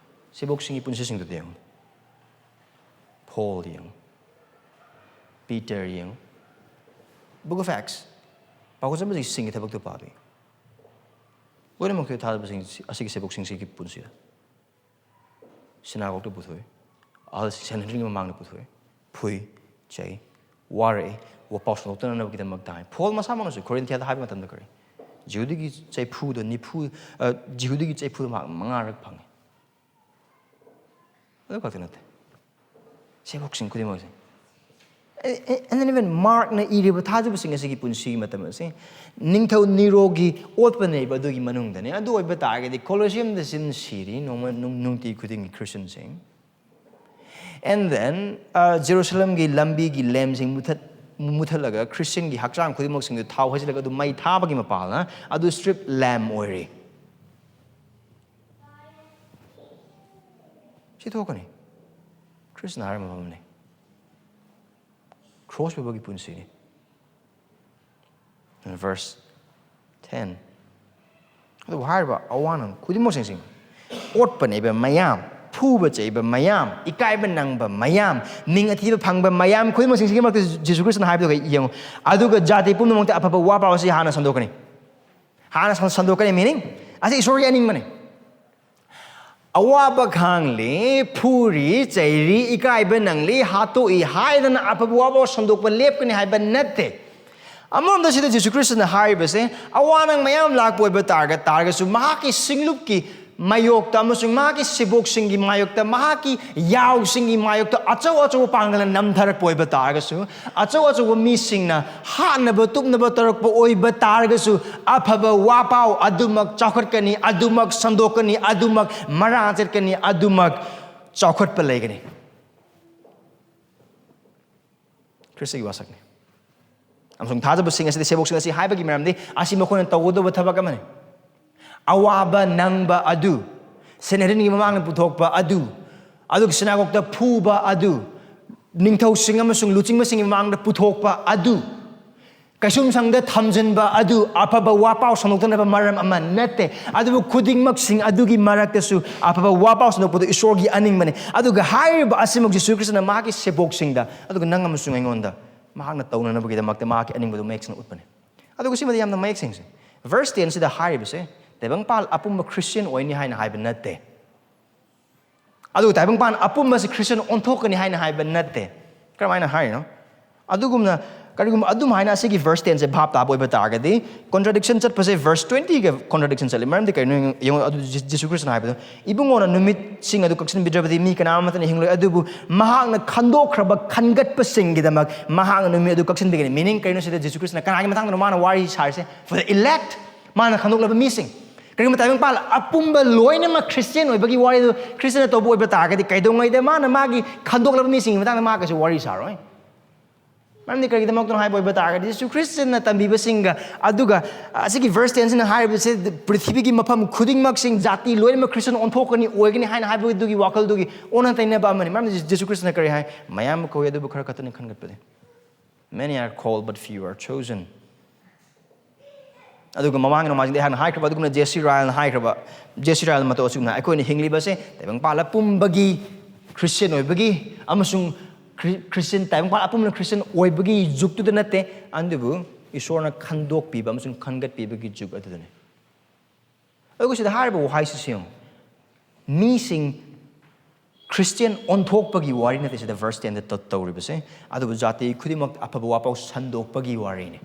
ꯁꯤꯕꯣꯛꯁꯤꯡꯒꯤ ꯄꯨꯟꯁꯤꯁꯤꯡꯗꯨꯗ ꯌꯦꯡꯉꯨ꯫ ꯄꯣꯜ ꯌꯦꯡꯉꯨ꯫ ꯄꯤꯇꯔ ꯌꯦꯡꯉꯨ꯫ Book of Acts꯫ ꯄꯥꯎꯈꯣꯟ ꯆꯟꯕꯁꯤꯡꯒꯤ ꯊꯕꯛꯇꯨ ꯄꯥꯕꯤ꯫ ꯂꯣꯏꯅꯃꯛꯀꯤ ꯊꯥꯖꯕꯁꯤꯡ ꯑꯁꯤꯒꯤ ꯁꯦꯕꯣꯛꯁꯤꯡꯁꯤꯒꯤ ꯄꯨꯟꯁꯤꯗ꯫ ꯁꯤꯅꯥꯒꯣꯛꯇ ꯄꯨꯊꯣꯛꯏ, ꯑꯍꯜ ꯁꯦꯅꯍꯦꯗ꯭ꯔꯤꯟꯒꯤ ꯃꯃꯥꯡꯗ ꯄꯨꯊꯣꯛꯏ, ꯐꯨꯏ, ꯆꯩ, ꯋꯥꯔꯛꯏ, ꯋꯥꯄꯥꯎ ꯁꯟꯗꯣꯛꯇꯅꯅꯕꯒꯤꯗꯃꯛꯇ ꯍꯥꯏ꯫ ꯄꯣꯜ ꯃꯁꯥꯃꯛꯅꯁꯨ ꯀꯣꯔꯤꯟꯊꯤꯌꯥꯗ ꯍꯥꯏꯕ ꯃꯇꯝꯗ ꯀꯔꯤ? ꯖꯤꯍꯨꯗꯤꯒꯤ ꯆꯩꯐꯨꯗꯣ ꯅꯤꯐꯨ, ꯑ, ꯖꯤꯍꯨꯗꯤꯒꯤ ꯆꯩꯐꯨꯗꯣ ꯃꯍꯥꯛ ꯃꯉꯥꯔꯛ ꯐꯪꯉꯤ꯫ ꯑꯗꯨ ꯈꯛꯇ ꯅꯠꯇꯦ, ꯁꯦꯕꯣꯛꯁꯤꯡ ꯈꯨꯗꯤꯡꯃꯛꯁꯦ꯫ And even ꯃꯥꯔꯛꯅ ꯏꯔꯤꯕ ꯊꯥꯖꯕꯁꯤꯡ ꯑꯁꯤꯒꯤ ꯄꯨꯟꯁꯤꯒꯤ ꯃꯇꯝ ꯑꯁꯤ ꯅꯤꯡꯊꯧ ꯅꯤꯔꯣꯒꯤ ꯑꯣꯠꯄ ꯅꯩꯕ ꯑꯗꯨꯒꯤ ꯃꯅꯨꯡꯗꯅꯦ꯫ ꯑꯗꯨ ꯑꯣꯏꯕ ꯇꯥꯔꯒꯗꯤ ꯀꯣꯂꯣꯁꯤꯌꯝꯗ ꯁꯤꯟ ꯁꯤꯔꯤ ꯅꯣꯡꯃ, ꯅꯨꯡ-, ꯅꯨꯡꯇꯤ ꯈꯨꯗꯤꯡꯒꯤ ꯈ꯭ꯔꯤꯁꯇꯤꯌꯟꯁꯤꯡ꯫ And then, ꯑ, ꯖꯦꯔꯨꯁꯂꯝꯒꯤ ꯂꯝꯕꯤꯒꯤ ꯂꯦꯝꯁꯤꯡ ꯃꯨꯊꯠ-, ꯃꯨꯊꯠꯂꯒ ꯈ꯭ꯔꯤꯁꯇꯤꯌꯟꯒꯤ ꯍꯛꯆꯥꯡ ꯈꯨꯗꯤꯡꯃꯛꯁꯤꯡꯗꯨ ꯊꯥꯎ ꯍꯩꯖꯤꯜꯂꯒ ꯑꯗꯨ ꯃꯩ ꯊꯥꯕꯒꯤ ꯃꯄꯥꯜꯅ ꯑꯗꯨ ꯁ꯭ꯇ꯭ꯔꯤꯞ ꯂꯦꯝ ꯑꯣꯏꯔꯤ꯫ ꯁꯤ ꯊꯣꯛꯀꯅꯤ꯫ ꯈ꯭ꯔꯤꯁꯅ ꯍꯥꯏꯔꯝꯕ ꯑꯃꯅꯤ꯫ ꯈ꯭ꯔꯣꯁ ꯑꯣꯏꯕꯒꯤ ꯄꯨꯟꯁꯤꯅꯤ꯫ Verse ten꯫ ꯑꯗꯨꯕꯨ ꯍꯥꯏꯔꯤꯕ ꯑꯋꯥ ꯅꯪ ꯈꯨꯗꯤꯡꯃꯛꯁꯤꯡꯁꯤ, ꯑꯣꯠꯄ ꯅꯩꯕ ꯃꯌꯥꯝ, ꯐꯨꯕ ꯆꯩꯕ ꯃꯌꯥꯝ, ꯏꯀꯥꯏꯕ ꯅꯪꯕ ꯃꯌꯥꯝ, ꯃꯤꯡ ꯑꯊꯤꯕ ꯐꯪꯕ ꯃꯌꯥꯝ ꯈꯨꯗꯤꯡꯃꯛꯁꯤꯡꯁꯤꯒꯤ ꯃꯔꯛꯇ ꯖꯦꯁꯨ ꯈ꯭ꯔꯤꯁꯇꯅ ꯍꯥꯏꯕꯗꯨ ꯌꯦꯡꯉꯨ꯫ ꯑꯗꯨꯒ ꯖꯥꯇꯤ ꯄꯨꯝꯅꯃꯛꯇ ꯑꯐꯕ ꯋꯥ ꯄꯥꯎ ꯑꯁꯤ ꯍꯥꯟꯅ ꯁꯟꯗꯣꯛꯀꯅꯤ꯫ ꯍꯥꯟꯅ ꯁꯟ-, ꯁꯟꯗꯣꯛꯀꯅꯤ, meaning ꯑꯁꯤ ꯏꯁꯣꯔꯒꯤ ꯑꯅꯤꯡꯕꯅꯤ꯫ ꯑꯋꯥꯕ ꯈꯥꯡꯂꯤ, ꯐꯨꯔꯤ, ꯆꯩꯔꯤ, ꯏꯀꯥꯏꯕ ꯅꯪꯂꯤ, ꯍꯥꯠꯇꯣꯛꯏ ꯍꯥꯏꯗꯅ ꯑꯐꯕ ꯋꯥ ꯄꯥꯎ ꯁꯟꯗꯣꯛꯄ ꯂꯦꯞꯀꯅꯤ ꯍꯥꯏꯕ ꯅꯠꯇꯦ꯫ ꯑꯃꯔꯣꯝꯗ ꯁꯤꯗ ꯖꯦꯁꯨ ꯈ꯭ꯔꯤꯁꯇꯅ ꯍꯥꯏꯔꯤꯕꯁꯦ, ꯑꯋꯥ ꯅꯪ ꯃꯌꯥꯝ ꯂꯥꯛꯄ ꯑꯣꯏꯕ ꯇꯥꯔꯒ-, ꯇꯥꯔꯒꯁꯨ ꯃꯍꯥꯛꯀꯤ ꯁꯤꯡꯂꯨꯞꯀꯤ ꯃꯥꯌꯣꯛꯇ ꯑꯃꯁꯨꯡ ꯃꯍꯥꯛꯀꯤ ꯁꯦꯕꯣꯛꯁꯤꯡꯒꯤ ꯃꯥꯌꯣꯛꯇ, ꯃꯍꯥꯛꯀꯤ ꯌꯥꯎꯁꯤꯡꯒꯤ ꯃꯥꯌꯣꯛꯇ ꯑꯆꯧ ꯑꯆꯧꯕ ꯄꯥꯡꯒꯜꯅ ꯅꯝꯊꯔꯛꯄ ꯑꯣꯏꯕ ꯇꯥꯔꯒꯁꯨ, ꯑꯆꯧ ꯑꯆꯧꯕ ꯃꯤꯁꯤꯡꯅ ꯍꯥꯠꯅꯕ ꯇꯨꯞꯅꯕ ꯇꯧꯔꯛꯄ ꯑꯣꯏꯕ ꯇꯥꯔꯒꯁꯨ, ꯑꯐꯕ ꯋꯥꯄꯥꯎ ꯑꯗꯨꯃꯛ ꯆꯥꯎꯈꯠꯀꯅꯤ, ꯑꯗꯨꯃꯛ ꯁꯟꯗꯣꯛꯀꯅꯤ, ꯑꯗꯨꯃꯛ ꯃꯔꯥ ꯆꯠꯀꯅꯤ, ꯑꯗꯨꯃꯛ ꯆꯥꯎꯈꯠꯄ ꯂꯩꯒꯅꯤ꯫ ꯈ꯭ꯔꯤꯁꯇꯒꯤ ꯋꯥꯁꯛꯅꯤ꯫ ꯑꯃꯁꯨꯡ ꯊꯥꯖꯕꯁꯤꯡ ꯑꯁꯤꯗ ꯁꯦꯕꯣꯛꯁꯤꯡ ꯑꯁꯤ ꯍꯥꯏꯕꯒꯤ ꯃꯔꯝꯗꯤ ꯑꯁꯤ ꯃꯈꯣꯏꯅ ꯇꯧꯒꯗꯧꯕ ꯊꯕꯛ ꯑꯃꯅꯤ꯫ ꯑꯋꯥꯕ ꯅꯪꯕ ꯑꯗꯨ, ꯁꯦꯅꯍꯦꯗ꯭ꯔꯤꯟꯒꯤ ꯃꯃꯥꯡꯗ ꯄꯨꯊꯣꯛꯄ ꯑꯗꯨ, ꯑꯗꯨꯒ ꯁꯤꯅꯥꯒꯣꯛꯇ ꯐꯨꯕ ꯑꯗꯨ, ꯅꯤꯡꯊꯧꯁꯤꯡ ꯑꯃꯁꯨꯡ ꯂꯨꯆꯤꯡꯕꯁꯤꯡꯒꯤ ꯃꯃꯥꯡꯗ ꯄꯨꯊꯣꯛꯄ ꯑꯗꯨ, ꯀꯩꯁꯨꯝꯁꯪꯗ ꯊꯝꯖꯤꯟꯕ ꯑꯗꯨ ꯑꯐꯕ ꯋꯥꯄꯥꯎ ꯁꯟꯗꯣꯛꯇꯅꯕ ꯃꯔꯝ ꯑꯃ ꯅꯠꯇꯦ꯫ ꯑꯗꯨꯕꯨ ꯈꯨꯗꯤꯡꯃꯛꯁꯤꯡ ꯑꯗꯨꯒꯤ ꯃꯔꯛꯇꯁꯨ ꯑꯐꯕ ꯋꯥꯄꯥꯎ ꯁꯟꯗꯣꯛꯄꯗꯨ ꯏꯁꯣꯔꯒꯤ ꯑꯅꯤꯡꯕꯅꯤ꯫ ꯑꯗꯨꯒ ꯍꯥꯏꯔꯤꯕ ꯑꯁꯤꯃꯛ ꯖꯤꯁꯨ ꯈ꯭ꯔꯤꯁꯇꯅ ꯃꯍꯥꯛꯀꯤ ꯁꯦꯕꯣꯛꯁꯤꯡꯗ, ꯑꯗꯨꯒ ꯅꯪ ꯑꯃꯁꯨꯡ ꯑꯩꯉꯣꯟꯗ ꯃꯍꯥꯛꯅ ꯇꯧꯅꯅꯕꯒꯤꯗꯃꯛꯇ ꯃꯍꯥꯛꯀꯤ ꯑꯅꯤꯡꯕꯗꯨ ꯃꯌꯦꯛ ꯁꯦꯡꯅ ꯎꯠꯄꯅꯤ꯫ ꯑꯗꯨꯒ ꯁꯤꯃꯗꯤ ꯌꯥꯝꯅ ꯃꯌꯦꯛ ꯁꯦꯡꯁꯦ꯫ Verse ten ꯁꯤꯗ ꯍꯥꯏꯔꯤꯕꯁꯦ, ꯇꯥꯏꯕꯪꯄꯥꯜ ꯑꯄꯨꯝꯕ ꯈ꯭ꯔꯤꯁꯇꯤꯌꯟ ꯑꯣꯏꯅꯤ ꯍꯥꯏꯅ ꯍꯥꯏꯕ ꯅꯠꯇꯦ꯫ ꯑꯗꯨꯒ ꯇꯥꯏꯕꯪꯄꯥꯟ ꯑꯄꯨꯝꯕꯁꯤ ꯈ꯭ꯔꯤꯁꯇꯤꯌꯟ ꯑꯣꯟꯊꯣꯛꯀꯅꯤ ꯍꯥꯏꯅ ꯍꯥꯏꯕ ꯅꯠꯇꯦ꯫ ꯀꯔꯝꯍꯥꯏꯅ ꯍꯥꯏꯔꯤꯅꯣ? ꯑꯗꯨꯒꯨꯝꯅ, ꯀꯔꯤꯒꯨꯝꯕ ꯑꯗꯨꯝ ꯍꯥꯏꯅ ꯑꯁꯤꯒꯤ verse ten ꯁꯦ ꯚꯥꯞ ꯇꯥꯕ ꯑꯣꯏꯕ ꯇꯥꯔꯒꯗꯤ, contradiction ꯆꯠꯄꯁꯦ verse twenty ꯒ contradiction ꯆꯠꯂꯤ꯫ ꯃꯔꯝꯗꯤ ꯀꯔꯤꯅꯣ ꯌꯦꯡꯉꯣ, ꯑꯗꯨ ꯖꯤ-, ꯖꯤꯁꯨ ꯈ꯭ꯔꯤꯁꯇꯅ ꯍꯥꯏꯕꯗꯣ, "ꯏꯕꯨꯡꯉꯣꯅ ꯅꯨꯃꯤꯠꯁꯤꯡ ꯑꯗꯨ ꯀꯛꯁꯤꯟꯕꯤꯗ꯭ꯔꯕꯗꯤ ꯃꯤ ꯀꯅꯥ ꯑꯃꯠꯇꯅ ꯍꯤꯡꯂꯣꯏ, ꯑꯗꯨꯕꯨ ꯃꯍꯥꯛꯅ ꯈꯟꯗꯣꯛꯈ꯭ꯔꯕ ꯈꯟꯒꯠꯄꯁꯤꯡꯒꯤꯗꯃꯛ ꯃꯍꯥꯛꯅ ꯅꯨꯃꯤꯠ ꯑꯗꯨ ꯀꯛꯁꯤꯟꯕꯤꯒꯅꯤ"꯫ Meaning ꯀꯔꯤꯅꯣ ꯁꯤꯗ ꯖꯤꯁꯨ ꯈ꯭ꯔꯤꯁꯇꯅ ꯀꯅꯥꯒꯤ ꯃꯇꯥꯡꯗꯅꯣ ꯃꯥꯅ ꯋꯥꯔꯤ ꯁꯥꯔꯤꯁꯦ? For the elect, ꯃꯥꯅ ꯈꯟꯗꯣꯛꯂꯕ ꯃꯤꯁꯤꯡ꯫ ꯀꯔꯤꯒꯨꯝꯕ ꯇꯥꯏꯕꯪꯄꯥꯟ ꯑꯄꯨꯝꯕ ꯂꯣꯏꯅꯃꯛ ꯈ꯭ꯔꯤꯁꯇꯤꯌꯟ ꯑꯣꯏꯕꯒꯤ ꯋꯥꯔꯤꯗꯨ ꯈ꯭ꯔꯤꯁꯇꯅ ꯇꯧꯕ ꯑꯣꯏꯕ ꯇꯥꯔꯒꯗꯤ, ꯀꯩꯗꯧꯉꯩꯗ ꯃꯥꯅ ꯃꯥꯒꯤ ꯈꯟꯗꯣꯛꯂꯕ ꯃꯤꯁꯤꯡꯒꯤ ꯃꯇꯥꯡꯗ ꯃꯥ ꯀꯩꯁꯨ ꯋꯥꯔꯤ ꯁꯥꯔꯣꯏ꯫ ꯃꯔꯝꯗꯤ ꯀꯔꯤꯒꯤꯗꯃꯛꯇꯅꯣ ꯍꯥꯏꯕ ꯑꯣꯏꯕ ꯇꯥꯔꯒꯗꯤ, ꯖꯤꯁꯨ ꯈ꯭ꯔꯤꯁꯇꯅ ꯇꯝꯕꯤꯕꯁꯤꯡꯒ, ꯑꯗꯨꯒ ꯑꯁꯤꯒꯤ verse ten ꯁꯤꯅ ꯍꯥꯏꯔꯤꯕꯁꯦ, ꯄ꯭ꯔꯤꯊꯤꯕꯤꯒꯤ ꯃꯐꯝ ꯈꯨꯗꯤꯡꯃꯛꯁꯤꯡ, ꯖꯥꯇꯤ ꯂꯣꯏꯅꯃꯛ ꯈ꯭ꯔꯤꯁꯇꯤꯌꯟ ꯑꯣꯟꯊꯣꯛꯀꯅꯤ, ꯑꯣꯏꯒꯅꯤ ꯍꯥꯏꯅ ꯍꯥꯏꯕꯗꯨꯒꯤ ꯋꯥꯈꯜꯗꯨꯒꯤ ꯑꯣꯟꯅ ꯇꯩꯅꯕ ꯑꯃꯅꯤ꯫ ꯃꯔꯝꯗꯤ ꯖꯤꯁꯨ ꯈ꯭ꯔꯤꯁꯇꯅ ꯀꯔꯤ ꯍꯥꯏ? "ꯃꯌꯥꯝ ꯀꯧꯏ, ꯑꯗꯨꯕꯨ ꯈꯔ ꯈꯛꯇꯅꯤ ꯈꯟꯒꯠꯄꯗꯤ꯫ Many are called, but few are chosen." ꯑꯗꯨꯒ ꯃꯃꯥꯡꯒꯤ ꯅꯣꯡꯃꯥꯏꯖꯤꯡꯗ ꯑꯩꯍꯥꯛꯅ ꯍꯥꯏꯈ꯭ꯔꯕ ꯑꯗꯨꯒꯨꯝꯅ ꯖꯦ ꯁꯤ ꯔꯥꯏꯜꯅ ꯍꯥꯏꯈ꯭ꯔꯕ, ꯖꯦ ꯁꯤ ꯔꯥꯏꯜ ꯃꯇꯧ ꯑꯁꯨꯝꯅ, ꯑꯩꯈꯣꯏꯅ ꯍꯤꯡꯂꯤꯕꯁꯦ ꯇꯥꯏꯕꯪꯄꯥꯜ ꯑꯄꯨꯝꯕꯒꯤ ꯈ꯭ꯔꯤꯁꯇꯤꯌꯟ ꯑꯣꯏꯕꯒꯤ ꯑꯃꯁꯨꯡ ꯈ꯭ꯔꯤ-, ꯈ꯭ꯔꯤꯁꯇꯤꯌꯟ, ꯇꯥꯏꯕꯪꯄꯥꯜ ꯑꯄꯨꯝꯕꯅ ꯈ꯭ꯔꯤꯁꯇꯤꯌꯟ ꯑꯣꯏꯕꯒꯤ ꯖꯨꯒꯇꯨꯗ ꯅꯠꯇꯦ, ꯑꯗꯨꯕꯨ ꯏꯁꯣꯔꯅ ꯈꯟꯗꯣꯛꯄꯤꯕ ꯑꯃꯁꯨꯡ ꯈꯟꯒꯠꯄꯤꯕꯒꯤ ꯖꯨꯒ ꯑꯗꯨꯗꯅꯤ꯫ ꯑꯗꯨꯒ ꯁꯤꯗ ꯍꯥꯏꯔꯤꯕ ꯋꯥꯍꯩꯁꯤꯁꯨ ꯌꯦꯡꯉꯨ, ꯃꯤꯁꯤꯡ ꯈ꯭ꯔꯤꯁꯇꯤꯌꯟ ꯑꯣꯟꯊꯣꯛꯄꯒꯤ ꯋꯥꯔꯤ ꯅꯠꯇꯦ ꯁꯤꯗ verse ten ꯗ ꯇꯧ-, ꯇꯧꯔꯤꯕꯁꯦ, ꯑꯗꯨꯕꯨ ꯖꯥꯇꯤ ꯈꯨꯗꯤꯡꯃꯛ ꯑꯐꯕ ꯋꯥꯄꯥꯎ ꯁꯟꯗꯣꯛꯄꯒꯤ ꯋꯥꯔꯤꯅꯤ,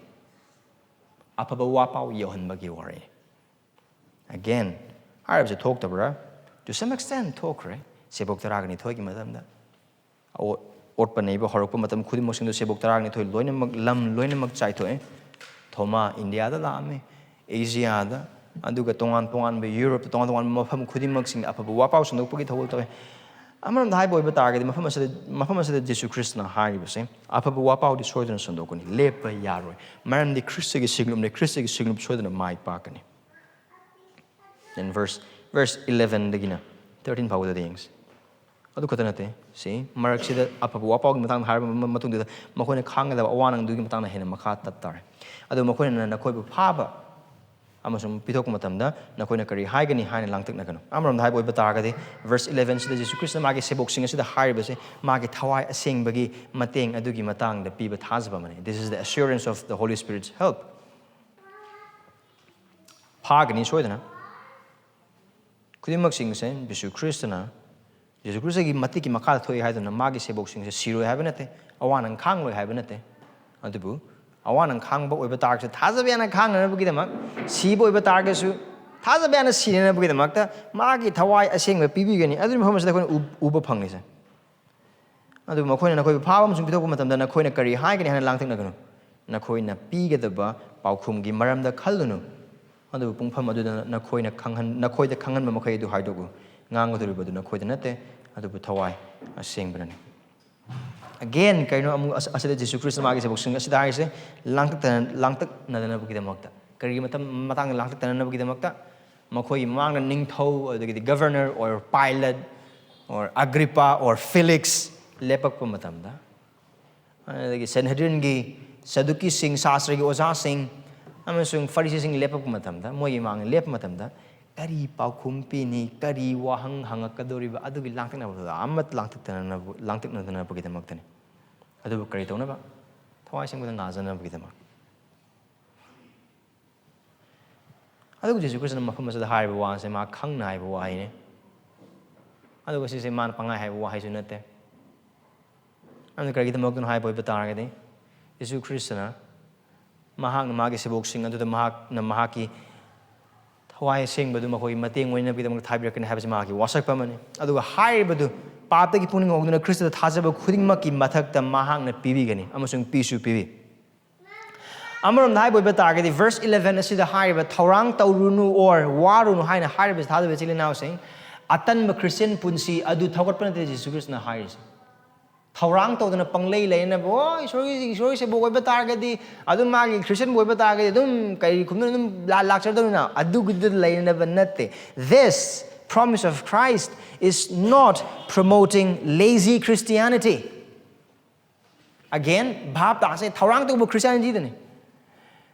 ꯑꯐꯕ ꯋꯥꯄꯥꯎ ꯌꯧꯍꯟꯕꯒꯤ ꯋꯥꯔꯤꯅꯤ꯫ Again, ꯍꯥꯏꯔꯤꯕꯁꯦ ꯊꯣꯛꯇꯕ꯭ꯔꯥ? To some extent ꯊꯣꯛꯈ꯭ꯔꯦ, ꯁꯦꯕꯣꯛ ꯇꯔꯥꯒ ꯅꯤꯊꯣꯏꯒꯤ ꯃꯇꯝꯗ꯫ ꯑꯣ-, ꯑꯣꯠꯄ ꯅꯩꯕ ꯍꯧꯔꯛꯄ ꯃꯇꯝ ꯈꯨꯗꯤꯡꯃꯛꯁꯤꯡꯗ ꯁꯦꯕꯣꯛ ꯇꯔꯥꯒ ꯅꯤꯊꯣꯏ ꯂꯣꯏꯅꯃꯛ, ꯂꯝ ꯂꯣꯏꯅꯃꯛ ꯆꯥꯏꯊꯣꯛꯑꯦ꯫ ꯊꯣꯃꯥ ꯏꯟꯗꯤꯌꯥꯗ ꯂꯥꯛꯑꯝꯃꯤ, ꯑꯦꯁꯤꯌꯥꯗ, ꯑꯗꯨꯒ ꯇꯣꯉꯥꯟ ꯇꯣꯉꯥꯟꯕ ꯌꯨꯔꯣꯞꯇ, ꯇꯣꯉꯥꯟ ꯇꯣꯉꯥꯟꯕ ꯃꯐꯝ ꯈꯨꯗꯤꯡꯃꯛꯁꯤꯡꯗ ꯑꯐꯕ ꯋꯥꯄꯥꯎ ꯁꯟꯗꯣꯛꯄꯒꯤ ꯊꯧꯒꯜ ꯇꯧꯋꯤ꯫ ꯑꯃꯔꯣꯝꯗ ꯍꯥꯏꯕ ꯑꯣꯏꯕ ꯇꯥꯔꯒꯗꯤ, ꯃꯐꯝ ꯑꯁꯤꯗ, ꯃꯐꯝ ꯑꯁꯤꯗ ꯖꯤꯁꯨ ꯈ꯭ꯔꯤꯁꯇꯅ ꯍꯥꯏꯔꯤꯕꯁꯦ, ꯑꯐꯕ ꯋꯥꯄꯥꯎꯗꯤ ꯁꯣꯏꯗꯅ ꯁꯟꯗꯣꯛꯀꯅꯤ, ꯂꯦꯞꯄ ꯌꯥꯔꯣꯏ꯫ ꯃꯔꯝꯗꯤ ꯈ꯭ꯔꯤꯁꯇꯒꯤ ꯁꯤꯡꯂꯨꯞꯅꯤ, ꯈ꯭ꯔꯤꯁꯇꯒꯤ ꯁꯤꯡꯂꯨꯞ ꯁꯣꯏꯗꯅ ꯃꯥꯏ ꯄꯥꯛꯀꯅꯤ꯫ Then verse, verse eleven ꯗꯒꯤꯅ thirteen ꯐꯥꯎꯕꯗ ꯌꯦꯡꯁꯤ꯫ ꯑꯗꯨ ꯈꯛꯇ ꯅꯠꯇꯦ, ꯁꯤ ꯃꯔꯛꯁꯤꯗ ꯑꯐꯕ ꯋꯥꯄꯥꯎꯒꯤ ꯃꯇꯥꯡꯗ ꯍꯥꯏꯔꯕ ꯃ-, ꯃꯇꯨꯡꯗꯨꯗ ꯃꯈꯣꯏꯅ ꯈꯥꯡꯒꯗꯕ ꯑꯋꯥ ꯅꯪꯗꯨꯒꯤ ꯃꯇꯥꯡꯗ ꯍꯦꯟꯅ ꯃꯈꯥ ꯇꯠ ꯇꯥꯔꯦ꯫ ꯑꯗꯨ ꯃꯈꯣꯏꯅ ꯅꯈꯣꯏꯕꯨ ꯐꯥꯕ ꯑꯃꯁꯨꯡ ꯄꯤꯊꯣꯛꯄ ꯃꯇꯝꯗ ꯅꯈꯣꯏꯅ ꯀꯔꯤ ꯍꯥꯏꯒꯅꯤ ꯍꯥꯏꯅ ꯂꯥꯡꯇꯛꯅꯒꯅꯨ꯫ ꯑꯃꯔꯣꯝꯗ ꯍꯥꯏꯕ ꯑꯣꯏꯕ ꯇꯥꯔꯒꯗꯤ, verse eleven ꯁꯤꯗ ꯖꯤꯁꯨ ꯈ꯭ꯔꯤꯁꯇꯅ ꯃꯥꯒꯤ ꯁꯦꯕꯣꯛꯁꯤꯡ ꯑꯁꯤꯗ ꯍꯥꯏꯔꯤꯕꯁꯦ ꯃꯥꯒꯤ ꯊꯋꯥꯏ ꯑꯁꯦꯡꯕꯒꯤ ꯃꯇꯦꯡ ꯑꯗꯨꯒꯤ ꯃꯇꯥꯡꯗ ꯄꯤꯕ ꯊꯥꯖꯕ ꯑꯃꯅꯤ꯫ This is the assurance of the Holy Spirit's help. ꯐꯥꯒꯅꯤ ꯁꯣꯏꯗꯅ꯫ ꯈꯨꯗꯤꯡꯃꯛꯁꯤꯡꯁꯦ ꯖꯤꯁꯨ ꯈ꯭ꯔꯤꯁꯇꯅ ꯖꯤꯁꯨ ꯈ꯭ꯔꯤꯁꯇꯒꯤ ꯃꯇꯤꯛꯀꯤ ꯃꯈꯥꯗ ꯊꯣꯛꯏ ꯍꯥꯏꯗꯨꯅ ꯃꯥꯒꯤ ꯁꯦꯕꯣꯛꯁꯤꯡꯁꯦ ꯁꯤꯔꯣꯏ ꯍꯥꯏꯕ ꯅꯠꯇꯦ, ꯑꯋꯥ ꯅꯪ ꯈꯥꯡꯂꯣꯏ ꯍꯥꯏꯕ ꯅꯠꯇꯦ꯫ ꯑꯗꯨꯕꯨ ꯑꯋꯥ ꯅꯪ ꯈꯥꯡꯕ ꯑꯣꯏꯕ ꯇꯥꯔꯒꯁꯨ ꯊꯥꯖꯕ ꯌꯥꯅ ꯈꯥꯡꯅꯅꯕꯒꯤꯗꯃꯛ, ꯁꯤꯕ ꯑꯣꯏꯕ ꯇꯥꯔꯒꯁꯨ ꯊꯥꯖꯕ ꯌꯥꯅ ꯁꯤꯅꯅꯕꯒꯤꯗꯃꯛꯇ ꯃꯥꯒꯤ ꯊꯋꯥꯏ ꯑꯁꯦꯡꯕ ꯄꯤꯕꯤꯒꯅꯤ꯫ ꯑꯗꯨꯒꯤ ꯃꯐꯝ ꯑꯁꯤꯗ ꯑꯩꯈꯣꯏꯅ ꯎ-, ꯎꯕ ꯐꯪꯉꯤꯁꯦ꯫ ꯑꯗꯨꯕꯨ ꯃꯈꯣꯏꯅ ꯅꯈꯣꯏꯕꯨ ꯐꯥꯕ ꯑꯃꯁꯨꯡ ꯄꯤꯊꯣꯛꯄ ꯃꯇꯝꯗ ꯅꯈꯣꯏꯅ ꯀꯔꯤ ꯍꯥꯏꯒꯅꯤ ꯍꯥꯏꯅ ꯂꯥꯡꯇꯛꯅꯒꯅꯨ꯫ ꯅꯈꯣꯏꯅ ꯄꯤꯒꯗꯕ ꯄꯥꯎꯈꯨꯝꯒꯤ ꯃꯔꯝꯗ ꯈꯜꯂꯨꯅꯨ꯫ ꯑꯗꯨꯕꯨ ꯄꯨꯡꯐꯝ ꯑꯗꯨꯗ ꯅꯈꯣꯏꯅ ꯈꯪꯍꯟ-, ꯅꯈꯣꯏꯗ ꯈꯪꯍꯟꯕ ꯃꯈꯩ ꯑꯗꯨ ꯍꯥꯏꯗꯣꯛꯎ꯫ ꯉꯥꯡꯒꯗꯧꯔꯤꯕ ꯑꯗꯨ ꯅꯈꯣꯏꯗ ꯅꯠꯇꯦ, ꯑꯗꯨꯕꯨ ꯊꯋꯥꯏ ꯑꯁꯦꯡꯕꯅꯅꯤ꯫ Again, ꯀꯩꯅꯣ ꯑꯃꯨꯛ ꯑꯁ-, ꯑꯁꯤꯗ ꯖꯤꯁꯨ ꯈ꯭ꯔꯤꯁꯇ ꯃꯥꯒꯤ ꯁꯦꯕꯣꯛꯁꯤꯡ ꯑꯁꯤꯗ ꯍꯥꯏꯔꯤꯁꯦ, ꯂꯥꯡꯇꯛꯇꯅ-, ꯂꯥꯡꯇꯛꯅꯗꯅꯕꯒꯤꯗꯃꯛꯇ꯫ ꯀꯔꯤꯒꯤ ꯃꯇꯝ-, ꯃꯇꯥꯡꯗ ꯂꯥꯡꯇꯛꯇꯅꯅꯕꯒꯤꯗꯃꯛꯇ? ꯃꯈꯣꯏꯒꯤ ꯃꯃꯥꯡꯗ ꯅꯤꯡꯊꯧ, ꯑꯗꯒꯤꯗꯤ governor or Pilate or Agrippa or Felix ꯂꯦꯞꯄꯛꯄ ꯃꯇꯝꯗ, ꯑꯗꯒꯤ ꯁꯦꯟꯍꯦꯗ꯭ꯔꯤꯟꯒꯤ, ꯁꯗꯨꯀꯤꯁꯤꯡ, ꯁꯥꯁꯇ꯭ꯔꯒꯤ ꯑꯣꯖꯥꯁꯤꯡ ꯑꯃꯁꯨꯡ ꯐꯔꯤꯁꯤꯁꯤꯡ ꯂꯦꯞꯄꯛꯄ ꯃꯇꯝꯗ, ꯃꯣꯏꯒꯤ ꯃꯃꯥꯡꯗ ꯂꯦꯞꯄ ꯃꯇꯝꯗ ꯀꯔꯤ ꯄꯥꯎꯈꯨꯝ ꯄꯤꯅꯤ, ꯀꯔꯤ ꯋꯥꯍꯪ ꯍꯪꯉꯛꯀꯗꯧꯔꯤꯕ, ꯑꯗꯨꯒꯤ ꯂꯥꯡꯇꯛꯅꯕꯗꯨꯗ ꯑꯃꯠꯇ ꯂꯥꯡꯇꯛꯇꯅꯅꯕ-, ꯂꯥꯡꯇꯛꯅꯗꯅꯕꯒꯤꯗꯃꯛꯇꯅꯤ꯫ ꯑꯗꯨꯕꯨ ꯀꯔꯤ ꯇꯧꯅꯕ? ꯊꯋꯥꯏ ꯑꯁꯦꯡꯕꯗ ꯉꯥꯖꯅꯕꯒꯤꯗꯃꯛ꯫ ꯑꯗꯨꯒ ꯖꯤꯁꯨ ꯈ꯭ꯔꯤꯁꯇꯅ ꯃꯐꯝ ꯑꯁꯤꯗ ꯍꯥꯏꯔꯤꯕ ꯋꯥꯁꯦ ꯃꯥ ꯈꯪꯅ ꯍꯥꯏꯕ ꯋꯥꯍꯩꯅꯤ꯫ ꯑꯗꯨꯒ ꯁꯤꯁꯦ ꯃꯥꯅ ꯄꯪꯍꯥꯏ ꯍꯥꯏꯕ ꯋꯥꯍꯩꯁꯨ ꯅꯠꯇꯦ꯫ ꯑꯗꯨ ꯀꯔꯤꯒꯤꯗꯃꯛꯇꯅꯣ ꯍꯥꯏꯕ ꯑꯣꯏꯕ ꯇꯥꯔꯒꯗꯤ, ꯖꯤꯁꯨ ꯈ꯭ꯔꯤꯁꯇꯅ ꯃꯍꯥꯛꯅ ꯃꯥꯒꯤ ꯁꯦꯕꯣꯛꯁꯤꯡ ꯑꯗꯨꯗ ꯃꯍꯥꯛꯅ ꯃꯍꯥꯛꯀꯤ ꯊꯋꯥꯏ ꯑꯁꯦꯡꯕꯗꯨ ꯃꯈꯣꯏꯒꯤ ꯃꯇꯦꯡ ꯑꯣꯏꯅꯕꯒꯤꯗꯃꯛꯇ ꯊꯥꯕꯤꯔꯛꯀꯅꯤ ꯍꯥꯏꯕꯁꯤ ꯃꯍꯥꯛꯀꯤ ꯋꯥꯁꯛꯄ ꯑꯃꯅꯤ꯫ ꯑꯗꯨꯒ ꯍꯥꯏꯔꯤꯕꯗꯨ, "ꯄꯥꯞꯇꯒꯤ ꯄꯨꯛꯅꯤꯡ ꯍꯣꯡꯗꯨꯅ ꯈ꯭ꯔꯤꯁꯇꯗ ꯊꯥꯖꯕ ꯈꯨꯗꯤꯡꯃꯛꯀꯤ ꯃꯊꯛꯇ ꯃꯍꯥꯛꯅ ꯄꯤꯕꯤꯒꯅꯤ ꯑꯃꯁꯨꯡ ꯄꯤꯁꯨ ꯄꯤꯕꯤ"꯫ ꯑꯃꯔꯣꯝꯗ ꯍꯥꯏꯕ ꯑꯣꯏꯕ ꯇꯥꯔꯒꯗꯤ, verse eleven ꯑꯁꯤꯗ ꯍꯥꯏꯔꯤꯕ "ꯊꯧꯔꯥꯡ ꯇꯧꯔꯨꯅꯨ" or "ꯋꯥꯔꯨꯅꯨ" ꯍꯥꯏꯅ ꯍꯥꯏꯔꯤꯕꯁꯤ, ꯊꯥꯖꯕ ꯏꯆꯤꯜ ꯏꯅꯥꯎꯁꯤꯡ, ꯑꯇꯟꯕ ꯈ꯭ꯔꯤꯁꯇꯤꯌꯟ ꯄꯨꯟꯁꯤ ꯑꯗꯨ ꯊꯧꯒꯠꯄ ꯅꯠꯇꯦ ꯖꯤꯁꯨ ꯈ꯭ꯔꯤꯁꯇꯅ ꯍꯥꯏꯔꯤꯁꯦ꯫ ꯊꯧꯔꯥꯡ ꯇꯧꯗꯅ ꯄꯪꯂꯩ ꯂꯩꯅꯕ, "ꯑꯣ, ꯏꯁꯣꯔꯒꯤ, ꯏꯁꯣꯔꯒꯤ ꯁꯦꯕꯣꯛ ꯑꯣꯏꯕ ꯇꯥꯔꯒꯗꯤ, ꯑꯗꯨꯝ ꯃꯥꯒꯤ ꯈ꯭ꯔꯤꯁꯇꯤꯌꯟ ꯑꯣꯏꯕ ꯇꯥꯔꯒꯗꯤ ꯑꯗꯨꯝ ꯀꯔꯤ ꯈꯨꯝꯗꯨꯅ ꯑꯗꯨꯝ ꯂꯥ-, ꯂꯥꯛꯆꯗꯧꯅꯤꯅ", ꯑꯗꯨꯒꯤꯗꯨ ꯂꯩꯅꯕ ꯅꯠꯇꯦ꯫ This promise of Christ is not promoting lazy Christianity. Again, ꯚꯥꯞ ꯇꯥꯁꯦ, ꯊꯧꯔꯥꯡ ꯇꯧꯕ ꯈ꯭ꯔꯤꯁꯇꯤꯌꯥꯅꯤꯇꯤꯗꯅꯤ꯫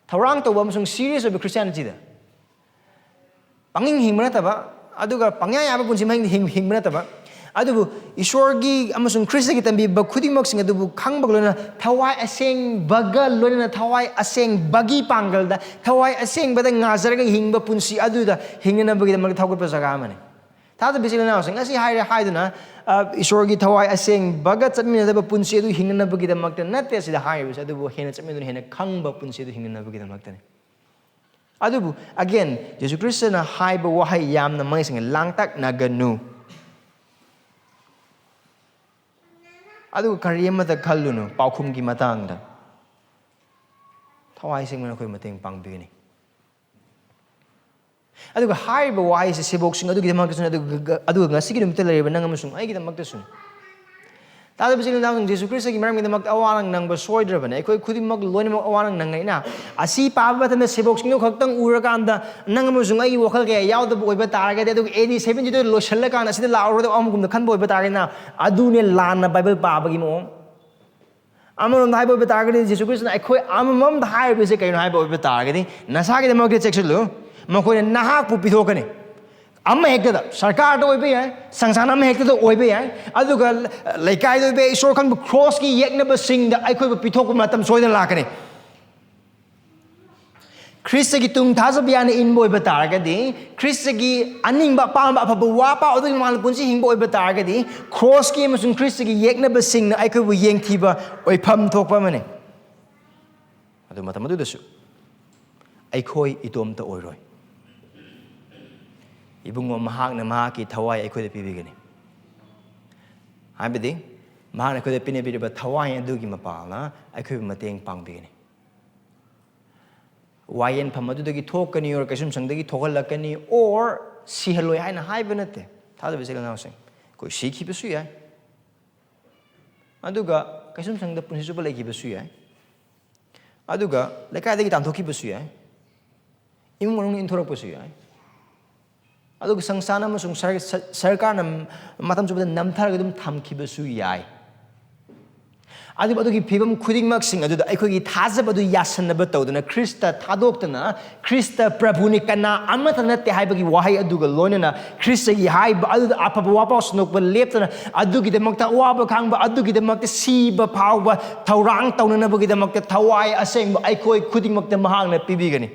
ꯊꯧꯔꯥꯡ ꯇꯧꯕ ꯑꯃꯁꯨꯡ ꯁꯤꯔꯤꯌꯁ ꯑꯣꯏꯕ ꯈ꯭ꯔꯤꯁꯇꯤꯌꯥꯅꯤꯇꯤꯗ꯫ ꯄꯪꯍꯤꯡ ꯍꯤꯡꯕ ꯅꯠꯇꯕ, ꯑꯗꯨꯒ ꯄꯪꯌꯥ ꯌꯥꯕ ꯄꯨꯟꯁꯤ ꯃꯍꯤꯡ ꯍꯤꯡ-, ꯍꯤꯡꯕ ꯅꯠꯇꯕ, ꯑꯗꯨꯕꯨ ꯏꯁꯣꯔꯒꯤ ꯑꯃꯁꯨꯡ ꯈ꯭ꯔꯤꯁꯇꯒꯤ ꯇꯝꯕꯤꯕ ꯈꯨꯗꯤꯡꯃꯛꯁꯤꯡ ꯑꯗꯨꯕꯨ ꯈꯪꯕꯒ ꯂꯣꯏꯅꯅ ꯊꯋꯥꯏ ꯑꯁꯦꯡꯕꯒ ꯂꯣꯏꯅꯅ ꯊꯋꯥꯏ ꯑꯁꯦꯡꯕꯒꯤ ꯄꯥꯡꯒꯜꯗ, ꯊꯋꯥꯏ ꯑꯁꯦꯡꯕꯗ ꯉꯥꯖꯔꯒ ꯍꯤꯡꯕ ꯄꯨꯟꯁꯤ ꯑꯗꯨꯗ ꯍꯤꯡꯅꯅꯕꯒꯤꯗꯃꯛꯇ ꯊꯧꯒꯠꯄ ꯖꯒꯥ ꯑꯃꯅꯤ꯫ ꯊꯥꯖꯕ ꯏꯆꯤꯜ ꯏꯅꯥꯎꯁꯤꯡ, ꯑꯁꯤ ꯍꯥꯏꯔꯦ ꯍꯥꯏꯗꯨꯅ, ꯑ, ꯏꯁꯣꯔꯒꯤ ꯊꯋꯥꯏ ꯑꯁꯦꯡꯕꯒ ꯆꯠꯃꯤꯟꯅꯗꯕ ꯄꯨꯟꯁꯤ ꯑꯗꯨ ꯍꯤꯡꯅꯅꯕꯒꯤꯗꯃꯛꯇ ꯅꯠꯇꯦ꯫ ꯑꯁꯤꯗ ꯍꯥꯏꯔꯤꯕꯁꯦ ꯑꯗꯨꯕꯨ ꯍꯦꯟꯅ ꯆꯠꯃꯤꯟꯅꯗꯨꯅ ꯍꯦꯟꯅ ꯈꯪꯕ ꯄꯨꯟꯁꯤ ꯑꯗꯨ ꯍꯤꯡꯅꯅꯕꯒꯤꯗꯃꯛꯇꯅꯤ꯫ ꯑꯗꯨꯕꯨ again, ꯖꯤꯁꯨ ꯈ꯭ꯔꯤꯁꯇꯅ ꯍꯥꯏꯕ ꯋꯥꯍꯩ ꯌꯥꯝꯅ ꯃꯌꯦꯛ ꯁꯦꯡꯉꯦ, "ꯂꯥꯡꯇꯛꯅꯒꯅꯨ"꯫ ꯑꯗꯨꯒ ꯀꯔꯤ ꯑꯃꯇ ꯈꯜꯂꯨꯅꯨ ꯄꯥꯎꯈꯨꯝꯒꯤ ꯃꯇꯥꯡꯗ꯫ ꯊꯋꯥꯏ ꯁꯦꯡꯕꯅ ꯑꯩꯈꯣꯏ ꯃꯇꯦꯡ ꯄꯥꯡꯕꯤꯒꯅꯤ꯫ ꯑꯗꯨꯒ ꯍꯥꯏꯔꯤꯕ ꯋꯥꯍꯩꯁꯦ ꯁꯦꯕꯣꯛꯁꯤꯡ ꯑꯗꯨꯒꯤꯗꯃꯛꯇꯁꯨꯅꯤ, ꯑꯗꯨꯒ, ꯑꯗꯨꯒ ꯉꯁꯤꯒꯤ ꯅꯨꯃꯤꯠꯇ ꯂꯩꯔꯤꯕ ꯅꯪ ꯑꯃꯁꯨꯡ ꯑꯩꯒꯤꯗꯃꯛꯇꯁꯨꯅꯤ꯫ ꯇꯥꯗꯕ ꯏꯆꯤꯜ ꯏꯅꯥꯎꯁꯤꯡ, ꯖꯤꯁꯨ ꯈ꯭ꯔꯤꯁꯇꯒꯤ ꯃꯔꯝꯒꯤꯗꯃꯛꯇ ꯑꯋꯥ ꯑꯅꯥ ꯅꯪꯕ ꯁꯣꯏꯗ꯭ꯔꯕꯅꯦ꯫ ꯑꯩꯈꯣꯏ ꯈꯨꯗꯤꯡꯃꯛ ꯂꯣꯏꯅꯃꯛ ꯑꯋꯥ ꯑꯅꯥ ꯅꯪꯅꯩꯅ꯫ ꯑꯁꯤ ꯄꯥꯕ ꯃꯇꯝꯗ ꯁꯦꯕꯣꯛꯁꯤꯡꯗꯨ ꯈꯛꯇꯪ ꯎꯔꯀꯥꯟꯗ ꯅꯪ ꯑꯃꯁꯨꯡ ꯑꯩꯒꯤ ꯋꯥꯈꯜ ꯀꯌꯥ ꯌꯥꯎꯗꯕ ꯑꯣꯏꯕ ꯇꯥꯔꯒꯗꯤ, ꯑꯗꯨꯒ ꯑꯦ ꯗꯤ ꯁꯚꯦꯟꯇꯤꯗ ꯂꯣꯏꯁꯤꯜꯂꯀꯥꯟꯗ ꯑꯁꯤꯗ ꯂꯥꯛꯑꯔꯣꯏꯗꯕ ꯑꯃꯒꯨꯝꯅ ꯈꯟꯕ ꯑꯣꯏꯕ ꯇꯥꯔꯒꯗꯤꯅ, ꯑꯗꯨꯅꯦ ꯂꯥꯟꯅ ꯕꯥꯏꯕꯜ ꯄꯥꯕꯒꯤ ꯃꯑꯣꯡ꯫ ꯑꯃꯔꯣꯝꯗ ꯍꯥꯏꯕ ꯑꯣꯏꯕ ꯇꯥꯔꯒꯗꯤ, ꯖꯤꯁꯨ ꯈ꯭ꯔꯤꯁꯇꯅ ꯑꯩꯈꯣꯏ ꯑꯃꯃꯝꯗ ꯍꯥꯏꯔꯤꯕꯁꯦ ꯀꯩꯅꯣ ꯍꯥꯏꯕ ꯑꯣꯏꯕ ꯇꯥꯔꯒꯗꯤ, "ꯅꯁꯥꯒꯤꯗꯃꯛꯇ ꯆꯦꯛꯁꯤꯜꯂꯨ, ꯃꯈꯣꯏꯅ ꯅꯍꯥꯛꯄꯨ ꯄꯤꯊꯣꯛꯀꯅꯤ"꯫ ꯑꯃ ꯍꯦꯛꯇꯗ, ꯁꯔꯀꯥꯔꯗ ꯑꯣꯏꯕ ꯌꯥꯏ, ꯁꯪꯁꯥꯟ ꯑꯃ ꯍꯦꯛꯇꯗ ꯑꯣꯏꯕ ꯌꯥꯏ, ꯑꯗꯨꯒ ꯂꯩꯀꯥꯏꯗ ꯑꯣꯏꯕ ꯌꯥꯏ, ꯏꯁꯣꯔ ꯈꯪꯕ ꯀ꯭ꯔꯣꯁꯀꯤ ꯌꯦꯛꯅꯕꯁꯤꯡꯗ ꯑꯩꯈꯣꯏꯕꯨ ꯄꯤꯊꯣꯛꯄ ꯃꯇꯝ ꯁꯣꯏꯗꯅ ꯂꯥꯛꯀꯅꯤ꯫ ꯈ꯭ꯔꯤꯁꯇꯒꯤ ꯇꯨꯡ ꯊꯥꯖꯕ ꯌꯥꯅ ꯏꯟꯕ ꯑꯣꯏꯕ ꯇꯥꯔꯒꯗꯤ, ꯈ꯭ꯔꯤꯁꯇꯒꯤ ꯑꯅꯤꯡꯕ ꯑꯄꯥꯝꯕ ꯑꯐꯕ ꯋꯥ ꯄꯥꯎ ꯑꯗꯨꯒꯤ ꯃꯃꯥꯡꯗ ꯄꯨꯟꯁꯤ ꯍꯤꯡꯕ ꯑꯣꯏꯕ ꯇꯥꯔꯒꯗꯤ, ꯀ꯭ꯔꯣꯁꯀꯤ ꯑꯃꯁꯨꯡ ꯈ꯭ꯔꯤꯁꯇꯒꯤ ꯌꯦꯛꯅꯕꯁꯤꯡꯅ ꯑꯩꯈꯣꯏꯕꯨ ꯌꯦꯡꯊꯤꯕ ꯑꯣꯏꯐꯝ ꯊꯣꯛꯄ ꯑꯃꯅꯤ꯫ ꯑꯗꯨ ꯃꯇꯝ ꯑꯗꯨꯗꯁꯨ ꯑꯩꯈꯣꯏ ꯏꯇꯣꯝꯇ ꯑꯣꯏꯔꯣꯏ꯫ ꯏꯕꯨꯡꯉꯣ ꯃꯍꯥꯛꯅ ꯃꯍꯥꯛꯀꯤ ꯊꯋꯥꯏ ꯑꯩꯈꯣꯏꯗ ꯄꯤꯕꯤꯒꯅꯤ꯫ ꯍꯥꯏꯕꯗꯤ ꯃꯍꯥꯛꯅ ꯑꯩꯈꯣꯏꯗ ꯄꯤꯅꯕꯤꯔꯤꯕ ꯊꯋꯥꯏ ꯑꯗꯨꯒꯤ ꯃꯄꯥꯜꯅ ꯑꯩꯈꯣꯏꯕꯨ ꯃꯇꯦꯡ ꯄꯥꯡꯕꯤꯒꯅꯤ꯫ ꯋꯥꯌꯦꯟꯐꯝ ꯑꯗꯨꯗꯒꯤ ꯊꯣꯛꯀꯅꯤ, or ꯀꯩꯁꯨꯝꯁꯪꯗꯒꯤ ꯊꯣꯛꯍꯜꯂꯛꯀꯅꯤ, or ꯁꯤꯍꯜꯂꯣꯏ ꯍꯥꯏꯅ ꯍꯥꯏꯕ ꯅꯠꯇꯦ꯫ ꯊꯥꯖꯕ ꯏꯆꯤꯜ ꯏꯅꯥꯎꯁꯤꯡ, ꯑꯩꯈꯣꯏ ꯁꯤꯈꯤꯕꯁꯨ ꯌꯥꯏ, ꯑꯗꯨꯒ ꯀꯩꯁꯨꯝꯁꯪꯗ ꯄꯨꯟꯁꯤ ꯆꯨꯞꯄ ꯂꯩꯈꯤꯕꯁꯨ ꯌꯥꯏ, ꯑꯗꯨꯒ ꯂꯩꯀꯥꯏꯗꯒꯤ ꯇꯥꯟꯊꯣꯛꯈꯤꯕꯁꯨ ꯌꯥꯏ, ꯏꯃꯨꯡ ꯃꯅꯨꯡꯅ ꯏꯟꯊꯣꯔꯛꯄꯁꯨ ꯌꯥꯏ, ꯑꯗꯨꯒ ꯁꯪꯁꯥꯟ ꯑꯃꯁꯨꯡ ꯁꯔ-, ꯁ-, ꯁꯔꯀꯥꯔꯅ ꯃꯇꯝ ꯆꯨꯞꯄꯗ ꯅꯝꯊꯔꯒ ꯑꯗꯨꯝ ꯊꯝꯈꯤꯕꯁꯨ ꯌꯥꯏ꯫ ꯑꯗꯨꯕꯨ ꯑꯗꯨꯒꯤ ꯐꯤꯕꯝ ꯈꯨꯗꯤꯡꯃꯛꯁꯤꯡ ꯑꯗꯨꯗ ꯑꯩꯈꯣꯏꯒꯤ ꯊꯥꯖꯕ ꯑꯗꯨ ꯌꯥꯁꯟꯅꯕ ꯇꯧꯗꯨꯅ, ꯈ꯭ꯔꯤꯁꯇ ꯊꯥꯗꯣꯛꯇꯅ, "ꯈ꯭ꯔꯤꯁꯇ ꯄ꯭ꯔꯚꯨꯅꯤ, ꯀꯅꯥ ꯑꯃꯠꯇ ꯅꯠꯇꯦ" ꯍꯥꯏꯕꯒꯤ ꯋꯥꯍꯩ ꯑꯗꯨꯒ ꯂꯣꯏꯅꯅ ꯈ꯭ꯔꯤꯁꯇꯒꯤ ꯍꯥꯏꯕ ꯑꯗꯨꯗ ꯑꯐꯕ ꯋꯥꯄꯥꯎ ꯁꯟꯗꯣꯛꯄ ꯂꯦꯞꯇꯅ, ꯑꯗꯨꯒꯤꯗꯃꯛꯇ ꯑꯋꯥꯕ ꯈꯥꯡꯕ, ꯑꯗꯨꯒꯤꯗꯃꯛꯇ ꯁꯤꯕ ꯐꯥꯎꯕ ꯊꯧꯔꯥꯡ ꯇꯧꯅꯅꯕꯒꯤꯗꯃꯛꯇ ꯊꯋꯥꯏ ꯑꯁꯦꯡꯕ ꯑꯩꯈꯣꯏ ꯈꯨꯗꯤꯡꯃꯛꯇ ꯃꯍꯥꯛꯅ ꯄꯤꯕꯤꯒꯅꯤ꯫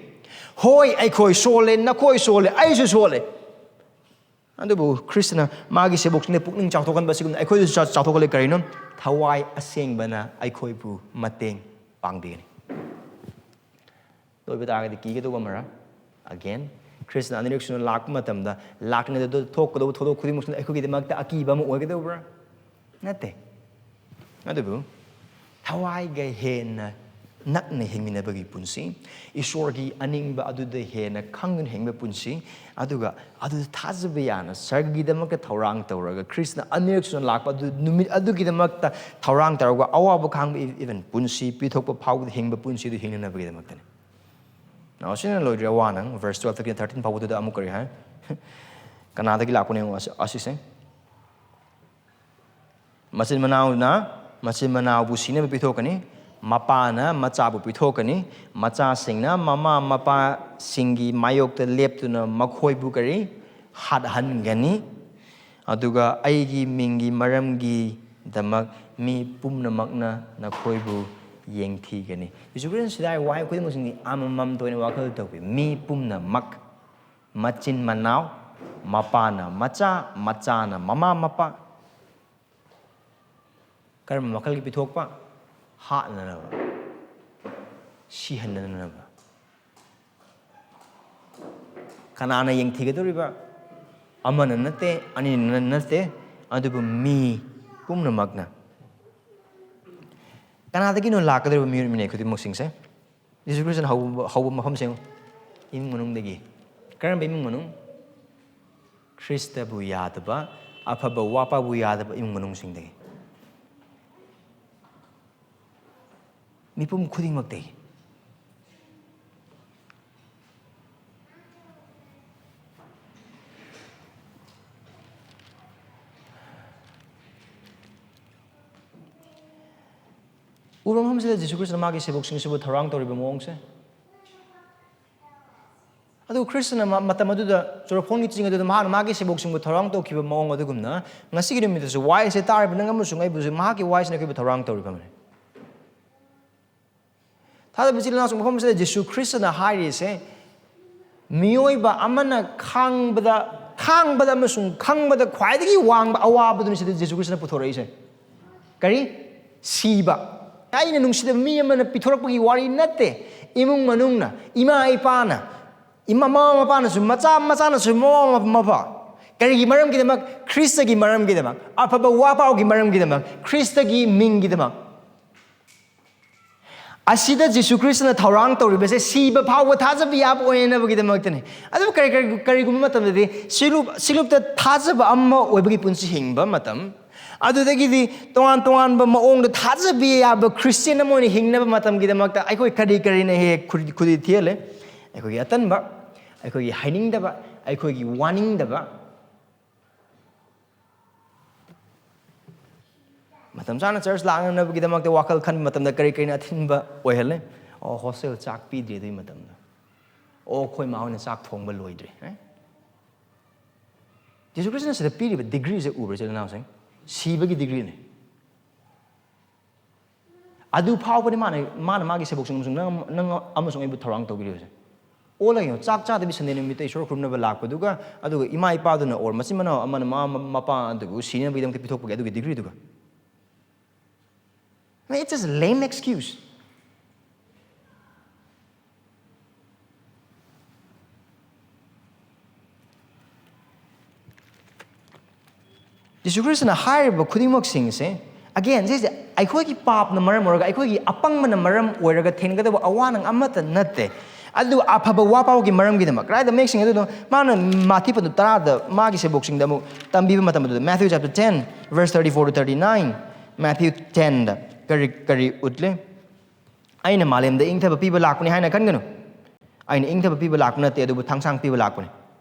ꯍꯣꯏ, ꯑꯩꯈꯣꯏ ꯁꯣꯜꯂꯦ, ꯅꯈꯣꯏ ꯁꯣꯜꯂꯦ, ꯑꯩꯁꯨ ꯁꯣꯜꯂꯦ꯫ ꯑꯗꯨꯕꯨ ꯈ꯭ꯔꯤꯁꯇꯅ ꯃꯥꯒꯤ ꯁꯦꯕꯣꯛꯁꯤꯡꯗ ꯄꯨꯛꯅꯤꯡ ꯆꯥꯎꯊꯣꯛꯍꯟꯕ ꯑꯁꯤꯒꯨꯝꯅ ꯑꯩꯈꯣꯏꯗꯁꯨ ꯆꯥꯎ-, ꯆꯥꯎꯊꯣꯛꯍꯜꯂꯤ꯫ ꯀꯔꯤꯅꯣ? ꯊꯋꯥꯏ ꯑꯁꯦꯡꯕꯅ ꯑꯩꯈꯣꯏꯕꯨ ꯃꯇꯦꯡ ꯄꯥꯡꯕꯤꯒꯅꯤ꯫ ꯑꯗꯨ ꯑꯣꯏꯕ ꯇꯥꯔꯒꯗꯤ ꯀꯤꯒꯗꯧꯕ ꯑꯃꯔ? Again, ꯈ꯭ꯔꯤꯁꯇꯅ ꯑꯅꯤꯔꯛ ꯁꯨꯅ ꯂꯥꯛꯄ ꯃꯇꯝꯗ ꯂꯥꯛꯂꯤꯉꯩꯗ ꯊꯣꯛꯀꯗꯧꯕ ꯊꯧꯗꯣꯛ ꯈꯨꯗꯤꯡꯃꯛꯁꯤꯅ ꯑꯩꯈꯣꯏꯒꯤꯗꯃꯛꯇ ꯑꯀꯤꯕ ꯑꯃ ꯑꯣꯏꯒꯗꯧꯕ꯭ꯔꯥ? ꯅꯠꯇꯦ꯫ ꯑꯗꯨꯕꯨ ꯊꯋꯥꯏꯒ ꯍꯦꯟꯅ ꯅꯛꯅ ꯍꯤꯡꯃꯤꯟꯅꯕꯒꯤ ꯄꯨꯟꯁꯤ, ꯏꯁꯣꯔꯒꯤ ꯑꯅꯤꯡꯕ ꯑꯗꯨꯗ ꯍꯦꯟꯅ ꯈꯪꯗꯨꯅ ꯍꯤꯡꯕ ꯄꯨꯟꯁꯤ, ꯑꯗꯨꯒ ꯑꯗꯨꯗ ꯊꯥꯖꯕ ꯌꯥꯅ ꯁꯔꯒꯒꯤꯗꯃꯛꯇ ꯊꯧꯔꯥꯡ ꯇꯧꯔꯒ, ꯈ꯭ꯔꯤꯁꯅ ꯑꯅꯤꯔꯛ ꯁꯨꯅ ꯂꯥꯛꯄ ꯑꯗꯨ ꯅꯨꯃꯤꯠ ꯑꯗꯨꯒꯤꯗꯃꯛꯇ ꯊꯧꯔꯥꯡ ꯇꯧꯔꯒ, ꯑꯋꯥꯕ ꯈꯥꯡꯕ, even ꯄꯨꯟꯁꯤ ꯄꯤꯊꯣꯛꯄ ꯐꯥꯎꯕꯗ ꯍꯤꯡꯕ ꯄꯨꯟꯁꯤꯗꯨ ꯍꯤꯡꯅꯅꯕꯒꯤꯗꯃꯛꯇꯅꯤ꯫ Now, ꯑꯁꯤꯅ ꯂꯣꯏꯗ꯭ꯔꯤ, ꯑꯋꯥ ꯅꯪ verse twelve ꯇꯒꯤ thirteen ꯐꯥꯎꯕꯗꯨꯗ ꯑꯃꯨꯛ ꯀꯔꯤ ꯍꯥꯏ? ꯀꯅꯥꯗꯒꯤ ꯂꯥꯛꯄꯅꯣ ꯌꯦꯡꯉꯣ ꯑꯁꯤ-, ꯑꯁꯤꯁꯦ꯫ ꯃꯆꯤꯟ ꯃꯅꯥꯎꯅ, ꯃꯆꯤꯟ ꯃꯅꯥꯎꯕꯨ ꯁꯤꯅꯕ ꯄꯤꯊꯣꯛꯀꯅꯤ, ꯃꯄꯥꯅ ꯃꯆꯥꯕꯨ ꯄꯤꯊꯣꯛꯀꯅꯤ, ꯃꯆꯥꯁꯤꯡꯅ ꯃꯃꯥ ꯃꯄꯥꯁꯤꯡꯒꯤ ꯃꯥꯌꯣꯛꯇ ꯂꯦꯞꯇꯨꯅ ꯃꯈꯣꯏꯕꯨ ꯀꯔꯤ? ꯍꯥꯠꯍꯟꯒꯅꯤ꯫ ꯑꯗꯨꯒ ꯑꯩꯒꯤ ꯃꯤꯡꯒꯤ ꯃꯔꯝꯒꯤꯗꯃꯛ ꯃꯤ ꯄꯨꯝꯅꯃꯛꯅ ꯅꯈꯣꯏꯕꯨ ꯌꯦꯡꯊꯤꯒꯅꯤ꯫ ꯖꯤꯁꯨ ꯈ꯭ꯔꯤꯁꯇꯅ ꯁꯤꯗ ꯍꯥꯏ ꯋꯥꯍꯩ ꯈꯨꯗꯤꯡꯃꯛꯁꯤꯡꯗꯤ ꯑꯃꯃꯝꯇ ꯑꯣꯏꯅ ꯋꯥꯈꯜ ꯇꯧꯕꯤ꯫ ꯃꯤ ꯄꯨꯝꯅꯃꯛ, ꯃꯆꯤꯟ ꯃꯅꯥꯎ, ꯃꯄꯥꯅ ꯃꯆꯥ, ꯃꯆꯥꯅ ꯃꯃꯥ ꯃꯄꯥ, ꯀꯔꯝꯕ ꯃꯈꯜꯒꯤ ꯄꯤꯊꯣꯛꯄ? ꯍꯥꯠꯅꯅꯕ, ꯁꯤꯍꯟꯅꯅꯕ꯫ ꯀꯅꯥꯅ ꯌꯦꯡꯊꯤꯒꯗꯧꯔꯤꯕ? ꯑꯃꯅ ꯅꯠꯇꯦ, ꯑꯅꯤꯅ ꯅꯠꯇꯦ, ꯑꯗꯨꯕꯨ ꯃꯤ ꯄꯨꯝꯅꯃꯛꯅ꯫ ꯀꯅꯥꯗꯒꯤꯅꯣ ꯂꯥꯛꯀꯗꯧꯔꯤꯕ ꯃꯤꯑꯣꯏ ꯃꯤꯅꯩ ꯈꯨꯗꯤꯡꯃꯛꯁꯤꯡꯁꯦ? ꯖꯤꯁꯨ ꯈ꯭ꯔꯤꯁꯇꯅ ꯍꯧꯕ, ꯍꯧꯕ ꯃꯐꯝꯁꯦ ꯌꯦꯡꯉꯨ꯫ ꯏꯃꯨꯡ ꯃꯅꯨꯡꯗꯒꯤ꯫ ꯀꯔꯝꯕ ꯏꯃꯨꯡ ꯃꯅꯨꯡ? ꯈ꯭ꯔꯤꯁꯇꯕꯨ ꯌꯥꯗꯕ, ꯑꯐꯕ ꯋꯥꯄꯥꯕꯨ ꯌꯥꯗꯕ ꯏꯃꯨꯡ ꯃꯅꯨꯡꯁꯤꯡꯗꯒꯤ꯫ ꯃꯤꯄꯨꯝ ꯈꯨꯗꯤꯡꯃꯛꯇꯒꯤ꯫ ꯎꯔ ꯃꯐꯝꯁꯤꯗ ꯖꯤꯁꯨ ꯈ꯭ꯔꯤꯁꯇꯅ ꯃꯥꯒꯤ ꯁꯦꯕꯣꯛꯁꯤꯡꯁꯤꯕꯨ ꯊꯧꯔꯥꯡ ꯇꯧꯔꯤꯕ ꯃꯑꯣꯡꯁꯦ꯫ ꯑꯗꯨ ꯈ꯭ꯔꯤꯁꯇꯅ ꯃ-, ꯃꯇꯝ ꯑꯗꯨꯗ ꯆꯨꯔꯐꯣꯟꯒꯤ ꯆꯤꯡ ꯑꯗꯨꯗ ꯃꯍꯥꯛꯅ ꯃꯥꯒꯤ ꯁꯦꯕꯣꯛꯁꯤꯡꯕꯨ ꯊꯧꯔꯥꯡ ꯇꯧꯈꯤꯕ ꯃꯑꯣꯡ ꯑꯗꯨꯒꯨꯝꯅ, ꯉꯁꯤꯒꯤ ꯅꯨꯃꯤꯠꯇꯁꯨ ꯋꯥꯍꯩꯁꯦ ꯇꯥꯔꯤꯕ ꯅꯪ ꯑꯃꯁꯨꯡ ꯑꯩꯕꯨꯁꯨ ꯃꯍꯥꯛꯀꯤ ꯋꯥꯍꯩꯁꯤꯅ ꯑꯩꯈꯣꯏꯕꯨ ꯊꯧꯔꯥꯡ ꯇꯧꯔꯤꯕ ꯑꯃꯅꯤ꯫ ꯊꯥꯖꯕ ꯏꯆꯤꯜ ꯏꯅꯥꯎꯁꯤꯡ, ꯃꯐꯝ ꯑꯁꯤꯗ ꯖꯤꯁꯨ ꯈ꯭ꯔꯤꯁꯇꯅ ꯍꯥꯏꯔꯤꯁꯦ, ꯃꯤꯑꯣꯏꯕ ꯑꯃꯅ ꯈꯥꯡꯕꯗ, ꯈꯥꯡꯕꯗ ꯑꯃꯁꯨꯡ ꯈꯪꯕꯗ ꯈ꯭ꯋꯥꯏꯗꯒꯤ ꯋꯥꯡꯕ ꯑꯋꯥꯕꯗꯨꯅꯤ ꯁꯤꯗ ꯖꯤꯁꯨ ꯈ꯭ꯔꯤꯁꯇꯅ ꯄꯨꯊꯣꯔꯛꯏꯁꯦ꯫ ꯀꯔꯤ? ꯁꯤꯕ꯫ ꯑꯩꯅ ꯅꯨꯡꯁꯤꯗꯕ ꯃꯤ ꯑꯃꯅ ꯄꯤꯊꯣꯔꯛꯄꯒꯤ ꯋꯥꯔꯤ ꯅꯠꯇꯦ꯫ ꯏꯃꯨꯡ ꯃꯅꯨꯡꯅ, ꯏꯃꯥ ꯏꯄꯥꯅ, ꯏꯃꯥ, ꯃꯃꯥ ꯃꯄꯥꯅꯁꯨ, ꯃꯆꯥ ꯃꯆꯥꯅꯁꯨ, ꯃꯃꯥ ꯃꯄꯥ, ꯀꯔꯤꯒꯤ ꯃꯔꯝꯒꯤꯗꯃꯛ? ꯈ꯭ꯔꯤꯁꯇꯒꯤ ꯃꯔꯝꯒꯤꯗꯃꯛ, ꯑꯐꯕ ꯋꯥ ꯄꯥꯎꯒꯤ ꯃꯔꯝꯒꯤꯗꯃꯛ, ꯈ꯭ꯔꯤꯁꯇꯒꯤ ꯃꯤꯡꯒꯤꯗꯃꯛ꯫ ꯑꯁꯤꯗ ꯖꯤꯁꯨ ꯈ꯭ꯔꯤꯁꯇꯅ ꯊꯧꯔꯥꯡ ꯇꯧꯔꯤꯕꯁꯦ ꯁꯤꯕ ꯐꯥꯎꯕ ꯊꯥꯖꯕ ꯌꯥꯕ ꯑꯣꯏꯅꯅꯕꯒꯤꯗꯃꯛꯇꯅꯤ꯫ ꯑꯗꯨꯕꯨ ꯀꯔꯤ, ꯀꯔꯤ, ꯀꯔꯤꯒꯨꯝꯕ ꯃꯇꯝꯗꯗꯤ ꯁꯤꯂꯨꯞ-, ꯁꯤꯂꯨꯞꯇ ꯊꯥꯖꯕ ꯑꯃ ꯑꯣꯏꯕꯒꯤ ꯄꯨꯟꯁꯤ ꯍꯤꯡꯕ ꯃꯇꯝ, ꯑꯗꯨꯗꯒꯤꯗꯤ ꯇꯣꯉꯥꯟ ꯇꯣꯉꯥꯟꯕ ꯃꯑꯣꯡꯗ ꯊꯥꯖꯕ ꯌꯥꯕ ꯈ꯭ꯔꯤꯁꯇꯤꯌꯟ ꯑꯃ ꯑꯣꯏꯅ ꯍꯤꯡꯅꯕ ꯃꯇꯝꯒꯤꯗꯃꯛꯇ ꯑꯩꯈꯣꯏ ꯀꯔꯤ ꯀꯔꯤꯅ ꯍꯦꯛ ꯈꯨ-, ꯈꯨꯗꯤ ꯊꯤꯍꯜꯂꯦ? ꯑꯩꯈꯣꯏꯒꯤ ꯑꯇꯟꯕ, ꯑꯩꯈꯣꯏꯒꯤ ꯍꯥꯏꯅꯤꯡꯗꯕ, ꯑꯩꯈꯣꯏꯒꯤ ꯋꯥꯅꯤꯡꯗꯕ, ꯃꯇꯝ ꯆꯥꯅ ꯆꯔꯆ ꯂꯥꯛꯅꯅꯕꯒꯤꯗꯃꯛꯇ ꯋꯥꯈꯜ ꯈꯟꯕ ꯃꯇꯝꯗ ꯀꯔꯤ ꯀꯔꯤꯅ ꯑꯊꯤꯡꯕ ꯑꯣꯏꯍꯜꯂꯦ? ꯑꯣ, ꯍꯣꯁꯇꯦꯜ ꯆꯥꯛ ꯄꯤꯗ꯭ꯔꯤ ꯑꯗꯨꯒꯤ ꯃꯇꯝꯗ꯫ ꯑꯣ, ꯑꯩꯈꯣꯏ ꯃꯥ ꯍꯣꯏꯅ ꯆꯥꯛ ꯊꯣꯡꯕ ꯂꯣꯏꯗ꯭ꯔꯤ꯫ ꯑꯦ? ꯖꯤꯁꯨ ꯈ꯭ꯔꯤꯁꯇꯅ ꯁꯤꯗ ꯄꯤꯔꯤꯕ ꯗꯤꯒ꯭ꯔꯤꯁꯦ ꯎꯕ꯭ꯔꯥ, ꯏꯆꯤꯜ ꯏꯅꯥꯎꯁꯤꯡ? ꯁꯤꯕꯒꯤ ꯗꯤꯒ꯭ꯔꯤꯅꯤ꯫ ꯑꯗꯨ ꯐꯥꯎꯕꯅꯤ ꯃꯥꯅ, ꯃꯥꯅ ꯃꯥꯒꯤ ꯁꯦꯕꯣꯛꯁꯤꯡ ꯑꯃꯁꯨꯡ ꯅꯪ, ꯅꯪ ꯑꯃꯁꯨꯡ ꯑꯩꯕꯨ ꯊꯧꯔꯥꯡ ꯇꯧꯕꯤꯔꯤꯕꯁꯦ꯫ ꯑꯣꯜꯂꯒ ꯌꯦꯡꯉꯣ, ꯆꯥꯛ ꯆꯥꯗꯕꯤ ꯁꯟꯗꯦ ꯅꯨꯃꯤꯠꯇ ꯏꯁꯣꯔ ꯈꯨꯔꯨꯝꯅꯕ ꯂꯥꯛꯄꯗꯨꯒ, ꯑꯗꯨꯒ ꯏꯃꯥ ꯏꯄꯥꯗꯨꯅ or ꯃꯆꯤꯟ ꯃꯅꯥꯎ ꯑꯃꯅ ꯃꯃꯥ ꯃꯄꯥ ꯑꯗꯨꯕꯨ ꯁꯤꯅꯕꯒꯤꯗꯃꯛꯇ ꯄꯤꯊꯣꯛꯄꯒꯤ ꯑꯗꯨꯒꯤ ꯗꯤꯒ꯭ꯔꯤꯗꯨꯒ꯫ It's just a lame excuse. ꯖꯤꯁꯨ ꯈ꯭ꯔꯤꯁꯇꯅ ꯍꯥꯏꯔꯤꯕ ꯈꯨꯗꯤꯡꯃꯛꯁꯤꯡꯁꯦ, again, ꯁꯤꯁꯦ ꯑꯩꯈꯣꯏꯒꯤ ꯄꯥꯞꯅ ꯃꯔꯝ ꯑꯣꯏꯔꯒ, ꯑꯩꯈꯣꯏꯒꯤ ꯑꯄꯪꯕꯅ ꯃꯔꯝ ꯑꯣꯏꯔꯒ ꯊꯦꯡꯅꯒꯗꯕ ꯑꯋꯥ ꯑꯅꯪ ꯑꯃꯠꯇ ꯅꯠꯇꯦ꯫ ꯑꯗꯨ ꯑꯐꯕ ꯋꯥ ꯄꯥꯎꯒꯤ ꯃꯔꯝꯒꯤꯗꯃꯛ꯫ ꯀꯗꯥꯏꯗ ꯃꯌꯦꯛ ꯁꯦꯡꯉꯦ ꯑꯗꯨꯗꯣ? ꯃꯥꯅ ꯃꯥꯊꯤ ꯄꯟꯗꯨ ꯇꯔꯥꯗ ꯃꯥꯒꯤ ꯁꯦꯕꯣꯛꯁꯤꯡꯗ ꯑꯃꯨꯛ ꯇꯝꯕꯤꯕ ꯃꯇꯝ ꯑꯗꯨꯗ, Matthew chapter ten, verse thirty-four to thirty-nine, Matthew ten ꯗ ꯀꯔꯤ, ꯀꯔꯤ ꯎꯠꯂꯦ? "ꯑꯩꯅ ꯃꯥꯂꯦꯝꯗ ꯏꯪꯊꯕ ꯄꯤꯕ ꯂꯥꯛꯄꯅꯤ ꯍꯥꯏꯅ ꯈꯟꯒꯅꯨ꯫ ꯑꯩꯅ ꯏꯪꯊꯕ ꯄꯤꯕ ꯂꯥꯛꯄ ꯅꯠꯇꯦ, ꯑꯗꯨꯕꯨ ꯊꯥꯡꯁꯥꯡ ꯄꯤꯕ ꯂꯥꯛꯄꯅꯤ꯫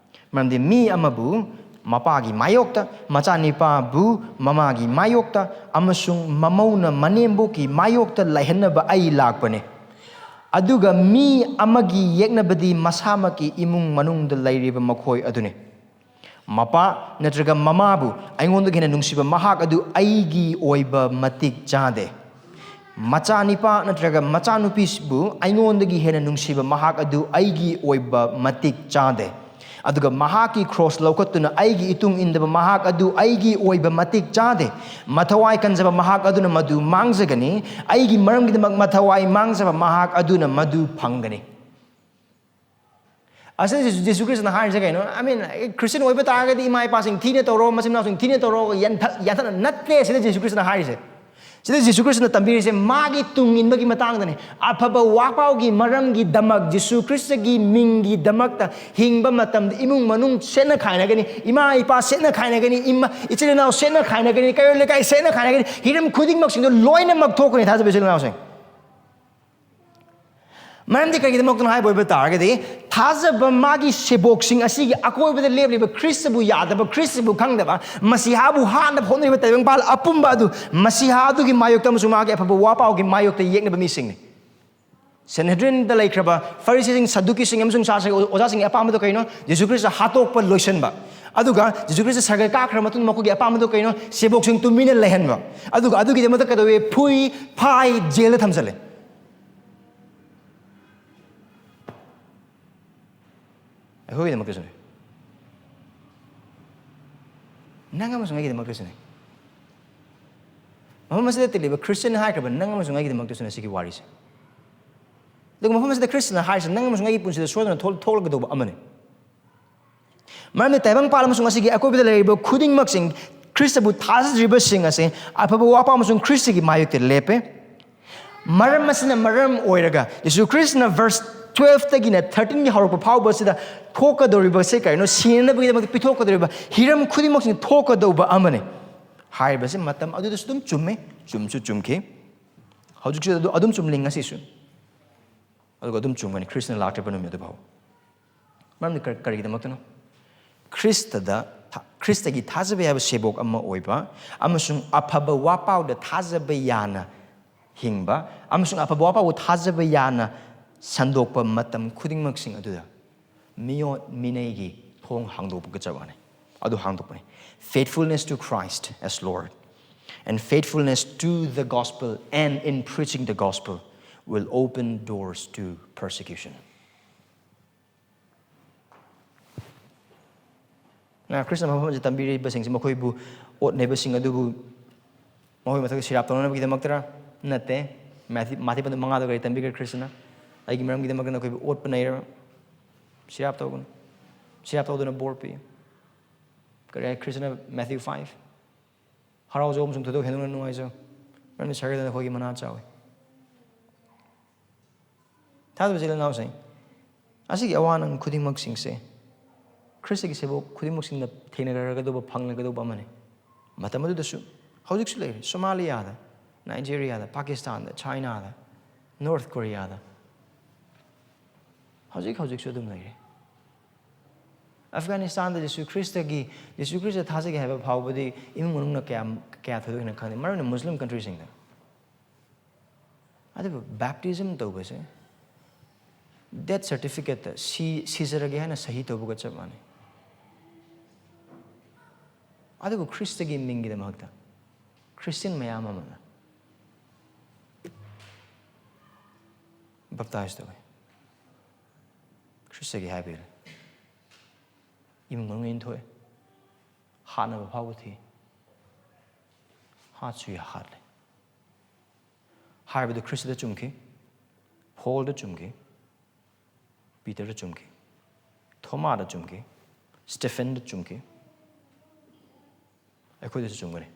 ꯃꯔꯝꯗꯤ ꯃꯤ ꯑꯃꯕꯨ ꯃꯄꯥꯒꯤ ꯃꯥꯌꯣꯛꯇ, ꯃꯆꯥꯅꯤꯄꯥꯕꯨ ꯃꯃꯥꯒꯤ ꯃꯥꯌꯣꯛꯇ, ꯑꯃꯁꯨꯡ ꯃꯃꯧꯅ ꯃꯅꯦꯝꯕꯣꯛꯀꯤ ꯃꯥꯌꯣꯛꯇ ꯂꯩꯍꯟꯅꯕ ꯑꯩ ꯂꯥꯛꯄꯅꯤ꯫ ꯑꯗꯨꯒ ꯃꯤ ꯑꯃꯒꯤ ꯌꯦꯛꯅꯕꯗꯤ ꯃꯁꯥꯃꯛꯀꯤ ꯏꯃꯨꯡ ꯃꯅꯨꯡꯗ ꯂꯩꯔꯤꯕ ꯃꯈꯣꯏ ꯑꯗꯨꯅꯤ꯫ ꯃꯄꯥ ꯅꯠꯇ꯭ꯔꯒ ꯃꯃꯥꯕꯨ ꯑꯩꯉꯣꯟꯗꯒꯤ ꯍꯦꯟꯅ ꯅꯨꯡꯁꯤꯕ ꯃꯍꯥꯛ ꯑꯗꯨ ꯑꯩꯒꯤ ꯑꯣꯏꯕ ꯃꯇꯤꯛ ꯆꯥꯗꯦ꯫ ꯃꯆꯥꯅꯤꯄꯥ ꯅꯠꯇ꯭ꯔꯒ ꯃꯆꯥꯅꯨꯄꯤꯕꯨ ꯑꯩꯉꯣꯟꯗꯒꯤ ꯍꯦꯟꯅ ꯅꯨꯡꯁꯤꯕ ꯃꯍꯥꯛ ꯑꯗꯨ ꯑꯩꯒꯤ ꯑꯣꯏꯕ ꯃꯇꯤꯛ ꯆꯥꯗꯦ꯫ ꯑꯗꯨꯒ ꯃꯍꯥꯛꯀꯤ ꯀ꯭ꯔꯣꯁ ꯂꯧꯈꯠꯇꯨꯅ ꯑꯩꯒꯤ ꯏꯇꯨꯡ ꯏꯟꯗꯕ ꯃꯍꯥꯛ ꯑꯗꯨ ꯑꯩꯒꯤ ꯑꯣꯏꯕ ꯃꯇꯤꯛ ꯆꯥꯗꯦ꯫ ꯃꯊꯋꯥꯏ ꯀꯟꯖꯕ ꯃꯍꯥꯛ ꯑꯗꯨꯅ ꯃꯗꯨ ꯃꯥꯡꯖꯒꯅꯤ꯫ ꯑꯩꯒꯤ ꯃꯔꯝꯒꯤꯗꯃꯛ ꯃꯊꯋꯥꯏ ꯃꯥꯡꯖꯕ ꯃꯍꯥꯛ ꯑꯗꯨꯅ ꯃꯗꯨ ꯐꯪꯒꯅꯤ꯫ ꯑꯁꯤꯗ ꯖꯤꯁꯨ, ꯖꯤꯁꯨ ꯈ꯭ꯔꯤꯁꯇꯅ ꯍꯥꯏꯔꯤꯁꯦ ꯀꯩꯅꯣ? ꯑꯩ ꯃꯤꯟ, ꯈ꯭ꯔꯤꯁꯇꯤꯌꯟ ꯑꯣꯏꯕ ꯇꯥꯔꯒꯗꯤ ꯏꯃꯥ ꯏꯄꯥꯁꯤꯡ ꯊꯤꯅ ꯇꯧꯔꯣ, ꯃꯆꯤꯟ ꯃꯅꯥꯎꯁꯤꯡ ꯊꯤꯅ ꯇꯧꯔꯣ, ꯌꯥꯟꯊ-, ꯌꯥꯟꯊꯠꯅ ꯅꯠꯇꯦ ꯁꯤꯗ ꯖꯤꯁꯨ ꯈ꯭ꯔꯤꯁꯇꯅ ꯍꯥꯏꯔꯤꯁꯦ꯫ ꯁꯤꯗ ꯖꯤꯁꯨ ꯈ꯭ꯔꯤꯁꯇꯅ ꯇꯝꯕꯤꯔꯤꯁꯦ ꯃꯥꯒꯤ ꯇꯨꯡ ꯏꯟꯕꯒꯤ ꯃꯇꯥꯡꯗꯅꯦ꯫ ꯑꯐꯕ ꯋꯥꯄꯥꯎꯒꯤ ꯃꯔꯝꯒꯤꯗꯃꯛ, ꯖꯤꯁꯨ ꯈ꯭ꯔꯤꯁꯇꯒꯤ ꯃꯤꯡꯒꯤꯗꯃꯛꯇ ꯍꯤꯡꯕ ꯃꯇꯝꯗ ꯏꯃꯨꯡ ꯃꯅꯨꯡ ꯁꯦꯠꯅ ꯈꯥꯏꯅꯒꯅꯤ, ꯏꯃꯥ ꯏꯄꯥ ꯁꯦꯠꯅ ꯈꯥꯏꯅꯒꯅꯤ, ꯏꯃꯥ, ꯏꯆꯤꯜ ꯏꯅꯥꯎ ꯁꯦꯠꯅ ꯈꯥꯏꯅꯒꯅꯤ, ꯀꯩꯔꯣꯜ ꯂꯩꯀꯥꯏ ꯁꯦꯠꯅ ꯈꯥꯏꯅꯒꯅꯤ, ꯍꯤꯔꯝ ꯈꯨꯗꯤꯡꯃꯛꯁꯤꯡꯗꯣ ꯂꯣꯏꯅꯃꯛ ꯊꯣꯛꯀꯅꯤ, ꯊꯥꯖꯕ ꯏꯆꯤꯜ ꯏꯅꯥꯎꯁꯤꯡ꯫ ꯃꯔꯝꯗꯤ ꯀꯔꯤꯒꯤꯗꯃꯛꯇꯅꯣ ꯍꯥꯏꯕ ꯑꯣꯏꯕ ꯇꯥꯔꯒꯗꯤ, ꯊꯥꯖꯕ ꯃꯥꯒꯤ ꯁꯦꯕꯣꯛꯁꯤꯡ ꯑꯁꯤꯒꯤ ꯑꯀꯣꯏꯕꯗ ꯂꯦꯞꯂꯤꯕ ꯈ꯭ꯔꯤꯁꯇꯕꯨ ꯌꯥꯗꯕ, ꯈ꯭ꯔꯤꯁꯇꯕꯨ ꯈꯪꯗꯕ, ꯃꯁꯤꯍꯥꯕꯨ ꯍꯥꯠꯅꯕ ꯍꯣꯠꯅꯔꯤꯕ ꯇꯥꯏꯕꯪꯄꯥꯜ ꯑꯄꯨꯝꯕ ꯑꯗꯨ ꯃꯁꯤꯍꯥ ꯑꯗꯨꯒꯤ ꯃꯥꯌꯣꯛꯇ ꯑꯃꯁꯨꯡ ꯃꯥꯒꯤ ꯑꯐꯕ ꯋꯥꯄꯥꯎꯒꯤ ꯃꯥꯌꯣꯛꯇ ꯌꯦꯛꯅꯕ ꯃꯤꯁꯤꯡꯅꯤ꯫ ꯁꯦꯟꯍꯦꯗ꯭ꯔꯤꯟꯗ ꯂꯩꯈ꯭ꯔꯕ ꯐꯔꯤꯁꯤꯁꯤꯡ, ꯁꯗꯨꯀꯤꯁꯤꯡ ꯑꯃꯁꯨꯡ ꯁꯥꯁ꯭ꯔꯤ ꯑꯣꯖꯥꯁꯤꯡꯒꯤ ꯑꯄꯥꯝꯕꯗꯣ ꯀꯩꯅꯣ? ꯖꯤꯁꯨ ꯈ꯭ꯔꯤꯁꯇ ꯍꯥꯠꯇꯣꯛꯄ ꯂꯣꯏꯁꯤꯟꯕ꯫ ꯑꯗꯨꯒ ꯖꯤꯁꯨ ꯈ꯭ꯔꯤꯁꯇ ꯁꯔꯒ ꯀꯥꯈ꯭ꯔ ꯃꯇꯨꯡꯗ ꯃꯈꯣꯏꯒꯤ ꯑꯄꯥꯝꯕꯗꯣ ꯀꯩꯅꯣ? ꯁꯦꯕꯣꯛꯁꯤꯡ ꯇꯨꯃꯤꯟꯅ ꯂꯩꯍꯟꯕ꯫ ꯑꯗꯨꯒ ꯑꯗꯨꯒꯤꯗꯃꯛꯇ ꯀꯩꯗꯧꯋꯤ? ꯐꯨꯏ, ꯐꯥꯏ, ꯖꯦꯜꯗ ꯊꯝꯖꯜꯂꯦ꯫ ꯑꯩꯈꯣꯏꯒꯤꯗꯃꯛꯇꯁꯨꯅꯦ꯫ ꯅꯪ ꯑꯃꯁꯨꯡ ꯑꯩꯒꯤꯗꯃꯛꯇꯁꯨꯅꯦ꯫ ꯃꯐꯝ ꯑꯁꯤꯗ ꯇꯤꯜꯂꯤꯕ ꯈ꯭ꯔꯤꯁꯇꯤꯌꯟ ꯍꯥꯏꯈ꯭ꯔꯕ ꯅꯪ ꯑꯃꯁꯨꯡ ꯑꯩꯒꯤꯗꯃꯛꯇꯁꯨꯅꯦ ꯁꯤꯒꯤ ꯋꯥꯔꯤꯁꯦ꯫ ꯑꯗꯨꯒ ꯃꯐꯝ ꯑꯁꯤꯗ ꯈ꯭ꯔꯤꯁꯇꯅ ꯍꯥꯏꯔꯤꯁꯦ ꯅꯪ ꯑꯃꯁꯨꯡ ꯑꯩꯒꯤ ꯄꯨꯟꯁꯤꯗ ꯁꯣꯏꯗꯅ ꯊꯣꯛ-, ꯊꯣꯛꯂꯛꯀꯗꯧꯕ ꯑꯃꯅꯤ꯫ ꯃꯔꯝꯗꯤ ꯇꯥꯏꯕꯪꯄꯥꯜ ꯑꯃꯁꯨꯡ ꯑꯁꯤꯒꯤ ꯑꯀꯣꯏꯕꯗ ꯂꯩꯔꯤꯕ ꯈꯨꯗꯤꯡꯃꯛꯁꯤꯡ ꯈ꯭ꯔꯤꯁꯇꯕꯨ ꯊꯥꯖꯗ꯭ꯔꯤꯕꯁꯤꯡ ꯑꯁꯤ ꯑꯐꯕ ꯋꯥꯄꯥꯎ ꯑꯃꯁꯨꯡ ꯈ꯭ꯔꯤꯁꯇꯒꯤ ꯃꯥꯌꯣꯛꯇ ꯂꯦꯞꯄꯦ꯫ ꯃꯔꯝ ꯑꯁꯤꯅ ꯃꯔꯝ ꯑꯣꯏꯔꯒ ꯖꯤꯁꯨ ꯈ꯭ꯔꯤꯁꯇꯅ ꯚꯔꯁ ꯇꯨꯋꯦꯜꯐꯇꯒꯤꯅ ꯊꯥꯔꯇꯤꯟꯒꯤ ꯍꯧꯔꯛꯄ ꯐꯥꯎꯕꯁꯤꯗ ꯊꯣꯛꯀꯗꯧꯔꯤꯕꯁꯦ ꯀꯔꯤꯅꯣ? ꯁꯤꯅꯅꯕꯒꯤꯗꯃꯛꯇ ꯄꯤꯊꯣꯛꯀꯗꯧꯔꯤꯕ ꯍꯤꯔꯝ ꯈꯨꯗꯤꯡꯃꯛꯁꯤꯡ ꯊꯣꯛꯀꯗꯧꯕ ꯑꯃꯅꯤ꯫ ꯍꯥꯏꯔꯤꯕꯁꯤ ꯃꯇꯝ ꯑꯗꯨꯗꯁꯨ ꯑꯗꯨꯝ ꯆꯨꯝꯃꯤ, ꯆꯨꯝꯁꯨ ꯆꯨꯝꯈꯤ꯫ ꯍꯧꯖꯤꯛꯁꯨ ꯑꯗꯨ ꯑꯗꯨꯝ ꯆꯨꯝꯂꯤ ꯉꯁꯤꯁꯨ꯫ ꯑꯗꯨꯒ ꯑꯗꯨꯝ ꯆꯨꯝꯒꯅꯤ ꯈ꯭ꯔꯤꯁꯇꯅ ꯂꯥꯛꯇ꯭ꯔꯤꯕ ꯅꯨꯃꯤꯠ ꯑꯗꯨꯐꯥꯎ꯫ ꯃꯔꯝꯗꯤ ꯀꯔ-, ꯀꯔꯤꯒꯤꯗꯃꯛꯇꯅꯣ? ꯈ꯭ꯔꯤꯁꯇꯗ ꯊꯥ-, ꯈ꯭ꯔꯤꯁꯇꯒꯤ ꯊꯥꯖꯕ ꯌꯥꯕ ꯁꯦꯕꯣꯛ ꯑꯃ ꯑꯣꯏꯕ ꯑꯃꯁꯨꯡ ꯑꯐꯕ ꯋꯥꯄꯥꯎꯗ ꯊꯥꯖꯕ ꯌꯥꯅ ꯍꯤꯡꯕ ꯑꯃꯁꯨꯡ ꯑꯐꯕ ꯋꯥꯄꯥꯎꯕꯨ ꯊꯥꯖꯕ ꯌꯥꯅ ꯁꯟꯗꯣꯛꯄ ꯃꯇꯝ ꯈꯨꯗꯤꯡꯃꯛꯁꯤꯡ ꯑꯗꯨꯗ ꯃꯤꯑꯣꯠ ꯃꯤꯅꯩꯒꯤ ꯊꯣꯡ ꯍꯥꯡꯗꯣꯛꯄꯒ ꯆꯞ ꯃꯥꯟꯅꯩ꯫ ꯑꯗꯨ ꯍꯥꯡꯗꯣꯛꯄꯅꯤ꯫ Faithfulness to Christ as Lord and faithfulness to the gospel and in preaching the gospel will open doors to persecution. ꯈ꯭ꯔꯤꯁꯅ ꯃꯐꯝ ꯑꯁꯤꯗ ꯇꯝꯕꯤꯔꯤꯕꯁꯤꯡꯁꯤ ꯃꯈꯣꯏꯕꯨ ꯑꯣꯠꯅꯩꯕꯁꯤꯡ ꯑꯗꯨꯕꯨ ꯃꯈꯣꯏ ꯃꯊꯛꯇ ꯁꯤꯔꯥꯞ ꯇꯧꯅꯅꯕꯒꯤꯗꯃꯛꯇꯔꯥ? ꯅꯠꯇꯦ꯫ ꯃꯥꯊꯤ ꯃꯥꯊꯤ ꯄꯟꯗꯨ ꯃꯉꯥꯗ ꯀꯔꯤ ꯇꯝꯕꯤꯈ꯭ꯔꯦ ꯈ꯭ꯔꯤꯁꯅ? "ꯑꯩꯒꯤ ꯃꯔꯝꯒꯤꯗꯃꯛꯇ ꯅꯈꯣꯏꯕꯨ ꯑꯣꯠꯄꯅ ꯁꯤꯔꯥꯞ ꯇꯧꯒꯅꯨ꯫ ꯁꯤꯔꯥꯞ ꯇꯧꯗꯨꯅ ꯕꯣꯔ ꯄꯤ"꯫ ꯀꯔꯤ ꯍꯥꯏ ꯈ꯭ꯔꯤꯁꯅ? ꯃꯦꯊ꯭ꯌꯨ ꯐꯥꯏꯚ, "ꯍꯔꯥꯎꯖꯧ ꯑꯃꯁꯨꯡ ꯊꯣꯏꯗꯣꯛ ꯍꯦꯟꯗꯣꯛꯅ ꯅꯨꯡꯉꯥꯏꯖꯧ, ꯃꯔꯝꯗꯤ ꯁꯔꯒꯗ ꯅꯈꯣꯏꯒꯤ ꯃꯅꯥ ꯆꯥꯎꯏ"꯫ ꯊꯥꯖꯕ ꯏꯆꯤꯜ ꯏꯅꯥꯎꯁꯤꯡ, ꯑꯁꯤꯒꯤ ꯑꯋꯥ ꯑꯅꯪ ꯈꯨꯗꯤꯡꯃꯛꯁꯤꯡꯁꯦ ꯈ꯭ꯔꯤꯁꯇꯒꯤ ꯁꯦꯕꯣꯛ ꯈꯨꯗꯤꯡꯃꯛꯁꯤꯡꯅ ꯊꯦꯡꯅꯔꯒꯗꯧꯕ, ꯐꯪꯂꯒꯗꯧꯕ ꯑꯃꯅꯤ꯫ ꯃꯇꯝ ꯑꯗꯨꯗꯁꯨ, ꯍꯧꯖꯤꯛꯁꯨ ꯂꯩꯔꯤ꯫ ꯁꯣꯃꯥꯂꯤꯌꯥꯗ, ꯅꯥꯏꯖꯦꯔꯤꯌꯥꯗ, ꯄꯥꯀꯤꯁꯇꯥꯟꯗ, ꯆꯥꯏꯅꯥꯗ, ꯅꯣꯔꯠ ꯀꯣꯔꯤꯌꯥꯗ ꯍꯧꯖꯤꯛ ꯍꯧꯖꯤꯛꯁꯨ ꯑꯗꯨꯝ ꯂꯩꯔꯤ꯫ ꯑꯐꯒꯥꯅꯤꯁꯇꯥꯟꯗ ꯖꯤꯁꯨ ꯈ꯭ꯔꯤꯁꯇꯒꯤ, ꯖꯤꯁꯨ ꯈ꯭ꯔꯤꯁꯇ ꯊꯥꯖꯒꯦ ꯍꯥꯏꯕ ꯐꯥꯎꯕꯗꯤ ꯏꯃꯨꯡ ꯃꯅꯨꯡꯅ ꯀꯌꯥꯝ, ꯀꯌꯥ ꯊꯣꯏꯗꯣꯛ ꯍꯦꯟꯅ ꯈꯪꯗꯦ, ꯃꯔꯨ ꯑꯣꯏꯅ ꯃꯨꯁꯂꯤꯝ ꯀꯟꯇ꯭ꯔꯤꯁꯤꯡꯗ꯫ ꯑꯗꯨꯕꯨ ꯕꯦꯞꯇꯤꯖꯝ ꯇꯧꯕꯁꯦ ꯗꯦꯠ ꯁꯔꯇꯤꯐꯤꯀꯦꯠꯇ ꯁꯤ, ꯁꯤꯖꯔꯒꯦ ꯍꯥꯏꯅ ꯁꯍꯤ ꯇꯧꯕꯒ ꯆꯞ ꯃꯥꯟꯅꯩ꯫ ꯑꯗꯨꯕꯨ ꯈ꯭ꯔꯤꯁꯇꯒꯤ ꯃꯤꯡꯒꯤꯗꯃꯛꯇ ꯈ꯭ꯔꯤꯁꯇꯤꯌꯟ ꯃꯌꯥꯝ ꯑꯃꯅ ꯕꯞꯇꯥꯏꯖ ꯇꯧꯏ꯫ ꯈ꯭ꯔꯤꯁꯇꯒꯤ ꯍꯥꯏꯕꯤꯔꯦ꯫ ꯏꯃꯨꯡ ꯃꯅꯨꯡ ꯏꯟꯊꯣꯛꯑꯦ꯫ ꯍꯥꯠꯅꯕ ꯐꯥꯎꯕ ꯊꯤ꯫ ꯍꯥꯠꯁꯨ ꯍꯥꯠꯂꯦ꯫ ꯍꯥꯏꯕꯗꯨ ꯈ꯭ꯔꯤꯁꯇꯗ ꯆꯨꯝꯈꯤ, ꯄꯣꯜꯗ ꯆꯨꯝꯈꯤ, ꯄꯤꯇꯔꯗ ꯆꯨꯝꯈꯤ, ꯊꯣꯃꯥꯗ ꯆꯨꯝꯈꯤ, ꯁ꯭ꯇꯦꯐꯦꯟꯗ ꯆꯨꯝꯈꯤ, ꯑꯩꯈꯣꯏꯗꯁꯨ ꯆꯨꯝꯒꯅꯤ꯫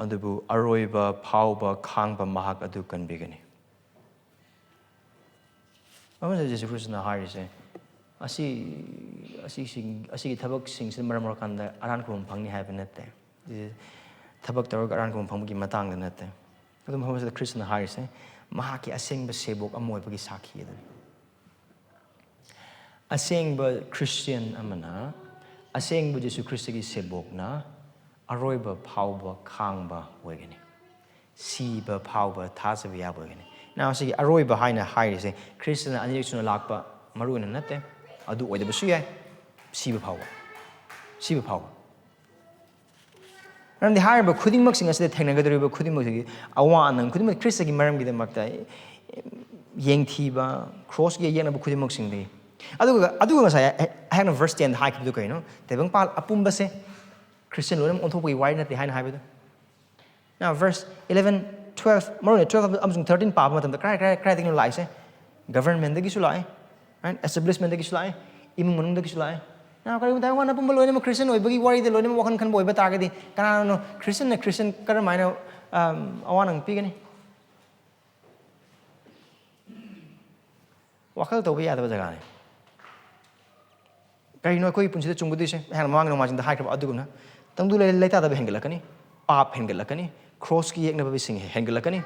ꯑꯗꯨꯕꯨ ꯑꯔꯣꯏꯕ ꯐꯥꯎꯕ ꯈꯥꯡꯕ ꯃꯍꯥꯛ ꯑꯗꯨ ꯀꯟꯕꯤꯒꯅꯤ꯫ ꯑꯃꯅ ꯖꯤꯁꯨ ꯈ꯭ꯔꯤꯁꯇꯅ ꯍꯥꯏꯔꯤꯁꯦ, ꯑꯁꯤ, ꯑꯁꯤꯁꯤꯡ, ꯑꯁꯤꯒꯤ ꯊꯕꯛꯁꯤꯡꯁꯤꯅ ꯃꯔꯝ ꯑꯣꯏꯔꯀꯥꯟꯗ ꯑꯔꯥꯟ ꯈꯨꯕꯝ ꯐꯪꯅꯤ ꯍꯥꯏꯕ ꯅꯠꯇꯦ꯫ ꯊꯕꯛ ꯇꯧꯔꯒ ꯑꯔꯥꯟ ꯈꯨꯕꯝ ꯐꯪꯕꯒꯤ ꯃꯇꯥꯡꯗ ꯅꯠꯇꯦ꯫ ꯑꯗꯨꯝ ꯃꯐꯝꯁꯤꯗ ꯈ꯭ꯔꯤꯁꯇꯅ ꯍꯥꯏꯔꯤꯁꯦ, ꯃꯍꯥꯛꯀꯤ ꯑꯁꯦꯡꯕ ꯁꯦꯕꯣꯛ ꯑꯃ ꯑꯣꯏꯕꯒꯤ ꯁꯥꯈꯤ ꯑꯗꯨꯅꯤ꯫ ꯑꯁꯦꯡꯕ ꯈ꯭ꯔꯤꯁꯇꯤꯌꯟ ꯑꯃꯅ ꯑꯁꯦꯡꯕ ꯖꯤꯁꯨ ꯈ꯭ꯔꯤꯁꯇꯒꯤ ꯁꯦꯕꯣꯛꯅ ꯑꯔꯣꯏꯕ ꯐꯥꯎꯕ ꯈꯥꯡꯕ ꯑꯣꯏꯒꯅꯤ꯫ ꯁꯤꯕ ꯐꯥꯎꯕ ꯊꯥꯖꯕ ꯌꯥꯕ ꯑꯣꯏꯒꯅꯤ꯫ ꯅꯥꯎ, ꯁꯤꯒꯤ ꯑꯔꯣꯏꯕ ꯍꯥꯏꯅ ꯍꯥꯏꯔꯤꯁꯦ ꯈ꯭ꯔꯤꯁꯇꯅ ꯑꯅꯤꯔꯛ ꯁꯨꯅ ꯂꯥꯛꯄ ꯃꯔꯨ ꯑꯣꯏꯅ ꯅꯠꯇꯦ꯫ ꯑꯗꯨ ꯑꯣꯏꯗꯕꯁꯨ ꯌꯥꯏ꯫ ꯁꯤꯕ ꯐꯥꯎꯕ꯫ ꯁꯤꯕ ꯐꯥꯎꯕ꯫ ꯃꯔꯝꯗꯤ ꯍꯥꯏꯔꯤꯕ ꯈꯨꯗꯤꯡꯃꯛꯁꯤꯡ ꯑꯁꯤꯗ ꯊꯦꯡꯅꯒꯗꯧꯔꯤꯕ ꯈꯨꯗꯤꯡꯃꯛꯁꯤꯒꯤ ꯑꯋꯥ ꯑꯅꯪ ꯈꯨꯗꯤꯡꯃꯛ ꯈ꯭ꯔꯤꯁꯇꯒꯤ ꯃꯔꯝꯒꯤꯗꯃꯛꯇ ꯌꯦꯡꯊꯤꯕ, ꯀ꯭ꯔꯣꯁꯀꯤ ꯌꯦꯛꯅꯕ ꯈꯨꯗꯤꯡꯃꯛꯁꯤꯡꯗꯒꯤ꯫ ꯑꯗꯨꯒ, ꯑꯗꯨꯒ ꯉꯁꯥꯏ ꯑꯩ-, ꯑꯩꯍꯥꯛꯅ verse ten ꯗ ꯍꯥꯏꯈꯤꯕꯗꯨ ꯀꯩꯅꯣ? ꯇꯥꯏꯕꯪꯄꯥꯜ ꯑꯄꯨꯝꯕꯁꯦ ꯈ꯭ꯔꯤꯁꯇꯤꯌꯟ ꯂꯣꯏꯅꯃꯛ ꯑꯣꯟꯊꯣꯛꯄꯒꯤ ꯋꯥꯔꯤ ꯅꯠꯇꯦ ꯍꯥꯏꯅ ꯍꯥꯏꯕꯗꯨ꯫ Now, verse eleven, twelve, ꯃꯔꯨꯑꯣꯏꯅ twelve ꯑꯃꯁꯨꯡ thirteen ꯄꯥꯕ ꯃꯇꯝꯗ ꯀꯔꯥꯏ, ꯀꯔꯥꯏ, ꯀꯔꯥꯏꯗꯒꯤꯅꯣ ꯂꯥꯛꯏꯁꯦ? Government ꯗꯒꯤꯁꯨ ꯂꯥꯛꯑꯦ, right? Establishment ꯗꯒꯤꯁꯨ ꯂꯥꯛꯑꯦ, ꯏꯃꯨꯡ ꯃꯅꯨꯡꯗꯒꯤꯁꯨ ꯂꯥꯛꯑꯦ꯫ Now, ꯀꯔꯤꯒꯨꯝꯕ ꯇꯥꯏꯕꯪ ꯑꯄꯨꯝꯕ ꯂꯣꯏꯅꯃꯛ ꯈ꯭ꯔꯤꯁꯇꯤꯌꯟ ꯑꯣꯏꯕꯒꯤ ꯋꯥꯔꯤꯗ ꯂꯣꯏꯅꯃꯛ ꯋꯥꯈꯜ ꯈꯟꯕ ꯑꯣꯏꯕ ꯇꯥꯔꯒꯗꯤ, ꯀꯅꯥꯅꯣ ꯈ꯭ꯔꯤꯁꯇꯤꯌꯟꯅ ꯈ꯭ꯔꯤꯁꯇꯤꯌꯟ ꯀꯔꯝꯍꯥꯏꯅ, ꯑꯝ, ꯑꯋꯥ ꯅꯪ ꯄꯤꯒꯅꯤ? ꯋꯥꯈꯜ ꯇꯧꯕ ꯌꯥꯗꯕ ꯖꯒꯥꯅꯤ꯫ ꯀꯔꯤꯅꯣ ꯑꯩꯈꯣꯏꯒꯤ ꯄꯨꯟꯁꯤꯗ ꯆꯨꯝꯒꯗꯣꯏꯁꯦ? ꯑꯩꯍꯥꯛꯅ ꯃꯃꯥꯡꯒꯤ ꯅꯣꯡꯃꯥꯏꯖꯤꯡꯗ ꯍꯥꯏꯈ꯭ꯔꯕ ꯑꯗꯨꯒꯨꯝꯅ, ꯇꯪꯗꯨ ꯂꯩ-, ꯂꯩꯇꯥꯗꯕ ꯍꯦꯟꯒꯠꯂꯛꯀꯅꯤ, ꯄꯥꯞ ꯍꯦꯟꯒꯠꯂꯛꯀꯅꯤ, ꯀ꯭ꯔꯣꯁꯀꯤ ꯌꯦꯛꯅꯕꯁꯤꯡ ꯍꯦꯟꯒꯠꯂꯛꯀꯅꯤ꯫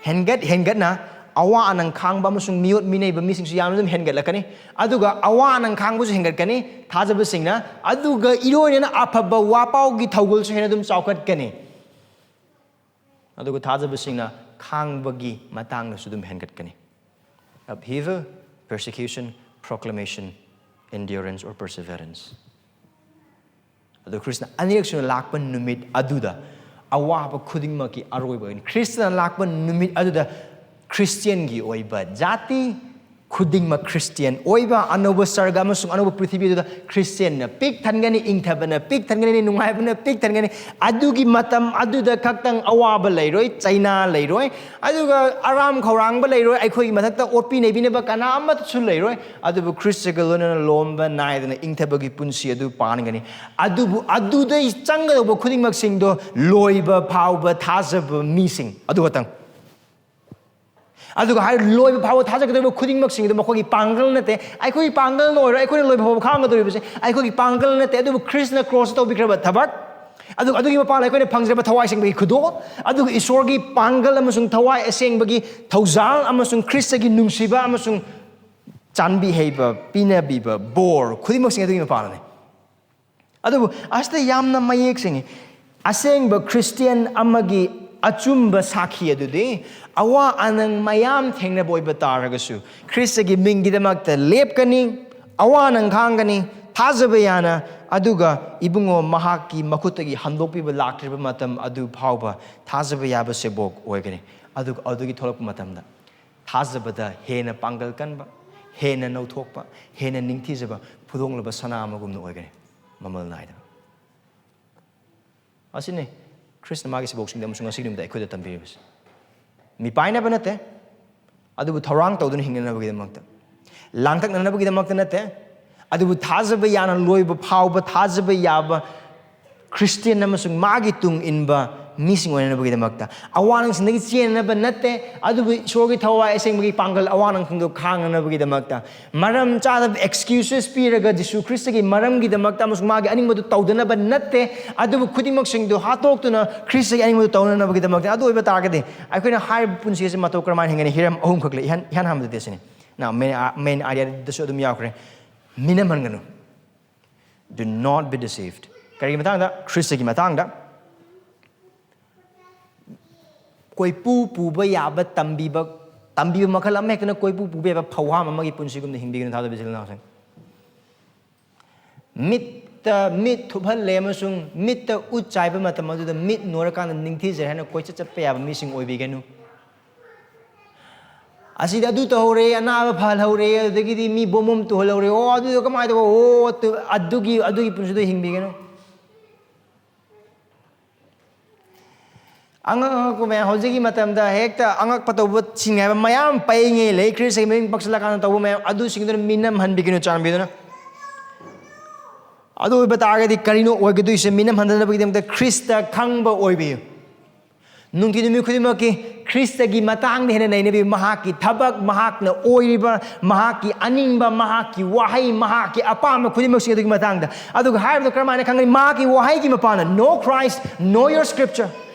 ꯍꯦꯟꯒꯠ ꯍꯦꯟꯒꯠꯅ ꯑꯋꯥ ꯑꯅꯪ ꯈꯥꯡꯕ ꯑꯃꯁꯨꯡ ꯃꯤꯑꯣꯠ ꯃꯤꯅꯩꯕ ꯃꯤꯁꯤꯡꯁꯨ ꯌꯥꯝꯅ ꯑꯗꯨꯝ ꯍꯦꯟꯒꯠꯂꯛꯀꯅꯤ꯫ ꯑꯗꯨꯒ ꯑꯋꯥ ꯑꯅꯪ ꯈꯥꯡꯕꯁꯨ ꯍꯦꯟꯒꯠꯀꯅꯤ, ꯊꯥꯖꯕꯁꯤꯡꯅ, ꯑꯗꯨꯒ ꯏꯔꯣꯏꯅꯅ ꯑꯐꯕ ꯋꯥꯄꯥꯎꯒꯤ ꯊꯧꯒꯜꯁꯨ ꯍꯦꯟꯅ ꯑꯗꯨꯝ ꯆꯥꯎꯈꯠꯀꯅꯤ꯫ ꯑꯗꯨꯒ ꯊꯥꯖꯕꯁꯤꯡꯅ ꯈꯥꯡꯕꯒꯤ ꯃꯇꯥꯡꯗꯁꯨ ꯑꯗꯨꯝ ꯍꯦꯟꯒꯠꯀꯅꯤ꯫ Upheaval, persecution, proclamation, endurance or perseverance. ꯑꯗꯨ ꯈ꯭ꯔꯤꯁꯇꯅ ꯑꯅꯤꯔꯛ ꯁꯨꯅ ꯂꯥꯛꯄ ꯅꯨꯃꯤꯠ ꯑꯗꯨꯗ ꯑꯋꯥꯕ ꯈꯨꯗꯤꯡꯃꯛꯀꯤ ꯑꯔꯣꯏꯕ ꯑꯣꯏꯅ ꯈ꯭ꯔꯤꯁꯇꯅ ꯂꯥꯛꯄ ꯅꯨꯃꯤꯠ ꯑꯗꯨꯗ ꯈ꯭ꯔꯤꯁꯇꯤꯌꯟꯒꯤ ꯑꯣꯏꯕ ꯖꯥꯇꯤ ꯈꯨꯗꯤꯡꯃꯛ ꯈ꯭ꯔꯤꯁꯇꯤꯌꯟ ꯑꯣꯏꯕ ꯑꯅꯧꯕ ꯁꯔꯒ ꯑꯃꯁꯨꯡ ꯑꯅꯧꯕ ꯄ꯭ꯔꯤꯊꯤꯕꯤ ꯑꯗꯨꯗ ꯈ꯭ꯔꯤꯁꯇꯤꯌꯟꯅ ꯄꯤꯛ ꯊꯟꯒꯅꯤ, ꯏꯪꯊꯕꯅ ꯄꯤꯛ ꯊꯟꯒꯅꯤ, ꯅꯨꯡꯉꯥꯏꯕꯅ ꯄꯤꯛ ꯊꯟꯒꯅꯤ꯫ ꯑꯗꯨꯒꯤ ꯃꯇꯝ ꯑꯗꯨꯗ ꯈꯛꯇꯪ ꯑꯋꯥꯕ ꯂꯩꯔꯣꯏ, ꯆꯩꯅꯥ ꯂꯩꯔꯣꯏ, ꯑꯗꯨꯒ ꯑꯔꯥꯝ ꯈꯧꯔꯥꯡꯕ ꯂꯩꯔꯣꯏ, ꯑꯩꯈꯣꯏꯒꯤ ꯃꯊꯛꯇ ꯑꯣꯠꯄꯤ ꯅꯩꯕꯤꯅꯕ ꯀꯅꯥ ꯑꯃꯠꯇꯁꯨ ꯂꯩꯔꯣꯏ꯫ ꯑꯗꯨꯕꯨ ꯈ꯭ꯔꯤꯁꯇꯒ ꯂꯣꯏꯅꯅ ꯂꯣꯝꯕ ꯅꯥꯏꯗꯅ ꯏꯪꯊꯕꯒꯤ ꯄꯨꯟꯁꯤ ꯑꯗꯨ ꯄꯥꯟꯒꯅꯤ꯫ ꯑꯗꯨꯕꯨ ꯑꯗꯨꯗ ꯆꯪꯒꯗꯧꯕ ꯈꯨꯗꯤꯡꯃꯛꯁꯤꯡꯗꯣ ꯂꯣꯏꯕ ꯐꯥꯎꯕ ꯊꯥꯖꯕ ꯃꯤꯁꯤꯡ ꯑꯗꯨ ꯈꯛꯇꯪ꯫ ꯑꯗꯨꯒ ꯍꯥꯏ ꯂꯣꯏꯕ ꯐꯥꯎꯕ ꯊꯥꯖꯒꯗꯧꯔꯤꯕ ꯈꯨꯗꯤꯡꯃꯛꯁꯤꯡꯗꯨ ꯃꯈꯣꯏꯒꯤ ꯄꯥꯡꯒꯜ ꯅꯠꯇꯦ, ꯑꯩꯈꯣꯏꯒꯤ ꯄꯥꯡꯒꯜꯅ ꯑꯣꯏꯔꯣꯏ, ꯑꯩꯈꯣꯏꯅ ꯂꯣꯏꯕ ꯐꯥꯎꯕ ꯈꯥꯡꯒꯗꯧꯔꯤꯕꯁꯦ ꯑꯩꯈꯣꯏꯒꯤ ꯄꯥꯡꯒꯜ ꯅꯠꯇꯦ, ꯑꯗꯨꯕꯨ ꯈ꯭ꯔꯤꯁꯅ ꯀ꯭ꯔꯣꯁꯇ ꯇꯧꯕꯤꯈ꯭ꯔꯕ ꯊꯕꯛ꯫ ꯑꯗꯨꯒ ꯑꯗꯨꯒꯤ ꯃꯄꯥꯟꯗ ꯑꯩꯈꯣꯏꯅ ꯐꯪꯖꯔꯕ ꯊꯋꯥꯏ ꯑꯁꯦꯡꯕꯒꯤ ꯈꯨꯗꯣꯜ, ꯑꯗꯨꯒ ꯏꯁꯣꯔꯒꯤ ꯄꯥꯡꯒꯜ ꯑꯃꯁꯨꯡ ꯊꯋꯥꯏ ꯑꯁꯦꯡꯕꯒꯤ ꯊꯧꯖꯥꯜ ꯑꯃꯁꯨꯡ ꯈ꯭ꯔꯤꯁꯇꯒꯤ ꯅꯨꯡꯁꯤꯕ ꯑꯃꯁꯨꯡ ꯆꯥꯟꯕꯤ ꯍꯩꯕ, ꯄꯤꯅꯕꯤꯕ, ꯕꯣꯔ ꯈꯨꯗꯤꯡꯃꯛꯁꯤꯡ ꯑꯗꯨꯒꯤ ꯃꯄꯥꯟꯅꯤ꯫ ꯑꯗꯨꯕꯨ ꯑꯁꯤꯗ ꯌꯥꯝꯅ ꯃꯌꯦꯛ ꯁꯦꯡꯉꯤ꯫ ꯑꯁꯦꯡꯕ ꯈ꯭ꯔꯤꯁꯇꯤꯌꯟ ꯑꯃꯒꯤ ꯑꯆꯨꯝꯕ ꯁꯥꯈꯤ ꯑꯗꯨꯗꯤ ꯑꯋꯥ ꯑꯅꯪ ꯃꯌꯥꯝ ꯊꯦꯡꯅꯕ ꯑꯣꯏꯕ ꯇꯥꯔꯒꯁꯨ ꯈ꯭ꯔꯤꯁꯇꯒꯤ ꯃꯤꯡꯒꯤꯗꯃꯛꯇ ꯂꯦꯞꯀꯅꯤ, ꯑꯋꯥ ꯑꯅꯪ ꯈꯥꯡꯒꯅꯤ, ꯊꯥꯖꯕ ꯌꯥꯅ, ꯑꯗꯨꯒ ꯏꯕꯨꯡꯉꯣ ꯃꯍꯥꯛꯀꯤ ꯃꯈꯨꯠꯇꯒꯤ ꯍꯟꯗꯣꯛꯄꯤꯕ ꯂꯥꯛꯇ꯭ꯔꯤꯕ ꯃꯇꯝ ꯑꯗꯨ ꯐꯥꯎꯕ ꯊꯥꯖꯕ ꯌꯥꯕ ꯁꯦꯕꯣꯛ ꯑꯣꯏꯒꯅꯤ꯫ ꯑꯗꯨꯒ ꯑꯗꯨꯒꯤ ꯊꯣꯛꯂꯛꯄ ꯃꯇꯝꯗ ꯊꯥꯖꯕꯗ ꯍꯦꯟꯅ ꯄꯥꯡꯒꯜ ꯀꯟꯕ, ꯍꯦꯟꯅ ꯅꯧꯊꯣꯛꯄ, ꯍꯦꯟꯅ ꯅꯤꯡꯊꯤꯖꯕ, ꯐꯨꯗꯣꯡꯂꯕ ꯁꯅꯥ ꯑꯃꯒꯨꯝꯅ ꯑꯣꯏꯒꯅꯤ, ꯃꯃꯜ ꯅꯥꯏꯗꯕ꯫ ꯑꯁꯤꯅꯤ ꯈ꯭ꯔꯤꯁꯅ ꯃꯥꯒꯤ ꯁꯦꯕꯣꯛꯁꯤꯡꯗ ꯑꯃꯁꯨꯡ ꯉꯁꯤꯒꯤ ꯅꯨꯃꯤꯠꯇ ꯑꯩꯈꯣꯏꯗ ꯇꯝꯕꯤꯔꯤꯕꯁꯤ꯫ ꯃꯤꯄꯥꯏꯅꯕ ꯅꯠꯇꯦ, ꯑꯗꯨꯕꯨ ꯊꯧꯔꯥꯡ ꯇꯧꯗꯨꯅ ꯍꯤꯡꯅꯅꯕꯒꯤꯗꯃꯛꯇ, ꯂꯥꯡꯇꯛꯅꯅꯕꯒꯤꯗꯃꯛꯇ ꯅꯠꯇꯦ, ꯑꯗꯨꯕꯨ ꯊꯥꯖꯕ ꯌꯥꯅ ꯂꯣꯏꯕ ꯐꯥꯎꯕ ꯊꯥꯖꯕ ꯌꯥꯕ ꯈ꯭ꯔꯤꯁꯇꯤꯌꯟ ꯑꯃꯁꯨꯡ ꯃꯥꯒꯤ ꯇꯨꯡ ꯏꯟꯕ ꯃꯤꯁꯤꯡ ꯑꯣꯏꯅꯅꯕꯒꯤꯗꯃꯛꯇ꯫ ꯑꯋꯥ ꯅꯪꯁꯤꯡꯗꯒꯤ ꯆꯦꯟꯅꯅꯕ ꯅꯠꯇꯦ, ꯑꯗꯨꯕꯨ ꯏꯁꯣꯔꯒꯤ ꯊꯋꯥꯏ ꯑꯁꯦꯡꯕꯒꯤ ꯄꯥꯡꯒꯜ ꯑꯋꯥ ꯅꯪꯁꯤꯡꯗꯣ ꯈꯥꯡꯅꯅꯕꯒꯤꯗꯃꯛꯇ꯫ ꯃꯔꯝ ꯆꯥꯗꯕ excuses ꯄꯤꯔꯒ ꯖꯤꯁꯨ ꯈ꯭ꯔꯤꯁꯇꯒꯤ ꯃꯔꯝꯒꯤꯗꯃꯛꯇ ꯑꯃꯁꯨꯡ ꯃꯥꯒꯤ ꯑꯅꯤꯡꯕꯗꯨ ꯇꯧꯗꯅꯕ ꯅꯠꯇꯦ, ꯑꯗꯨꯕꯨ ꯈꯨꯗꯤꯡꯃꯛꯁꯤꯡꯗꯨ ꯍꯥꯠꯇꯣꯛꯇꯨꯅ ꯈ꯭ꯔꯤꯁꯇꯒꯤ ꯑꯅꯤꯡꯕꯗꯨ ꯇꯧꯅꯅꯕꯒꯤꯗꯃꯛꯇ꯫ ꯑꯗꯨ ꯑꯣꯏꯕ ꯇꯥꯔꯒꯗꯤ ꯑꯩꯈꯣꯏꯅ ꯍꯥꯏꯔꯤꯕ ꯄꯨꯟꯁꯤ ꯑꯁꯤ ꯃꯇꯧ ꯀꯔꯝꯍꯥꯏꯅ ꯍꯤꯡꯒꯅꯤ? ꯍꯤꯔꯝ ꯑꯍꯨꯝꯈꯛ ꯂꯩ꯫ ꯏꯍꯥꯟ, ꯏꯍꯥꯟ ꯍꯥꯟꯕꯗꯗꯤ ꯑꯁꯤꯅꯤ꯫ Now, main, main idea ꯗꯁꯨ ꯑꯗꯨꯝ ꯌꯥꯎꯈ꯭ꯔꯦ꯫ ꯃꯤꯅꯝꯍꯟꯒꯅꯨ꯫ Do not be deceived. ꯀꯔꯤꯒꯤ ꯃꯇꯥꯡꯗ? ꯈ꯭ꯔꯤꯁꯇꯒꯤ ꯃꯇꯥꯡꯗ꯫ ꯀꯣꯏꯄꯨ ꯄꯨꯕ ꯌꯥꯕ ꯇꯝꯕꯤꯕ, ꯇꯝꯕꯤꯕ ꯃꯈꯜ ꯑꯃ ꯍꯦꯛꯇꯅ ꯀꯣꯏꯄꯨ ꯄꯨꯕ ꯌꯥꯕ ꯐꯧꯍꯥꯝ ꯑꯃꯒꯤ ꯄꯨꯟꯁꯤꯒꯨꯝꯅ ꯍꯤꯡꯕꯤꯒꯅꯨ, ꯊꯥꯖꯕ ꯏꯆꯤꯜ ꯏꯅꯥꯎꯁꯤꯡ꯫ ꯃꯤꯠꯇ ꯃꯤꯠ ꯊꯨꯞꯍꯜꯂꯦ ꯑꯃꯁꯨꯡ ꯃꯤꯠꯇ ꯎꯠ ꯆꯥꯏꯕ ꯃꯇꯝ ꯑꯗꯨꯗ ꯃꯤꯠ ꯅꯣꯏꯔꯀꯥꯟꯗ ꯅꯤꯡꯊꯤꯖꯔꯦ ꯍꯥꯏꯅ ꯀꯣꯏꯆꯠ ꯆꯠꯄ ꯌꯥꯕ ꯃꯤꯁꯤꯡ ꯑꯣꯏꯕꯤꯒꯅꯨ꯫ ꯑꯁꯤꯗꯤ ꯑꯗꯨ ꯇꯧꯍꯧꯔꯦ, ꯑꯅꯥꯕ ꯐꯍꯜꯍꯧꯔꯦ, ꯑꯗꯨꯗꯒꯤꯗꯤ ꯃꯤ ꯕꯣꯝ ꯑꯃ ꯇꯨꯍꯜꯍꯧꯔꯦ, ꯑꯣ, ꯑꯗꯨꯗꯣ ꯀꯃꯥꯏꯅ ꯇꯧꯕ? ꯑꯣ, ꯇꯨ-, ꯑꯗꯨꯒꯤ, ꯑꯗꯨꯒꯤ ꯄꯨꯟꯁꯤꯗꯣ ꯍꯤꯡꯕꯤꯒꯅꯨ꯫ ꯑꯉꯛ ꯑꯉꯛꯄ ꯃꯌꯥꯝ, ꯍꯧꯖꯤꯛꯀꯤ ꯃꯇꯝꯗ ꯍꯦꯛꯇ ꯑꯉꯛꯄ ꯇꯧꯕꯁꯤꯡ ꯍꯥꯏꯕ ꯃꯌꯥꯝ ꯄꯩꯉꯩ ꯂꯩ, ꯈ꯭ꯔꯤꯁꯇꯒꯤ ꯃꯃꯤꯡ ꯄꯛꯁꯤꯜꯂꯀꯥꯟꯗ ꯇꯧꯕ ꯃꯌꯥꯝ, ꯑꯗꯨꯁꯤꯡꯗꯨꯅ ꯃꯤꯅꯝꯍꯟꯕꯤꯒꯅꯨ, ꯆꯥꯟꯕꯤꯗꯨꯅ꯫ ꯑꯗꯨ ꯑꯣꯏꯕ ꯇꯥꯔꯒꯗꯤ ꯀꯔꯤꯅꯣ ꯑꯣꯏꯒꯗꯣꯏꯁꯦ? ꯃꯤꯅꯝꯍꯟꯗꯅꯕꯒꯤꯗꯃꯛꯇ ꯈ꯭ꯔꯤꯁꯇ ꯈꯪꯕ ꯑꯣꯏꯕꯤꯌꯨ꯫ ꯅꯨꯡꯇꯤ ꯅꯨꯃꯤꯠ ꯈꯨꯗꯤꯡꯃꯛꯀꯤ ꯈ꯭ꯔꯤꯁꯇꯒꯤ ꯃꯇꯥꯡꯗ ꯍꯦꯟꯅ ꯅꯩꯅꯕꯤꯌꯨ꯫ ꯃꯍꯥꯛꯀꯤ ꯊꯕꯛ, ꯃꯍꯥꯛꯅ ꯑꯣꯏꯔꯤꯕ, ꯃꯍꯥꯛꯀꯤ ꯑꯅꯤꯡꯕ, ꯃꯍꯥꯛꯀꯤ ꯋꯥꯍꯩ, ꯃꯍꯥꯛꯀꯤ ꯑꯄꯥꯝꯕ ꯈꯨꯗꯤꯡꯃꯛꯁꯤꯡ ꯑꯗꯨꯒꯤ ꯃꯇꯥꯡꯗ꯫ ꯑꯗꯨꯒ ꯍꯥꯏꯔꯤꯕꯗꯣ ꯀꯔꯝꯍꯥꯏꯅ ꯈꯪꯒꯅꯤ? ꯃꯍꯥꯛꯀꯤ ꯋꯥꯍꯩꯒꯤ ꯃꯄꯥꯟꯅ, "Know Christ, know your scripture."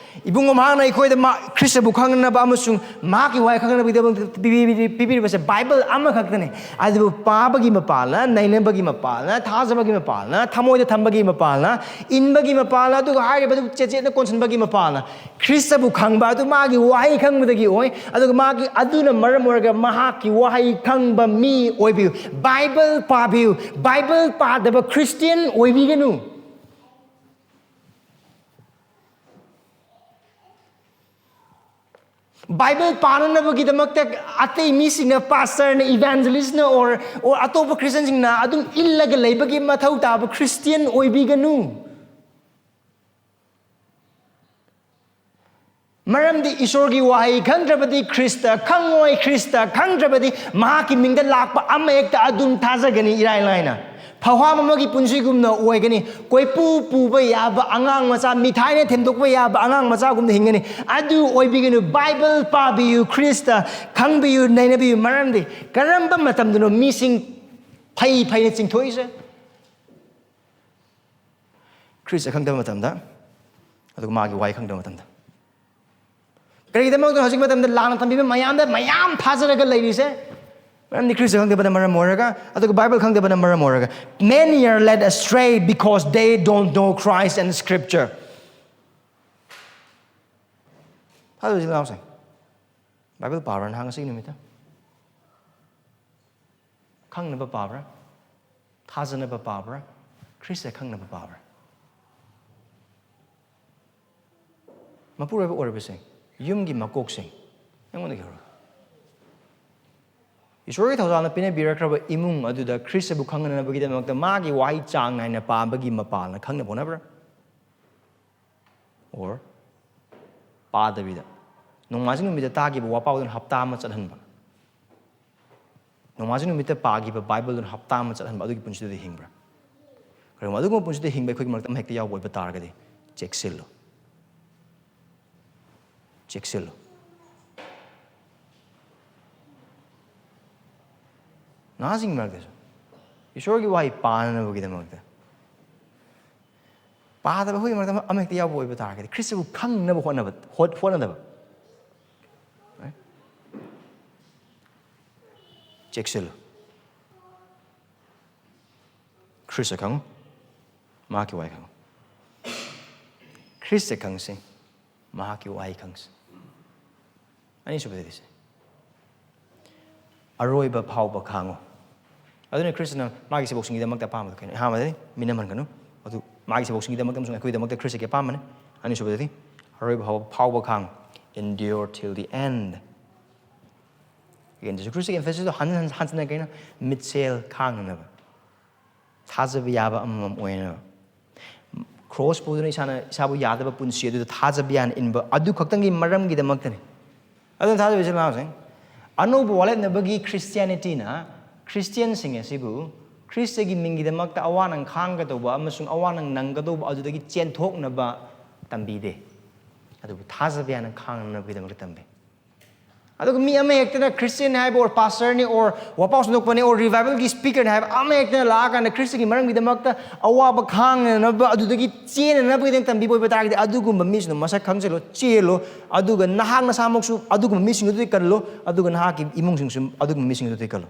ꯏꯕꯨꯡꯉꯣ, ꯃꯍꯥꯛꯅ ꯑꯩꯈꯣꯏꯗ ꯃꯥ-, ꯈ꯭ꯔꯤꯁꯇꯕꯨ ꯈꯪꯅꯅꯕ ꯑꯃꯁꯨꯡ ꯃꯍꯥꯛꯀꯤ ꯋꯥꯍꯩ ꯈꯪꯅꯅꯕꯒꯤꯗꯃꯛꯇ ꯄꯤꯕꯤ-, ꯄꯤꯕꯤꯔꯤꯕꯁꯦ ꯕꯥꯏꯕꯜ ꯑꯃꯈꯛꯇꯅꯤ꯫ ꯑꯗꯨꯕꯨ ꯄꯥꯕꯒꯤ ꯃꯄꯥꯜꯅ, ꯅꯩꯅꯕꯒꯤ ꯃꯄꯥꯜꯅ, ꯊꯥꯖꯕꯒꯤ ꯃꯄꯥꯜꯅ, ꯊꯃꯣꯏꯗ ꯊꯝꯕꯒꯤ ꯃꯄꯥꯜꯅ, ꯏꯟꯕꯒꯤ ꯃꯄꯥꯜꯅ, ꯑꯗꯨꯒ ꯍꯥꯏꯔꯤꯕꯗꯨ ꯆꯦꯠ ꯆꯦꯠꯅ ꯀꯣꯟꯁꯤꯟꯕꯒꯤ ꯃꯄꯥꯜꯅ, ꯈ꯭ꯔꯤꯁꯇꯕꯨ ꯈꯪꯕ ꯑꯗꯨ ꯃꯥꯒꯤ ꯋꯥꯍꯩ ꯈꯪꯕꯗꯒꯤ ꯑꯣꯏ꯫ ꯑꯗꯨꯒ ꯃꯥꯒꯤ, ꯑꯗꯨꯅ ꯃꯔꯝ ꯑꯣꯏꯔꯒ ꯃꯍꯥꯛꯀꯤ ꯋꯥꯍꯩ ꯈꯪꯕ ꯃꯤ ꯑꯣꯏꯕꯤꯌꯨ꯫ ꯕꯥꯏꯕꯜ ꯄꯥꯕꯤꯌꯨ꯫ ꯕꯥꯏꯕꯜ ꯄꯥꯗꯕ ꯈ꯭ꯔꯤꯁꯇꯤꯌꯟ ꯑꯣꯏꯕꯤꯒꯅꯨ꯫ ꯕꯥꯏꯕꯜ ꯄꯥꯅꯅꯕꯒꯤꯗꯃꯛꯇ ꯑꯇꯩ ꯃꯤꯁꯤꯡꯅ, ꯄꯥꯁꯇꯔꯅ, ꯏꯚꯥꯟꯖꯦꯂꯤꯁꯅ, or, or ꯑꯇꯣꯞꯄ ꯈ꯭ꯔꯤꯁꯇꯤꯌꯟꯁꯤꯡꯅ ꯑꯗꯨꯝ ꯏꯜꯂꯒ ꯂꯩꯕꯒꯤ ꯃꯊꯧ ꯇꯥꯕ ꯈ꯭ꯔꯤꯁꯇꯤꯌꯟ ꯑꯣꯏꯕꯤꯒꯅꯨ꯫ ꯃꯔꯝꯗꯤ ꯏꯁꯣꯔꯒꯤ ꯋꯥꯍꯩ ꯈꯪꯗ꯭ꯔꯕꯗꯤ ꯈ꯭ꯔꯤꯁꯇ ꯈꯪꯉꯣꯏ, ꯈ꯭ꯔꯤꯁꯇ ꯈꯪꯗ꯭ꯔꯕꯗꯤ ꯃꯍꯥꯛꯀꯤ ꯃꯤꯡꯗ ꯂꯥꯛꯄ ꯑꯃ ꯍꯦꯛꯇ ꯑꯗꯨꯝ ꯊꯥꯖꯒꯅꯤ ꯏꯔꯥꯏ ꯂꯥꯏꯅ꯫ ꯐꯧꯍꯥꯝ ꯑꯃꯒꯤ ꯄꯨꯟꯁꯤꯒꯨꯝꯅ ꯑꯣꯏꯒꯅꯤ꯫ ꯀꯣꯏꯄꯨ ꯄꯨꯕ ꯌꯥꯕ ꯑꯉꯥꯡ ꯃꯆꯥ, ꯃꯤꯊꯥꯏꯅ ꯊꯦꯝꯗꯣꯛꯄ ꯌꯥꯕ ꯑꯉꯥꯡ ꯃꯆꯥꯒꯨꯝꯅ ꯍꯤꯡꯒꯅꯤ꯫ ꯑꯗꯨ ꯑꯣꯏꯕꯤꯒꯅꯨ꯫ Bible ꯄꯥꯕꯤꯌꯨ, Christ ꯈꯪꯕꯤꯌꯨ, ꯅꯩꯅꯕꯤꯌꯨ꯫ ꯃꯔꯝꯗꯤ ꯀꯔꯝꯕ ꯃꯇꯝꯗꯅꯣ ꯃꯤꯁꯤꯡ ꯐꯩ ꯐꯩꯅ ꯆꯤꯡꯊꯣꯛꯏꯁꯦ? ꯈ꯭ꯔꯤꯁꯇ ꯈꯪꯗꯕ ꯃꯇꯝꯗ, ꯑꯗꯨꯒ ꯃꯥꯒꯤ ꯋꯥꯍꯩ ꯈꯪꯗꯕ ꯃꯇꯝꯗ꯫ ꯀꯔꯤꯒꯤꯗꯃꯛꯇ ꯍꯧꯖꯤꯛ ꯃꯇꯝꯗ ꯂꯥꯟꯅ ꯇꯝꯕꯤꯕ ꯃꯌꯥꯝꯗ ꯃꯌꯥꯝ ꯊꯥꯖꯔꯒ ꯂꯩꯔꯤꯁꯦ? ꯃꯔꯝꯗꯤ ꯈ꯭ꯔꯤꯁꯇ ꯈꯪꯗꯕꯅ ꯃꯔꯝ ꯑꯣꯏꯔꯒ, ꯑꯗꯨꯒ ꯕꯥꯏꯕꯜ ꯈꯪꯗꯕꯅ ꯃꯔꯝ ꯑꯣꯏꯔꯒ꯫ Many are led astray because they don't know Christ and Scripture. ꯐꯥꯗꯣꯏꯁꯤ ꯂꯥꯎꯁꯦ꯫ ꯕꯥꯏꯕꯜ ꯄꯥꯕ꯭ꯔꯥ ꯅꯍꯥꯟ ꯉꯁꯤꯒꯤ ꯅꯨꯃꯤꯠꯇ? ꯈꯪꯅꯕ ꯄꯥꯕ꯭ꯔꯥ? ꯊꯥꯖꯅꯕ ꯄꯥꯕ꯭ꯔꯥ? ꯈ꯭ꯔꯤꯁꯇ ꯈꯪꯅꯕ ꯄꯥꯕ꯭ꯔꯥ? ꯃꯄꯨꯔꯣꯏꯕ ꯑꯣꯏꯔꯕꯁꯤꯡ, ꯌꯨꯝꯒꯤ ꯃꯀꯣꯛꯁꯤꯡ, ꯑꯩꯉꯣꯟꯗꯒꯤ ꯍꯧꯔꯒ꯫ ꯏꯁꯣꯔꯒꯤ ꯊꯧꯖꯥꯜꯅ ꯄꯤꯅꯕꯤꯔꯛꯈ꯭ꯔꯕ ꯏꯃꯨꯡ ꯑꯗꯨꯗ ꯈ꯭ꯔꯤꯁꯇꯕꯨ ꯈꯪꯅꯅꯕꯒꯤꯗꯃꯛꯇ ꯃꯥꯒꯤ ꯋꯥꯍꯩ ꯆꯥꯡ ꯅꯥꯏꯅ ꯄꯥꯕꯒꯤ ꯃꯄꯥꯜꯅ ꯈꯪꯅꯕ ꯍꯣꯠꯅꯕ꯭ꯔꯥ? Or ꯄꯥꯗꯕꯤꯗ ꯅꯣꯡꯃꯥꯏꯖꯤꯡ ꯅꯨꯃꯤꯠꯇ ꯇꯥꯈꯤꯕ ꯋꯥꯄꯥꯎꯗꯨꯅ ꯍꯞꯇꯥ ꯑꯃ ꯆꯠꯍꯟꯕ, ꯅꯣꯡꯃꯥꯏꯖꯤꯡ ꯅꯨꯃꯤꯠꯇ ꯄꯥꯈꯤꯕ ꯕꯥꯏꯕꯜꯗꯨꯅ ꯍꯞꯇꯥ ꯑꯃ ꯆꯠꯍꯟꯕ, ꯑꯗꯨꯒꯤ ꯄꯨꯟꯁꯤꯗꯨꯗ ꯍꯤꯡꯕ꯭ꯔꯥ? ꯀꯔꯤꯒꯨꯝꯕ ꯑꯗꯨꯒꯨꯝꯕ ꯄꯨꯟꯁꯤꯗ ꯍꯤꯡꯕ ꯑꯩꯈꯣꯏꯒꯤ ꯃꯔꯛꯇ ꯑꯃ ꯍꯦꯛꯇ ꯌꯥꯎꯕ ꯑꯣꯏꯕ ꯇꯥꯔꯒꯗꯤ ꯆꯦꯛꯁꯤꯜꯂꯨ, ꯆꯦꯛꯁꯤꯜꯂꯨ꯫ ꯅꯍꯥꯁꯤꯡꯒꯤ ꯃꯔꯛꯇꯁꯨ ꯏꯁꯣꯔꯒꯤ ꯋꯥꯍꯩ ꯄꯥꯅꯅꯕꯒꯤꯗꯃꯛꯇ ꯄꯥꯗꯕ ꯑꯩꯈꯣꯏꯒꯤ ꯃꯔꯛꯇ ꯑꯃ ꯍꯦꯛꯇ ꯌꯥꯎꯕ ꯑꯣꯏꯕ ꯇꯥꯔꯒꯗꯤ, ꯈ꯭ꯔꯤꯁꯇꯕꯨ ꯈꯪꯅꯕ ꯍꯣꯠꯅꯕ, ꯍꯣꯠ-, ꯍꯣꯠꯅꯗꯕ꯫ ꯆꯦꯛꯁꯤꯜꯂꯨ꯫ ꯈ꯭ꯔꯤꯁꯇ ꯈꯪꯉꯨ, ꯃꯍꯥꯛꯀꯤ ꯋꯥꯍꯩ ꯈꯪꯉꯨ꯫ ꯈ꯭ꯔꯤꯁꯇ ꯈꯪꯁꯤ, ꯃꯍꯥꯛꯀꯤ ꯋꯥꯍꯩ ꯈꯪꯁꯤ꯫ ꯑꯅꯤꯁꯨꯕꯗꯗꯤ ꯁꯦ, ꯑꯔꯣꯏꯕ ꯐꯥꯎꯕ ꯈꯥꯡꯉꯨ꯫ ꯑꯗꯨꯅ ꯈ꯭ꯔꯤꯁꯇꯅ ꯃꯥꯒꯤ ꯁꯦꯕꯣꯛꯁꯤꯡꯒꯤꯗꯃꯛꯇ ꯑꯄꯥꯝꯕꯗꯣ ꯀꯩꯅꯣ? ꯑꯍꯥꯟꯕꯗꯗꯤ ꯃꯤꯅꯝꯍꯟꯒꯅꯨ꯫ ꯑꯗꯨ ꯃꯥꯒꯤ ꯁꯦꯕꯣꯛꯁꯤꯡꯒꯤꯗꯃꯛꯇ ꯑꯃꯁꯨꯡ ꯑꯩꯈꯣꯏꯒꯤꯗꯃꯛꯇ ꯈ꯭ꯔꯤꯁꯇꯒꯤ ꯑꯄꯥꯝꯕꯅꯤ꯫ ꯑꯅꯤꯁꯨꯕꯗꯗꯤ ꯑꯔꯣꯏꯕ ꯐꯥꯎꯕ, ꯐꯥꯎꯕ ꯈꯥꯡꯉꯨ꯫ Endure till the end. ꯌꯦꯟ ꯖꯤꯁꯨ ꯈ꯭ꯔꯤꯁꯇꯒꯤ emphasis ꯇꯣ ꯍꯟ-, ꯍꯟ-, ꯍꯟꯖꯤꯟꯅ ꯀꯩꯅꯣ? ꯃꯤꯠꯁꯦꯜ ꯈꯥꯡꯅꯅꯕ, ꯊꯥꯖꯕ ꯌꯥꯕ ꯑꯃꯃꯝ ꯑꯣꯏꯅꯕ꯫ ꯀ꯭ꯔꯣꯁ ꯄꯨꯗꯨꯅ ꯏꯁꯥꯅ ꯏꯁꯥꯕꯨ ꯌꯥꯗꯕ ꯄꯨꯟꯁꯤ ꯑꯗꯨꯗ ꯊꯥꯖꯕ ꯌꯥꯅ ꯏꯟꯕ ꯑꯗꯨ ꯈꯛꯇꯪꯒꯤ ꯃꯔꯝꯒꯤꯗꯃꯛꯇꯅꯤ꯫ ꯑꯗꯨꯅ ꯊꯥꯖꯕꯁꯦ ꯂꯥꯛꯁꯦ꯫ ꯑꯅꯧꯕ ꯋꯥꯠꯂꯦꯠꯅꯕꯒꯤ ꯈ꯭ꯔꯤꯁꯇꯤꯌꯥꯅꯤꯇꯤꯅ ꯈ꯭ꯔꯤꯁꯇꯤꯌꯥꯟꯁꯤꯡ ꯑꯁꯤꯕꯨ ꯈ꯭ꯔꯤꯁꯇꯒꯤ ꯃꯤꯡꯒꯤꯗꯃꯛꯇ ꯑꯋꯥ ꯅꯪ ꯈꯥꯡꯒꯗꯧꯕ ꯑꯃꯁꯨꯡ ꯑꯋꯥ ꯅꯪ ꯅꯪꯒꯗꯧꯕ ꯑꯗꯨꯗꯒꯤ ꯆꯦꯟꯊꯣꯛꯅꯕ ꯇꯝꯕꯤꯗꯦ, ꯑꯗꯨꯕꯨ ꯊꯥꯖꯕ ꯌꯥꯅ ꯈꯥꯡꯅꯅꯕꯒꯤꯗꯃꯛꯇ ꯇꯝꯕꯤ꯫ ꯑꯗꯨꯒ ꯃꯤ ꯑꯃ ꯍꯦꯛꯇꯅ ꯈ꯭ꯔꯤꯁꯇꯤꯌꯟ ꯍꯥꯏꯕ, or ꯄꯥꯁꯇꯔꯅꯤ, or ꯋꯥꯄꯥꯎ ꯁꯟꯗꯣꯛꯄꯅꯤ, or ꯔꯤꯚꯥꯏꯕꯜꯒꯤ ꯁ꯭ꯄꯤꯀꯔꯅꯤ ꯍꯥꯏꯕ ꯑꯃ ꯍꯦꯛꯇꯅ ꯂꯥꯛꯑꯀꯥꯟꯗ ꯈ꯭ꯔꯤꯁꯇꯒꯤ ꯃꯔꯝꯒꯤꯗꯃꯛꯇ ꯑꯋꯥꯕ ꯈꯥꯡꯅꯅꯕ, ꯑꯗꯨꯗꯒꯤ ꯆꯦꯟꯅꯅꯕꯒꯤꯗꯃꯛ ꯇꯝꯕꯤꯕ ꯑꯣꯏꯕ ꯇꯥꯔꯒꯗꯤ, ꯑꯗꯨꯒꯨꯝꯕ ꯃꯤꯁꯤꯡꯗꯣ ꯃꯁꯛ ꯈꯪꯖꯤꯜꯂꯣ, ꯆꯦꯜꯂꯣ꯫ ꯑꯗꯨꯒ ꯅꯍꯥꯛ ꯅꯁꯥꯃꯛꯁꯨ ꯑꯗꯨꯒꯨꯝꯕ ꯃꯤꯁꯤꯡꯗꯨꯗꯒꯤ ꯀꯜꯂꯣ, ꯑꯗꯨꯒ ꯅꯍꯥꯛꯀꯤ ꯏꯃꯨꯡꯁꯤꯡꯁꯨ ꯑꯗꯨꯒꯨꯝꯕ ꯃꯤꯁꯤꯡꯗꯨꯗꯒꯤ ꯀꯜꯂꯣ꯫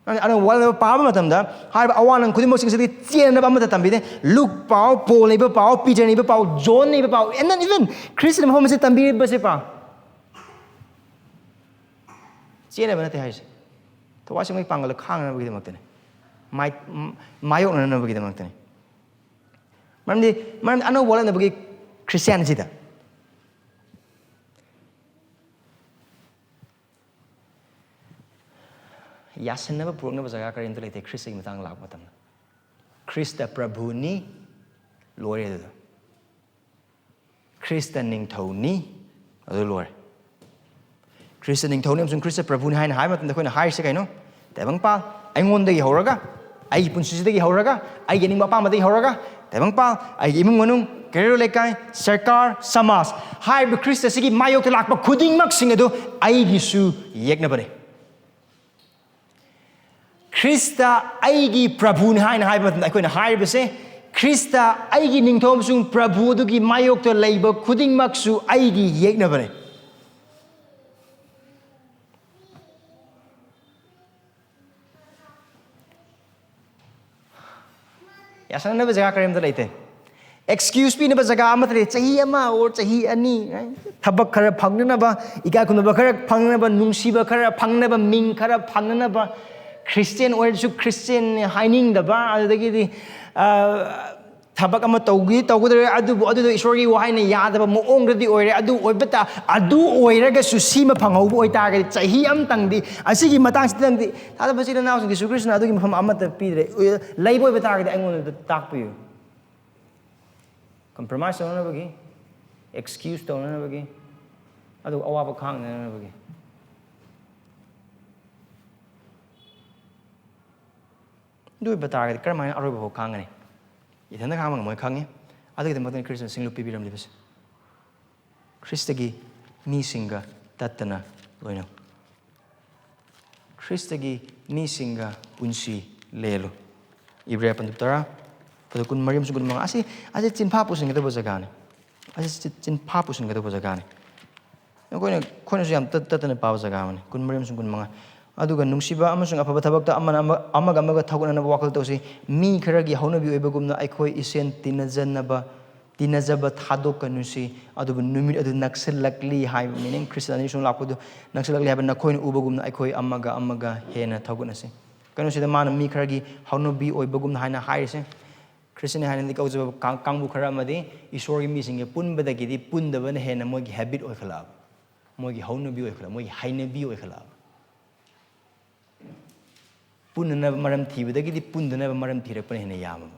ꯑꯅꯧꯕ ꯋꯥꯠꯂꯦꯠꯅꯕ ꯄꯥꯕ ꯃꯇꯝꯗ ꯍꯥꯏꯔꯤꯕ ꯑꯋꯥ ꯅꯪ ꯈꯨꯗꯤꯡꯃꯛꯁꯤꯡꯁꯤꯗꯒꯤ ꯆꯦꯟꯅꯕ ꯑꯃꯠꯇ ꯇꯝꯕꯤꯗꯦ꯫ ꯂꯨꯛ ꯄꯥꯎ, ꯄꯣꯜꯅ ꯏꯕ ꯄꯥꯎ, ꯄꯤꯇꯔꯅ ꯏꯕ ꯄꯥꯎ, ꯖꯣꯟꯅ ꯏꯕ ꯄꯥꯎ, and not even ꯈ꯭ꯔꯤꯁꯇꯅ ꯃꯐꯝ ꯑꯁꯤꯗ ꯇꯝꯕꯤꯔꯤꯕꯁꯦ ꯄꯥꯎ꯫ ꯆꯦꯟꯅꯕ ꯅꯠꯇꯦ ꯍꯥꯏꯔꯤꯁꯦ꯫ ꯊꯋꯥꯏ ꯁꯦꯡꯕꯒꯤ ꯄꯥꯡꯒꯜꯗ ꯈꯥꯡꯅꯅꯕꯒꯤꯗꯃꯛꯇꯅꯤ꯫ ꯃꯥꯏ-, ꯃꯥꯌꯣꯛꯅꯅꯕꯒꯤꯗꯃꯛꯇꯅꯤ꯫ ꯃꯔꯝꯗꯤ, ꯃꯔꯝꯗꯤ ꯑꯅꯧꯕ ꯋꯥꯠꯂꯦꯠꯅꯕꯒꯤ ꯈ꯭ꯔꯤꯁꯇꯤꯌꯥꯟꯁꯤꯗ ꯌꯥꯁꯟꯅꯕ ꯄꯨꯔꯛꯅꯕ ꯖꯒꯥ ꯀꯔꯤꯝꯇ ꯂꯩꯇꯦ ꯈ꯭ꯔꯤꯁꯇꯒꯤ ꯃꯇꯥꯡ ꯂꯥꯛꯄ ꯃꯇꯝꯗ꯫ ꯈ꯭ꯔꯤꯁꯇ ꯄ꯭ꯔꯚꯨꯅꯤ, ꯂꯣꯏꯔꯦ ꯑꯗꯨꯗ꯫ ꯈ꯭ꯔꯤꯁꯇ ꯅꯤꯡꯊꯧꯅꯤ, ꯑꯗꯨ ꯂꯣꯏꯔꯦ꯫ ꯈ꯭ꯔꯤꯁꯇ ꯅꯤꯡꯊꯧꯅꯤ ꯑꯃꯁꯨꯡ ꯈ꯭ꯔꯤꯁꯇ ꯄ꯭ꯔꯚꯨꯅꯤ ꯍꯥꯏꯅ ꯍꯥꯏꯕ ꯃꯇꯝꯗ ꯑꯩꯈꯣꯏꯅ ꯍꯥꯏꯔꯤꯁꯦ ꯀꯩꯅꯣ? ꯇꯥꯏꯕꯪꯄꯥꯜ, ꯑꯩꯉꯣꯟꯗꯒꯤ ꯍꯧꯔꯒ, ꯑꯩꯒꯤ ꯄꯨꯟꯁꯤꯁꯤꯗꯒꯤ ꯍꯧꯔꯒ, ꯑꯩꯒꯤ ꯑꯅꯤꯡꯕ ꯑꯄꯥꯝꯕꯗꯒꯤ ꯍꯧꯔꯒ, ꯇꯥꯏꯕꯪꯄꯥꯜ, ꯑꯩꯒꯤ ꯏꯃꯨꯡ ꯃꯅꯨꯡ, ꯀꯩꯔꯣꯜ ꯂꯩꯀꯥꯏ, ꯁꯔꯀꯥꯔ, ꯁꯃꯥꯖ ꯍꯥꯏꯔꯤꯕ ꯈ꯭ꯔꯤꯁꯇ ꯑꯁꯤꯒꯤ ꯃꯥꯌꯣꯛꯇ ꯂꯥꯛꯄ ꯈꯨꯗꯤꯡꯃꯛꯁꯤꯡ ꯑꯗꯨ ꯑꯩꯒꯤꯁꯨ ꯌꯦꯛꯅꯕꯅꯤ꯫ ꯈ꯭ꯔꯤꯁꯇ ꯑꯩꯒꯤ ꯄ꯭ꯔꯚꯨꯅꯤ ꯍꯥꯏꯅ ꯍꯥꯏꯕ ꯃꯇꯝꯗ ꯑꯩꯈꯣꯏꯅ ꯍꯥꯏꯔꯤꯕꯁꯦ ꯈ꯭ꯔꯤꯁꯇ ꯑꯩꯒꯤ ꯅꯤꯡꯊꯧ ꯑꯃꯁꯨꯡ ꯄ꯭ꯔꯚꯨ ꯑꯗꯨꯒꯤ ꯃꯥꯌꯣꯛꯇ ꯂꯩꯕ ꯈꯨꯗꯤꯡꯃꯛꯁꯨ ꯑꯩꯒꯤ ꯌꯦꯛꯅꯕꯅꯤ꯫ ꯌꯥꯁꯟꯅꯅꯕ ꯖꯒꯥ ꯀꯔꯤꯝꯇ ꯂꯩꯇꯦ꯫ ꯑꯦꯛꯁꯀ꯭ꯌꯨꯁ ꯄꯤꯅꯕ ꯖꯒꯥ ꯑꯃꯠꯇ ꯂꯩꯇꯦ꯫ ꯆꯍꯤ ꯑꯃ ꯑꯣꯔ ꯆꯍꯤ ꯑꯅꯤ, ꯊꯕꯛ ꯈꯔ ꯐꯪꯅꯅꯕ, ꯏꯀꯥꯏ ꯈꯨꯝꯅꯕ ꯈꯔ ꯐꯪꯅꯅꯕ, ꯅꯨꯡꯁꯤꯕ ꯈꯔ ꯐꯪꯅꯅꯕ, ꯃꯤꯡ ꯈꯔ ꯐꯪꯅꯅꯕ, ꯈ꯭ꯔꯤꯁꯇꯤꯌꯥꯟ ꯑꯣꯏꯔꯁꯨ ꯈ꯭ꯔꯤꯁꯇꯤꯌꯥꯟꯅꯤ ꯍꯥꯏꯅꯤꯡꯗꯕ, ꯑꯗꯨꯗꯒꯤꯗꯤ, ꯑ, ꯊꯕꯛ ꯑꯃ ꯇꯧꯒꯤ ꯇꯧꯒꯗꯧꯔꯦ, ꯑꯗꯨꯕꯨ ꯑꯗꯨꯗꯣ ꯏꯁꯣꯔꯒꯤ ꯋꯥꯍꯩꯅ ꯌꯥꯗꯕ ꯃꯑꯣꯡꯗꯗꯤ ꯑꯣꯏꯔꯦ꯫ ꯑꯗꯨ ꯑꯣꯏꯕ ꯇꯥ-, ꯑꯗꯨ ꯑꯣꯏꯔꯒꯁꯨ ꯁꯤꯃ ꯐꯪꯍꯧꯕ ꯑꯣꯏꯇꯥꯔꯒꯗꯤ, ꯆꯍꯤ ꯑꯃꯇꯪꯗꯤ, ꯑꯁꯤꯒꯤ ꯃꯇꯥꯡꯁꯤꯗꯪꯗꯤ, ꯊꯥꯖꯕ ꯏꯆꯤꯜ ꯏꯅꯥꯎꯁꯤꯡ, ꯖꯤꯁꯨ ꯈ꯭ꯔꯤꯁꯇꯅ ꯑꯗꯨꯒꯤ ꯃꯐꯝ ꯑꯃꯠꯇ ꯄꯤꯗ꯭ꯔꯦ꯫ ꯂꯩꯕ ꯑꯣꯏꯕ ꯇꯥꯔꯒꯗꯤ ꯑꯩꯉꯣꯟꯗ ꯇꯥꯛꯄꯤꯌꯨ꯫ ꯀꯝꯄ꯭ꯔꯣꯃꯥꯏꯁ ꯇꯧꯅꯅꯕꯒꯤ, ꯑꯦꯛꯁꯀ꯭ꯌꯨꯁ ꯇꯧꯅꯅꯕꯒꯤ, ꯑꯗꯨꯒ ꯑꯋꯥꯕ ꯈꯥꯡꯅꯅꯕꯒꯤ꯫ ꯑꯗꯨ ꯑꯣꯏꯕ ꯇꯥꯔꯒꯗꯤ ꯀꯔꯝꯍꯥꯏꯅ ꯑꯔꯣꯏꯕ ꯐꯥꯎ ꯈꯥꯡꯒꯅꯤ? ꯏꯊꯟꯇ ꯈꯥꯡꯕ ꯉꯝꯃꯣꯏ ꯈꯪꯉꯤ꯫ ꯑꯗꯨꯒꯤꯗꯃꯛꯇꯅꯤ ꯈ꯭ꯔꯤꯁꯇꯅ ꯁꯤꯡꯂꯨꯞ ꯄꯤꯕꯤꯔꯝꯂꯤꯕꯁꯦ꯫ ꯈ꯭ꯔꯤꯁꯇꯒꯤ ꯃꯤꯁꯤꯡꯒ ꯇꯠꯇꯅ ꯂꯣꯏꯅꯧ꯫ ꯈ꯭ꯔꯤꯁꯇꯒꯤ ꯃꯤꯁꯤꯡꯒ ꯄꯨꯟꯁꯤ ꯂꯦꯜꯂꯨ꯫ ꯏꯕ꯭ꯔꯦ ꯄꯟꯗꯨꯞ ꯇꯔꯥ, ꯄꯗ ꯀꯨꯟꯃꯔꯤ ꯑꯃꯁꯨꯡ ꯀꯨꯟꯃꯉꯥ꯫ ꯑꯁꯤ, ꯑꯁꯤ ꯆꯤꯟꯐꯥ ꯄꯨꯁꯤꯟꯒꯗꯧꯕ ꯖꯒꯥꯅꯤ꯫ ꯑꯁꯤ ꯆꯤ-, ꯆꯤꯟꯐꯥ ꯄꯨꯁꯤꯟꯒꯗꯧꯕ ꯖꯒꯥꯅꯤ꯫ ꯑꯩꯈꯣꯏꯅ, ꯑꯩꯈꯣꯏꯅꯁꯨ ꯌꯥꯝ ꯇꯠ-, ꯇꯠꯇꯅ ꯄꯥꯕ ꯖꯒꯥ ꯑꯃꯅꯤ, ꯀꯨꯟꯃꯔꯤ ꯑꯃꯁꯨꯡ ꯀꯨꯟꯃꯉꯥ꯫ ꯑꯗꯨꯒ ꯅꯨꯡꯁꯤꯕ ꯑꯃꯁꯨꯡ ꯑꯐꯕ ꯊꯕꯛꯇ ꯑꯃꯅ ꯑꯃ-, ꯑꯃꯒ ꯑꯃꯒ ꯊꯧꯒꯠꯅꯅꯕ ꯋꯥꯈꯜ ꯇꯧꯁꯤ꯫ ꯃꯤ ꯈꯔꯒꯤ ꯍꯧꯅꯕꯤ ꯑꯣꯏꯕꯒꯨꯝꯅ ꯑꯩꯈꯣꯏ ꯏꯁꯦꯟ ꯇꯤꯟꯅꯖꯅꯕ, ꯇꯤꯟꯅꯖꯕ ꯊꯥꯗꯣꯛꯀꯅꯨꯁꯤ꯫ ꯑꯗꯨꯕꯨ ꯅꯨꯃꯤꯠ ꯑꯗꯨ ꯅꯛꯁꯤꯜꯂꯛꯂꯤ ꯍꯥꯏꯕ, ꯃꯤꯅꯤꯡ ꯈ꯭ꯔꯤꯁꯇ ꯑꯅꯤꯁꯨ ꯂꯥꯛꯄꯗꯨ ꯅꯛꯁꯤꯜꯂꯛꯂꯤ ꯍꯥꯏꯕ, ꯅꯈꯣꯏꯅ ꯎꯕꯒꯨꯝꯅ ꯑꯩꯈꯣꯏ ꯑꯃꯒ ꯑꯃꯒ ꯍꯦꯟꯅ ꯊꯧꯒꯠꯅꯁꯤ꯫ ꯀꯩꯅꯣꯁꯤꯗ ꯃꯥꯅ ꯃꯤ ꯈꯔꯒꯤ ꯍꯧꯅꯕꯤ ꯑꯣꯏꯕꯒꯨꯝꯅ ꯍꯥꯏꯅ ꯍꯥꯏꯔꯤꯁꯦ꯫ ꯈ꯭ꯔꯤꯁꯇꯤꯌꯥꯟ ꯍꯥꯏꯅꯗꯤ ꯀꯧꯖꯕ ꯀꯥꯡ-, ꯀꯥꯡꯕꯨ ꯈꯔ ꯑꯃꯗꯤ ꯏꯁꯣꯔꯒꯤ ꯃꯤꯁꯤꯡꯒ ꯄꯨꯟꯕꯗꯒꯤꯗꯤ ꯄꯨꯟꯗꯕꯅ ꯍꯦꯟꯅ ꯃꯣꯏꯒꯤ ꯍꯦꯕꯤꯠ ꯑꯣꯏꯈꯠꯂꯛꯑꯕ, ꯃꯣꯏꯒꯤ ꯍꯧꯅꯕꯤ ꯑꯣꯏꯈꯠꯂꯛꯑꯕ, ꯃꯣꯏꯒꯤ ꯍꯩꯅꯕꯤ ꯑꯣꯏꯈꯠꯂꯛꯑꯕ꯫ ꯄꯨꯟꯅꯅꯕ ꯃꯔꯝ ꯊꯤꯕꯗꯒꯤꯗꯤ ꯄꯨꯟꯗꯅꯕ ꯃꯔꯝ ꯊꯤꯔꯛꯄꯅ ꯍꯦꯟꯅ ꯌꯥꯝꯃꯕ꯫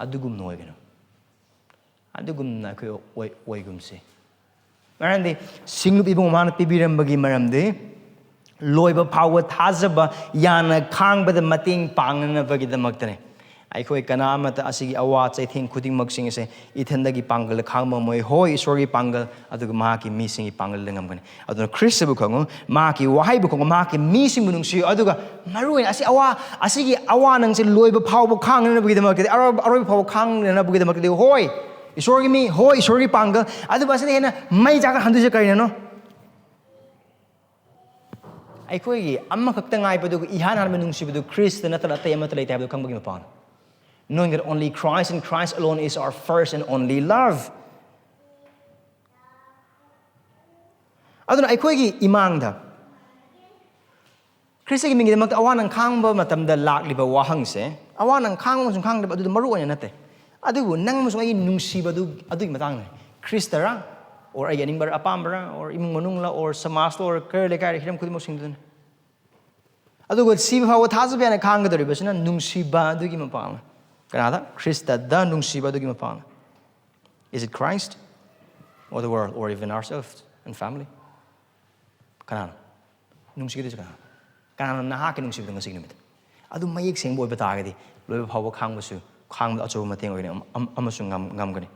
ꯑꯗꯨꯒꯨꯝꯅ ꯑꯣꯏꯒꯅꯨ꯫ ꯑꯗꯨꯒꯨꯝꯅ ꯑꯩꯈꯣꯏ ꯑꯣꯏ-, ꯑꯣꯏꯒꯨꯝꯁꯤ꯫ ꯃꯔꯝꯗꯤ ꯁꯤꯡꯂꯨꯞ ꯏꯕꯨꯡ ꯃꯥꯅ ꯄꯤꯕꯤꯔꯝꯕꯒꯤ ꯃꯔꯝꯗꯤ ꯂꯣꯏꯕ ꯐꯥꯎꯕ ꯊꯥꯖꯕ ꯌꯥꯅ ꯈꯥꯡꯕꯗ ꯃꯇꯦꯡ ꯄꯥꯡꯅꯅꯕꯒꯤꯗꯃꯛꯇꯅꯤ꯫ ꯑꯩꯈꯣꯏ ꯀꯅꯥ ꯑꯃꯠꯇ ꯑꯁꯤꯒꯤ ꯑꯋꯥ ꯆꯩꯊꯦꯡ ꯈꯨꯗꯤꯡꯃꯛꯁꯤꯡ ꯑꯁꯦ ꯏꯊꯟꯗꯒꯤ ꯄꯥꯡꯒꯜꯗ ꯈꯥꯡꯕ ꯉꯝꯃꯣꯏ꯫ ꯍꯣꯏ, ꯏꯁꯣꯔꯒꯤ ꯄꯥꯡꯒꯜ, ꯑꯗꯨꯒ ꯃꯍꯥꯛꯀꯤ ꯃꯤꯁꯤꯡꯒꯤ ꯄꯥꯡꯒꯜꯗ ꯉꯝꯒꯅꯤ꯫ ꯑꯗꯨꯅ ꯈ꯭ꯔꯤꯁꯇꯕꯨ ꯈꯪꯉꯨ, ꯃꯍꯥꯛꯀꯤ ꯋꯥꯍꯩꯕꯨ ꯈꯪꯉꯨ, ꯃꯍꯥꯛꯀꯤ ꯃꯤꯁꯤꯡꯕꯨ ꯅꯨꯡꯁꯤꯌꯨ꯫ ꯑꯗꯨꯒ ꯃꯔꯨꯑꯣꯏꯅ ꯑꯁꯤ ꯑꯋꯥ, ꯑꯁꯤꯒꯤ ꯑꯋꯥ ꯅꯪꯁꯦ ꯂꯣꯏꯕ ꯐꯥꯎꯕ ꯈꯥꯡꯅꯅꯕꯒꯤꯗꯃꯛꯇꯗꯤ, ꯑꯔꯣꯏꯕ, ꯑꯔꯣꯏꯕ ꯐꯥꯎꯕ ꯈꯥꯡꯅꯅꯕꯒꯤꯗꯃꯛꯇꯗꯤ, ꯍꯣꯏ, ꯏꯁꯣꯔꯒꯤ ꯃꯤ, ꯍꯣꯏ, ꯏꯁꯣꯔꯒꯤ ꯄꯥꯡꯒꯜ, ꯑꯗꯨꯕꯨ ꯑꯁꯤꯗ ꯍꯦꯟꯅ ꯃꯩ ꯆꯥꯛꯈꯠꯍꯟꯗꯣꯏꯁꯦ ꯀꯔꯤꯅꯅꯣ? ꯑꯩꯈꯣꯏꯒꯤ ꯑꯃꯈꯛꯇ ꯉꯥꯏꯕꯗꯨ, ꯏꯍꯥꯟ ꯍꯥꯟꯕ ꯅꯨꯡꯁꯤꯕꯗꯨ ꯈ꯭ꯔꯤꯁꯇ ꯅꯠꯇꯅ ꯑꯇꯩ ꯑꯃꯠꯇ ꯂꯩꯇꯦ ꯍꯥꯏꯕꯗꯨ ꯈꯪꯕꯒꯤ ꯃꯄꯥꯡꯅꯤ꯫ Knowing that only Christ and Christ alone is our first and only love. ꯑꯗꯨꯅ ꯑꯩꯈꯣꯏꯒꯤ ꯏꯃꯥꯡꯗ ꯈ꯭ꯔꯤꯁꯇꯒꯤ ꯃꯤꯡꯒꯤꯗꯃꯛꯇ ꯑꯋꯥ ꯅꯪ ꯈꯥꯡꯕ ꯃꯇꯝꯗ ꯂꯥꯛꯂꯤꯕ ꯋꯥꯍꯪꯁꯦ, ꯑꯋꯥ ꯅꯪ ꯈꯥꯡꯕ ꯑꯃꯁꯨꯡ ꯈꯥꯡꯗꯕ ꯑꯗꯨꯗ ꯃꯔꯨ ꯑꯣꯏꯅ ꯅꯠꯇꯦ, ꯑꯗꯨꯕꯨ ꯅꯪ ꯑꯃꯁꯨꯡ ꯑꯩꯒꯤ ꯅꯨꯡꯁꯤꯕꯗꯨ, ꯑꯗꯨꯒꯤ ꯃꯇꯥꯡꯗꯅꯤ꯫ ꯈ꯭ꯔꯤꯁꯇꯔ, or ꯑꯩꯒꯤ ꯑꯅꯤꯡꯕ ꯑꯄꯥꯝꯕꯔ, or ꯏꯃꯨꯡ ꯃꯅꯨꯡꯂ, or ꯁꯃꯥꯖꯇ, or ꯀꯔ ꯂꯩꯀꯥꯏ ꯍꯤꯔꯝ ꯈꯨꯗꯤꯡꯃꯛꯁꯤꯡꯗꯨꯗꯅꯤ꯫ ꯑꯗꯨꯒ ꯁꯤꯕ ꯐꯥꯎꯕ ꯊꯥꯖꯕ ꯌꯥꯅ ꯈꯥꯡꯒꯗꯧꯔꯤꯕꯁꯤꯅ ꯅꯨꯡꯁꯤꯕ ꯑꯗꯨꯒꯤ ꯃꯄꯥꯡꯅꯤ꯫ ꯀꯅꯥꯗ? ꯈ꯭ꯔꯤꯁꯇꯗ ꯅꯨꯡꯁꯤꯕ ꯑꯗꯨꯒꯤ ꯃꯄꯥꯡꯅꯤ꯫ Is it Christ or the world or even ourselves and family? ꯀꯅꯥꯅꯣ ꯅꯨꯡꯁꯤꯒꯗꯣꯏꯁꯦ? ꯀꯅꯥꯅꯣ? ꯀꯅꯥꯅꯣ ꯅꯍꯥꯛꯀꯤ ꯅꯨꯡꯁꯤꯕꯗꯣ ꯉꯁꯤꯒꯤ ꯅꯨꯃꯤꯠꯇ? ꯑꯗꯨ ꯃꯌꯦꯛ ꯁꯦꯡꯕ ꯑꯣꯏꯕ ꯇꯥꯔꯒꯗꯤ ꯂꯣꯏꯕ ꯐꯥꯎꯕ ꯈꯥꯡꯕꯁꯨ, ꯈꯥꯡꯕꯗ ꯑꯆꯧꯕ ꯃꯇꯦꯡ ꯑꯣꯏꯒꯅꯤ ꯑꯃ-, ꯑꯃ-, ꯑꯃꯁꯨꯡ ꯉꯝ-, ꯉꯝꯒꯅꯤ꯫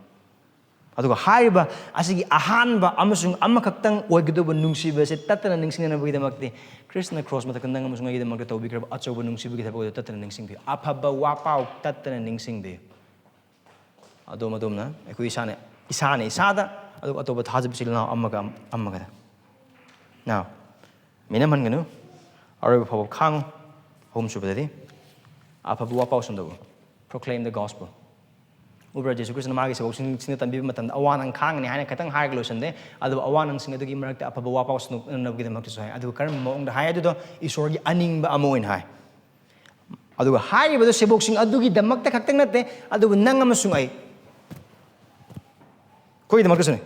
ꯑꯗꯨꯒ ꯍꯥꯏꯔꯤꯕ ꯑꯁꯤꯒꯤ ꯑꯍꯥꯟꯕ ꯑꯃꯁꯨꯡ ꯑꯃꯈꯛꯇꯪ ꯑꯣꯏꯒꯗꯧꯕ ꯅꯨꯡꯁꯤꯕꯁꯦ ꯇꯠꯇꯅ ꯅꯤꯡꯁꯤꯡꯅꯅꯕꯒꯤꯗꯃꯛꯇꯤ ꯈ꯭ꯔꯤꯁꯇꯅ ꯀ꯭ꯔꯣꯁ ꯃꯊꯛꯇ ꯅꯪ ꯑꯃꯁꯨꯡ ꯑꯩꯒꯤꯗꯃꯛꯇ ꯇꯧꯕꯤꯈ꯭ꯔꯕ ꯑꯆꯧꯕ ꯅꯨꯡꯁꯤꯕꯒꯤ ꯊꯕꯛ ꯑꯗꯨ ꯇꯠꯇꯅ ꯅꯤꯡꯁꯤꯡꯕꯤꯌꯨ꯫ ꯑꯐꯕ ꯋꯥꯄꯥꯎ ꯇꯠꯇꯅ ꯅꯤꯡꯁꯤꯡꯕꯤꯌꯨ꯫ ꯑꯗꯣꯝ ꯑꯗꯣꯝꯅ ꯑꯩꯈꯣꯏ ꯏꯁꯥꯅ, ꯏꯁꯥꯅ ꯏꯁꯥꯗ, ꯑꯗꯨꯒ ꯑꯇꯣꯞꯄ ꯊꯥꯖꯕ ꯏꯆꯤꯜ ꯏꯅꯥꯎ ꯑꯃꯒ ꯑꯃꯒꯗ꯫ Now, ꯃꯤꯅꯝꯍꯟꯒꯅꯨ, ꯑꯔꯣꯏꯕ ꯐꯥꯎꯕ ꯈꯥꯡꯉꯨ꯫ ꯑꯍꯨꯝꯁꯨꯕꯗꯗꯤ ꯑꯐꯕ ꯋꯥꯄꯥꯎ ꯁꯟꯗꯣꯛꯎ꯫ Proclaim the gospel. ꯎꯕ꯭ꯔꯥ, ꯖꯤꯁꯨ ꯈ꯭ꯔꯤꯁꯇꯅ ꯃꯥꯒꯤ ꯁꯦꯕꯣꯛꯁꯤꯡꯁꯤꯅ ꯇꯝꯕꯤꯕ ꯃꯇꯝꯗ ꯑꯋꯥ ꯅꯪ ꯈꯥꯡꯒꯅꯤ ꯍꯥꯏꯅ ꯈꯤꯇꯪ ꯍꯥꯏꯔꯒ ꯂꯣꯏꯁꯤꯟꯗꯦ, ꯑꯗꯨꯕꯨ ꯑꯋꯥ ꯅꯪꯁꯤꯡ ꯑꯗꯨꯒꯤ ꯃꯔꯛꯇ ꯑꯐꯕ ꯋꯥꯄꯥꯎ ꯁꯟꯗꯣꯛꯅꯕꯒꯤꯗꯃꯛꯇꯁꯨ ꯍꯥꯏ꯫ ꯑꯗꯨꯒ ꯀꯔꯝꯕ ꯃꯑꯣꯡꯗ ꯍꯥꯏ? ꯑꯗꯨꯗꯣ ꯏꯁꯣꯔꯒꯤ ꯑꯅꯤꯡꯕ ꯑꯃ ꯑꯣꯏꯅ ꯍꯥꯏ꯫ ꯑꯗꯨꯒ ꯍꯥꯏꯔꯤꯕꯗꯨ ꯁꯦꯕꯣꯛꯁꯤꯡ ꯑꯗꯨꯒꯤꯗꯃꯛꯇ ꯈꯛꯇꯪ ꯅꯠꯇꯦ, ꯑꯗꯨꯕꯨ ꯅꯪ ꯑꯃꯁꯨꯡ ꯑꯩ, ꯑꯩꯈꯣꯏꯒꯤꯗꯃꯛꯇꯁꯨꯅꯤ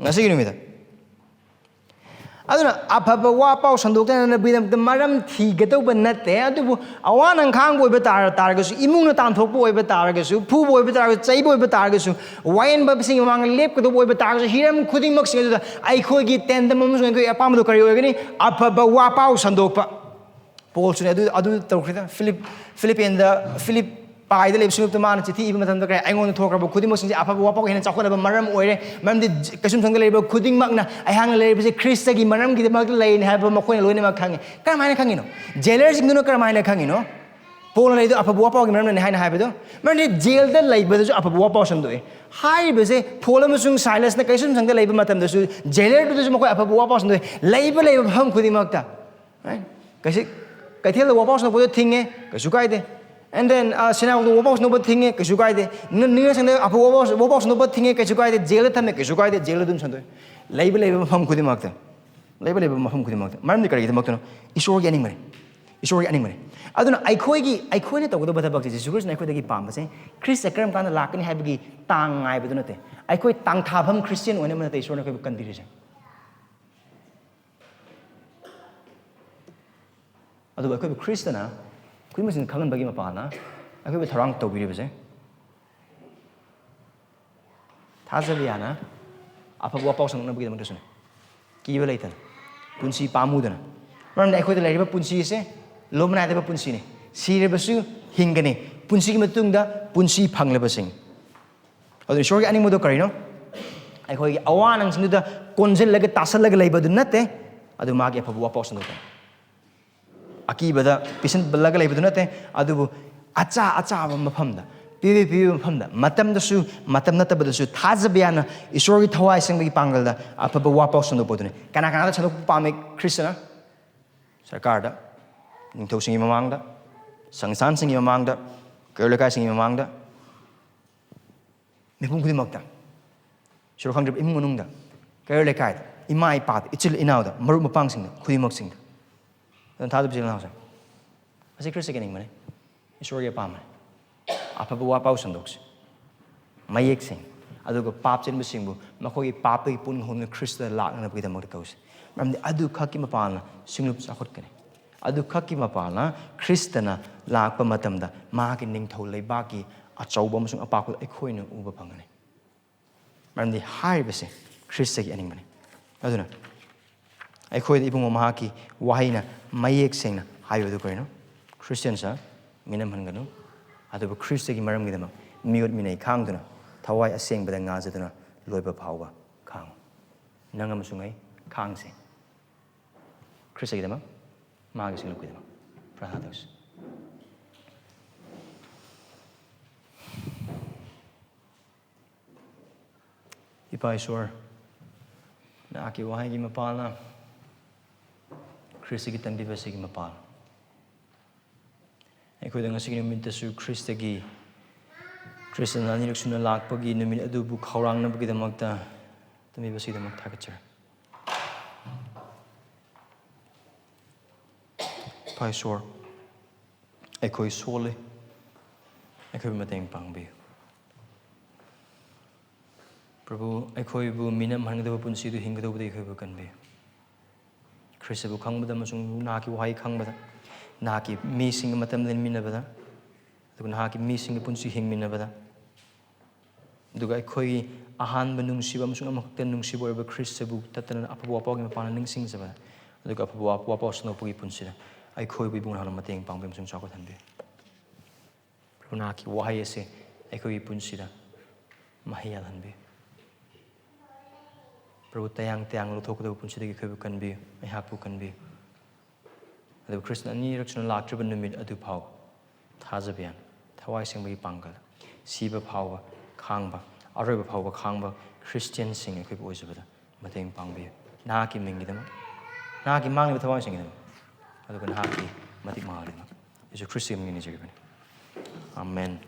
ꯉꯁꯤꯒꯤ ꯅꯨꯃꯤꯠꯇ꯫ ꯑꯗꯨꯅ ꯑꯐꯕ ꯋꯥ ꯄꯥꯎ ꯁꯟꯗꯣꯛꯇꯅꯕꯒꯤꯗꯃꯛꯇ ꯃꯔꯝ ꯊꯤꯒꯗꯧꯕ ꯅꯠꯇꯦ, ꯑꯗꯨꯕꯨ ꯑꯋꯥ ꯅꯪ ꯈꯥꯡꯕ ꯑꯣꯏꯕ ꯇꯥꯔ-, ꯇꯥꯔꯒꯁꯨ, ꯏꯃꯨꯡꯅ ꯇꯥꯟꯊꯣꯛꯄ ꯑꯣꯏꯕ ꯇꯥꯔꯒꯁꯨ, ꯐꯨꯕ ꯑꯣꯏꯕ ꯇꯥꯔꯒꯁꯨ, ꯆꯩꯕ ꯑꯣꯏꯕ ꯇꯥꯔꯒꯁꯨ, ꯋꯥꯌꯦꯟꯕꯁꯤꯡꯒꯤ ꯃꯃꯥꯡꯗ ꯂꯦꯞꯀꯗꯧꯕ ꯑꯣꯏꯕ ꯇꯥꯔꯒꯁꯨ, ꯍꯤꯔꯝ ꯈꯨꯗꯤꯡꯃꯛꯁꯤꯡ ꯑꯗꯨꯗ ꯑꯩꯈꯣꯏꯒꯤ ꯇꯦꯟꯗꯝ ꯑꯃꯁꯨꯡ ꯑꯩꯈꯣꯏꯒꯤ ꯑꯄꯥꯝꯕꯗꯨ ꯀꯔꯤ ꯑꯣꯏꯒꯅꯤ? ꯑꯐꯕ ꯋꯥ ꯄꯥꯎ ꯁꯟꯗꯣꯛꯄ꯫ ꯄꯣꯜꯁꯨꯅꯦ ꯑꯗꯨ, ꯑꯗꯨ ꯇꯧꯈ꯭ꯔꯤꯗ꯫ ꯐꯤꯂꯤꯞ, ꯐꯤꯂꯤꯞꯄꯤꯌꯟꯗ, ꯐꯤꯂꯤꯞ, ꯄꯥꯏꯗ ꯂꯩꯕ ꯁꯨꯔꯨꯛꯇ ꯃꯥꯅ ꯆꯤꯊꯤ ꯏꯕ ꯃꯇꯝꯗ ꯀꯔꯤ, ꯑꯩꯉꯣꯟꯗ ꯊꯣꯛꯈ꯭ꯔꯕ ꯈꯨꯗꯤꯡꯃꯛꯁꯤꯡꯁꯦ ꯑꯐꯕ ꯋꯥꯐꯥꯎ ꯍꯦꯟꯅ ꯆꯥꯎꯈꯠꯅꯕ ꯃꯔꯝ ꯑꯣꯏꯔꯦ, ꯃꯔꯝꯗꯤ ꯀꯩꯁꯨꯝꯁꯪꯗ ꯂꯩꯔꯤꯕ ꯈꯨꯗꯤꯡꯃꯛꯅ ꯑꯩꯍꯥꯛꯅ ꯂꯩꯔꯤꯕꯁꯦ ꯈ꯭ꯔꯤꯁꯇꯒꯤ ꯃꯔꯝꯒꯤꯗꯃꯛꯇ ꯂꯩꯔꯤꯅꯤ ꯍꯥꯏꯕ ꯃꯈꯣꯏꯅ ꯂꯣꯏꯅꯃꯛ ꯈꯪꯉꯤ꯫ ꯀꯔꯝꯍꯥꯏꯅ ꯈꯪꯉꯤꯅꯣ? ꯖꯦꯂꯔꯁꯤꯡꯗꯨꯅ ꯀꯔꯝꯍꯥꯏꯅ ꯈꯪꯉꯤꯅꯣ ꯄꯣꯜꯅ ꯂꯩꯗꯣ ꯑꯐꯕ ꯋꯥꯐꯥꯎꯒꯤ ꯃꯔꯝꯅꯅꯤ ꯍꯥꯏꯅ ꯍꯥꯏꯕꯗꯣ? ꯃꯔꯝꯗꯤ ꯖꯦꯜꯗ ꯂꯩꯕꯗꯁꯨ ꯑꯐꯕ ꯋꯥꯐꯥꯎ ꯁꯟꯗꯣꯛꯑꯦ꯫ ꯍꯥꯏꯔꯤꯕꯁꯦ ꯄꯣꯜ ꯑꯃꯁꯨꯡ ꯁꯥꯏꯂꯁꯅ ꯀꯩꯁꯨꯝꯁꯪꯗ ꯂꯩꯕ ꯃꯇꯝꯗꯁꯨ ꯖꯦꯂꯔꯗꯨꯗꯁꯨ ꯃꯈꯣꯏ ꯑꯐꯕ ꯋꯥꯐꯥꯎ ꯁꯟꯗꯣꯛꯑꯦ꯫ ꯂꯩꯕ ꯂꯩꯕ ꯃꯐꯝ ꯈꯨꯗꯤꯡꯃꯛꯇ, right? ꯀꯩꯁꯤ ꯀꯩꯊꯦꯜꯗ ꯋꯥꯐꯥꯎ ꯁꯟꯗꯣꯛꯄꯗꯣ ꯊꯤꯡꯉꯦ, ꯀꯩꯁꯨ ꯀꯥꯏꯗꯦ꯫ And then ꯁꯤꯅꯥꯒꯣꯒꯗ ꯋꯥꯐꯥꯎ ꯁꯟꯗꯣꯛꯄ ꯊꯤꯡꯉꯦ, ꯀꯩꯁꯨ ꯀꯥꯏꯗꯦ꯫ ꯅꯤꯡꯉꯁꯪꯗ ꯑꯐꯕ ꯋꯥꯐꯥꯎ ꯁꯟꯗꯣꯛꯄ ꯊꯤꯡꯉꯦ, ꯀꯩꯁꯨ ꯀꯥꯏꯗꯦ꯫ ꯖꯦꯜꯗ ꯊꯝꯃꯦ, ꯀꯩꯁꯨ ꯀꯥꯏꯗꯦ꯫ ꯖꯦꯜꯗ ꯑꯗꯨꯝ ꯁꯟꯗꯣꯛꯑꯦ꯫ ꯂꯩꯕ ꯂꯩꯕ ꯃꯐꯝ ꯈꯨꯗꯤꯡꯃꯛꯇ, ꯂꯩꯕ ꯂꯩꯕ ꯃꯐꯝ ꯈꯨꯗꯤꯡꯃꯛꯇ꯫ ꯃꯔꯝꯗꯤ ꯀꯔꯤꯒꯤꯗꯃꯛꯇꯅꯣ? ꯏꯁꯣꯔꯒꯤ ꯑꯅꯤꯡꯕꯅꯤ꯫ ꯏꯁꯣꯔꯒꯤ ꯑꯅꯤꯡꯕꯅꯤ꯫ ꯑꯗꯨꯅ ꯑꯩꯈꯣꯏꯒꯤ, ꯑꯩꯈꯣꯏꯅ ꯇꯧꯒꯗꯕ ꯊꯕꯛꯁꯦ, ꯖꯤꯁꯨ ꯈ꯭ꯔꯤꯁꯇꯅ ꯑꯩꯈꯣꯏꯗꯒꯤ ꯄꯥꯝꯕꯁꯦ, ꯈ꯭ꯔꯤꯁꯇ ꯀꯔꯝ ꯀꯥꯟꯗ ꯂꯥꯛꯀꯅꯤ ꯍꯥꯏꯕꯒꯤ ꯇꯥꯡ ꯉꯥꯏꯕꯗꯨ ꯅꯠꯇꯦ꯫ ꯑꯩꯈꯣꯏ ꯇꯥꯡꯊꯥꯐꯝ ꯈ꯭ꯔꯤꯁꯇꯤꯌꯟ ꯑꯣꯏꯅꯕ ꯅꯠꯇꯦ ꯏꯁꯣꯔꯅ ꯑꯩꯈꯣꯏꯕꯨ ꯀꯟꯕꯤꯔꯤꯁꯦ꯫ ꯑꯗꯨꯕꯨ ꯑꯩꯈꯣꯏꯕꯨ ꯈ꯭ꯔꯤꯁꯇꯅ ꯈꯨꯗꯤꯡꯃꯛꯁꯤꯡ ꯈꯪꯍꯟꯕꯒꯤ ꯃꯄꯥꯟꯅ ꯑꯩꯈꯣꯏꯕꯨ ꯊꯧꯔꯥꯡ ꯇꯧꯕꯤꯔꯤꯕꯁꯦ, ꯊꯥꯖꯕ ꯌꯥꯅ ꯑꯐꯕ ꯋꯥꯄꯥꯎ ꯁꯟꯗꯣꯛꯅꯕꯒꯤꯗꯃꯛꯇꯁꯨꯅꯤ꯫ ꯀꯤꯕ ꯂꯩꯇꯅ, ꯄꯨꯟꯁꯤ ꯄꯥꯝꯃꯨꯗꯅ꯫ ꯃꯔꯝꯗꯤ ꯑꯩꯈꯣꯏꯗ ꯂꯩꯔꯤꯕ ꯄꯨꯟꯁꯤꯁꯦ ꯂꯣꯝ ꯅꯥꯏꯗꯕ ꯄꯨꯟꯁꯤꯅꯤ꯫ ꯁꯤꯔꯕꯁꯨ ꯍꯤꯡꯒꯅꯤ꯫ ꯄꯨꯟꯁꯤꯒꯤ ꯃꯇꯨꯡꯗ ꯄꯨꯟꯁꯤ ꯐꯪꯂꯕꯁꯤꯡ꯫ ꯑꯗꯨ ꯏꯁꯣꯔꯒꯤ ꯑꯅꯤꯡꯕꯗꯣ ꯀꯔꯤꯅꯣ? ꯑꯩꯈꯣꯏꯒꯤ ꯑꯋꯥ ꯅꯪꯁꯤꯡꯗꯨꯗ ꯀꯣꯟꯁꯤꯜꯂꯒ ꯇꯥꯁꯜꯂꯒ ꯂꯩꯕꯗꯨ ꯅꯠꯇꯦ, ꯑꯗꯨ ꯃꯥꯒꯤ ꯑꯐꯕ ꯋꯥꯄꯥꯎ ꯁꯟꯗꯣꯛꯄꯅꯤ꯫ ꯑꯀꯤꯕꯗ ꯄꯤꯁꯤꯟꯂꯒ ꯂꯩꯕꯗꯨ ꯅꯠꯇꯦ, ꯑꯗꯨꯕꯨ ꯑꯆꯥ ꯑꯆꯥꯕ ꯃꯐꯝꯗ, ꯄꯤꯕꯤ ꯄꯤꯕꯤꯕ ꯃꯐꯝꯗ, ꯃꯇꯝꯗꯁꯨ ꯃꯇꯝ ꯅꯠꯇꯕꯗꯁꯨ ꯊꯥꯖꯕ ꯌꯥꯅ ꯏꯁꯣꯔꯒꯤ ꯊꯋꯥꯏ ꯑꯁꯦꯡꯕꯒꯤ ꯄꯥꯡꯒꯜꯗ ꯑꯐꯕ ꯋꯥꯄꯥꯎ ꯁꯟꯗꯣꯛꯄꯗꯨꯅꯤ꯫ ꯀꯅꯥ ꯀꯅꯥꯗ ꯁꯟꯗꯣꯛꯄ ꯄꯥꯝꯃꯤ ꯈ꯭ꯔꯤꯁꯇꯅ? ꯁꯔꯀꯥꯔꯗ, ꯅꯤꯡꯊꯧꯁꯤꯡꯒꯤ ꯃꯃꯥꯡꯗ, ꯁꯪꯁꯊꯥꯟꯁꯤꯡꯒꯤ ꯃꯃꯥꯡꯗ, ꯀꯩꯔꯣꯜ ꯂꯩꯀꯥꯏꯁꯤꯡꯒꯤ ꯃꯃꯥꯡꯗ, ꯃꯤꯄꯨꯝ ꯈꯨꯗꯤꯡꯃꯛꯇ, ꯁꯣꯔꯣꯛ ꯈꯪꯗ꯭ꯔꯤꯕ ꯏꯃꯨꯡ ꯃꯅꯨꯡꯗ, ꯀꯩꯔꯣꯜ ꯂꯩꯀꯥꯏꯗ, ꯏꯃꯥ ꯏꯄꯥꯗ, ꯏꯆꯤꯜ ꯏꯅꯥꯎꯗ, ꯃꯔꯨꯞ ꯃꯄꯥꯡꯁꯤꯡꯗ, ꯈꯨꯗꯤꯡꯃꯛꯁꯤꯡꯗ꯫ ꯑꯗꯨꯅ ꯊꯥꯖꯕ ꯏꯆꯤꯜ ꯏꯅꯥꯎꯁꯦ, ꯑꯁꯤ ꯈ꯭ꯔꯤꯁꯇꯒꯤ ꯑꯅꯤꯡꯕꯅꯤ, ꯏꯁꯣꯔꯒꯤ ꯑꯄꯥꯝꯕꯅꯤ꯫ ꯑꯐꯕ ꯋꯥꯄꯥꯎ ꯁꯟꯗꯣꯛꯁꯤ, ꯃꯌꯦꯛ ꯁꯦꯡ, ꯑꯗꯨꯒ ꯄꯥꯞ ꯆꯦꯟꯕꯁꯤꯡꯕꯨ ꯃꯈꯣꯏꯒꯤ ꯄꯥꯞꯇꯒꯤ ꯄꯨꯟ ꯍꯧꯅ ꯈ꯭ꯔꯤꯁꯇꯗ ꯂꯥꯛꯅꯅꯕꯒꯤꯗꯃꯛꯇ ꯀꯧꯁꯤ꯫ ꯃꯔꯝꯗꯤ ꯑꯗꯨ ꯈꯛꯀꯤ ꯃꯄꯥꯟꯅ ꯁꯤꯡꯂꯨꯞ ꯆꯥꯎꯈꯠꯀꯅꯤ꯫ ꯑꯗꯨ ꯈꯛꯀꯤ ꯃꯄꯥꯟꯅ ꯈ꯭ꯔꯤꯁꯇꯅ ꯂꯥꯛꯄ ꯃꯇꯝꯗ ꯃꯍꯥꯛꯀꯤ ꯅꯤꯡꯊꯧ ꯂꯩꯕꯥꯛꯀꯤ ꯑꯆꯧꯕ ꯑꯃꯁꯨꯡ ꯑꯄꯥꯛꯄꯗ ꯑꯩꯈꯣꯏꯅ ꯎꯕ ꯐꯪꯒꯅꯤ꯫ ꯃꯔꯝꯗꯤ ꯍꯥꯏꯔꯤꯕꯁꯦ ꯈ꯭ꯔꯤꯁꯇꯒꯤ ꯑꯅꯤꯡꯕꯅꯤ꯫ ꯑꯗꯨꯅ ꯑꯩꯈꯣꯏꯗ ꯏꯕꯨꯡꯉꯣ ꯃꯍꯥꯛꯀꯤ ꯋꯥꯍꯩꯅ ꯃꯌꯦꯛ ꯁꯦꯡꯅ ꯍꯥꯏꯕꯗꯨ ꯀꯔꯤꯅꯣ? Christians are ꯃꯤꯅꯝꯍꯟꯒꯅꯨ, ꯑꯗꯨꯕꯨ ꯈ꯭ꯔꯤꯁꯇꯒꯤ ꯃꯔꯝꯒꯤꯗꯃꯛ ꯃꯤꯑꯣꯠ ꯃꯤꯅꯩ ꯈꯥꯡꯗꯨꯅ, ꯊꯋꯥꯏ ꯑꯁꯦꯡꯕꯗ ꯉꯥꯖꯗꯨꯅ ꯂꯣꯏꯕ ꯐꯥꯎꯕ ꯈꯥꯡꯉꯨ꯫ ꯅꯪ ꯑꯃꯁꯨꯡ ꯑꯩ ꯈꯥꯡꯁꯦ꯫ ꯈ꯭ꯔꯤꯁꯇꯒꯤꯗꯃꯛ, ꯃꯥꯒꯤ ꯁꯤꯡꯂꯨꯞꯀꯤꯗꯃꯛ ꯄ꯭ꯔꯥꯔꯊꯅꯥ ꯇꯧꯁꯤ꯫ ꯏꯄꯥ ꯏꯁꯣꯔ, ꯅꯍꯥꯛꯀꯤ ꯋꯥꯍꯩꯒꯤ ꯃꯄꯥꯜꯅ, ꯈ꯭ꯔꯤꯁꯇꯒꯤ ꯇꯝꯕꯤꯕꯁꯤꯒꯤ ꯃꯄꯥꯜ, ꯑꯩꯈꯣꯏꯗ ꯉꯁꯤꯒꯤ ꯅꯨꯃꯤꯠꯇꯁꯨ ꯈ꯭ꯔꯤꯁꯇꯒꯤ, ꯈ꯭ꯔꯤꯁꯇꯅ ꯑꯅꯤꯔꯛ ꯁꯨꯅ ꯂꯥꯛꯄꯒꯤ ꯅꯨꯃꯤꯠ ꯑꯗꯨꯕꯨ ꯈꯧꯔꯥꯡꯅꯕꯒꯤꯗꯃꯛꯇ ꯇꯝꯕꯤꯕꯁꯤꯒꯤꯗꯃꯛ ꯊꯥꯒꯠꯆꯔꯤ꯫ ꯏꯄꯥ ꯏꯁꯣꯔ, ꯑꯩꯈꯣꯏ ꯁꯣꯜꯂꯤ, ꯑꯩꯈꯣꯏꯕꯨ ꯃꯇꯦꯡ ꯄꯥꯡꯕꯤꯌꯨ꯫ ꯄ꯭ꯔꯚꯨ, ꯑꯩꯈꯣꯏꯕꯨ ꯃꯤꯅꯝꯍꯟꯒꯗꯕ ꯄꯨꯟꯁꯤꯗꯨ ꯍꯤꯡꯒꯗꯧꯕꯗ ꯑꯩꯈꯣꯏꯕꯨ ꯀꯟꯕꯤꯌꯨ꯫ ꯈ꯭ꯔꯤꯁꯇꯕꯨ ꯈꯪꯕꯗ ꯑꯃꯁꯨꯡ ꯅꯍꯥꯛꯀꯤ ꯋꯥꯍꯩ ꯈꯪꯕꯗ, ꯅꯍꯥꯛꯀꯤ ꯃꯤꯁꯤꯡꯒ ꯃꯇꯝ ꯂꯦꯟꯃꯤꯟꯅꯕꯗ, ꯑꯗꯨꯒ ꯅꯍꯥꯛꯀꯤ ꯃꯤꯁꯤꯡꯒꯤ ꯄꯨꯟꯁꯤ ꯍꯤꯡꯃꯤꯟꯅꯕꯗ, ꯑꯗꯨꯒ ꯑꯩꯈꯣꯏꯒꯤ ꯑꯍꯥꯟꯕ ꯅꯨꯡꯁꯤꯕ ꯑꯃꯁꯨꯡ ꯑꯃꯈꯛꯇ ꯅꯨꯡꯁꯤꯕ ꯑꯣꯏꯔꯕ ꯈ꯭ꯔꯤꯁꯇꯕꯨ ꯇꯠꯇꯅ ꯑꯐꯕ ꯋꯥꯄꯥꯎꯒꯤ ꯃꯄꯥꯟꯅ ꯅꯤꯡꯁꯤꯡꯖꯕꯗ, ꯑꯗꯨꯒ ꯑꯐꯕ ꯋꯥ-, ꯋꯥꯄꯥꯎ ꯁꯟꯗꯣꯛꯄꯒꯤ ꯄꯨꯟꯁꯤꯗ ꯑꯩꯈꯣꯏꯕꯨ ꯏꯕꯨꯡ ꯅꯍꯥꯛꯅ ꯃꯇꯦꯡ ꯄꯥꯡꯕꯤꯌꯨ ꯑꯃꯁꯨꯡ ꯆꯥꯎꯈꯠꯍꯟꯕꯤꯌꯨ꯫ ꯄ꯭ꯔꯚꯨ, ꯅꯍꯥꯛꯀꯤ ꯋꯥꯍꯩ ꯑꯁꯤ ꯑꯩꯈꯣꯏꯒꯤ ꯄꯨꯟꯁꯤꯗ ꯃꯍꯩ ꯌꯥꯜꯍꯟꯕꯤꯌꯨ꯫ ꯄ꯭ꯔꯚꯨ, ꯇꯌꯥꯡ ꯇꯌꯥꯡ ꯂꯧꯊꯣꯛꯀꯗꯕ ꯄꯨꯟꯁꯤꯗꯒꯤ ꯑꯩꯈꯣꯏꯕꯨ ꯀꯟꯕꯤꯌꯨ, ꯑꯩꯍꯥꯛꯄꯨ ꯀꯟꯕꯤꯌꯨ꯫ ꯑꯗꯨꯕꯨ ꯈ꯭ꯔꯤꯁꯇꯅ ꯑꯅꯤꯔꯛ ꯁꯨꯅ ꯂꯥꯛꯇ꯭ꯔꯤꯕ ꯅꯨꯃꯤꯠ ꯑꯗꯨ ꯐꯥꯎ ꯊꯥꯖꯕ ꯌꯥꯅ, ꯊꯋꯥꯏ ꯁꯦꯡꯕꯒꯤ ꯄꯥꯡꯒꯜ, ꯁꯤꯕ ꯐꯥꯎꯕ ꯈꯥꯡꯕ, ꯑꯔꯣꯏꯕ ꯐꯥꯎꯕ ꯈꯥꯡꯕ ꯈ꯭ꯔꯤꯁꯇꯤꯌꯥꯟꯁꯤꯡ ꯑꯩꯈꯣꯏꯕꯨ ꯑꯣꯏꯖꯕꯗ ꯃꯇꯦꯡ ꯄꯥꯡꯕꯤꯌꯨ꯫ ꯅꯍꯥꯛꯀꯤ ꯃꯤꯡꯒꯤꯗꯃꯛ, ꯅꯍꯥꯛꯀꯤ ꯃꯥꯡꯂꯤꯕ ꯊꯋꯥꯏꯁꯤꯡꯒꯤꯗꯃꯛ, ꯑꯗꯨꯒ ꯅꯍꯥꯛꯀꯤ ꯃꯇꯤꯛ ꯃꯉꯥꯜꯒꯤꯗꯃꯛ ꯌꯦꯁꯨ ꯈ꯭ꯔꯤꯁꯇꯒꯤ ꯃꯤꯡ ꯅꯤꯖꯔꯤꯕꯅꯤ꯫ ꯑꯥꯃꯦꯟ꯫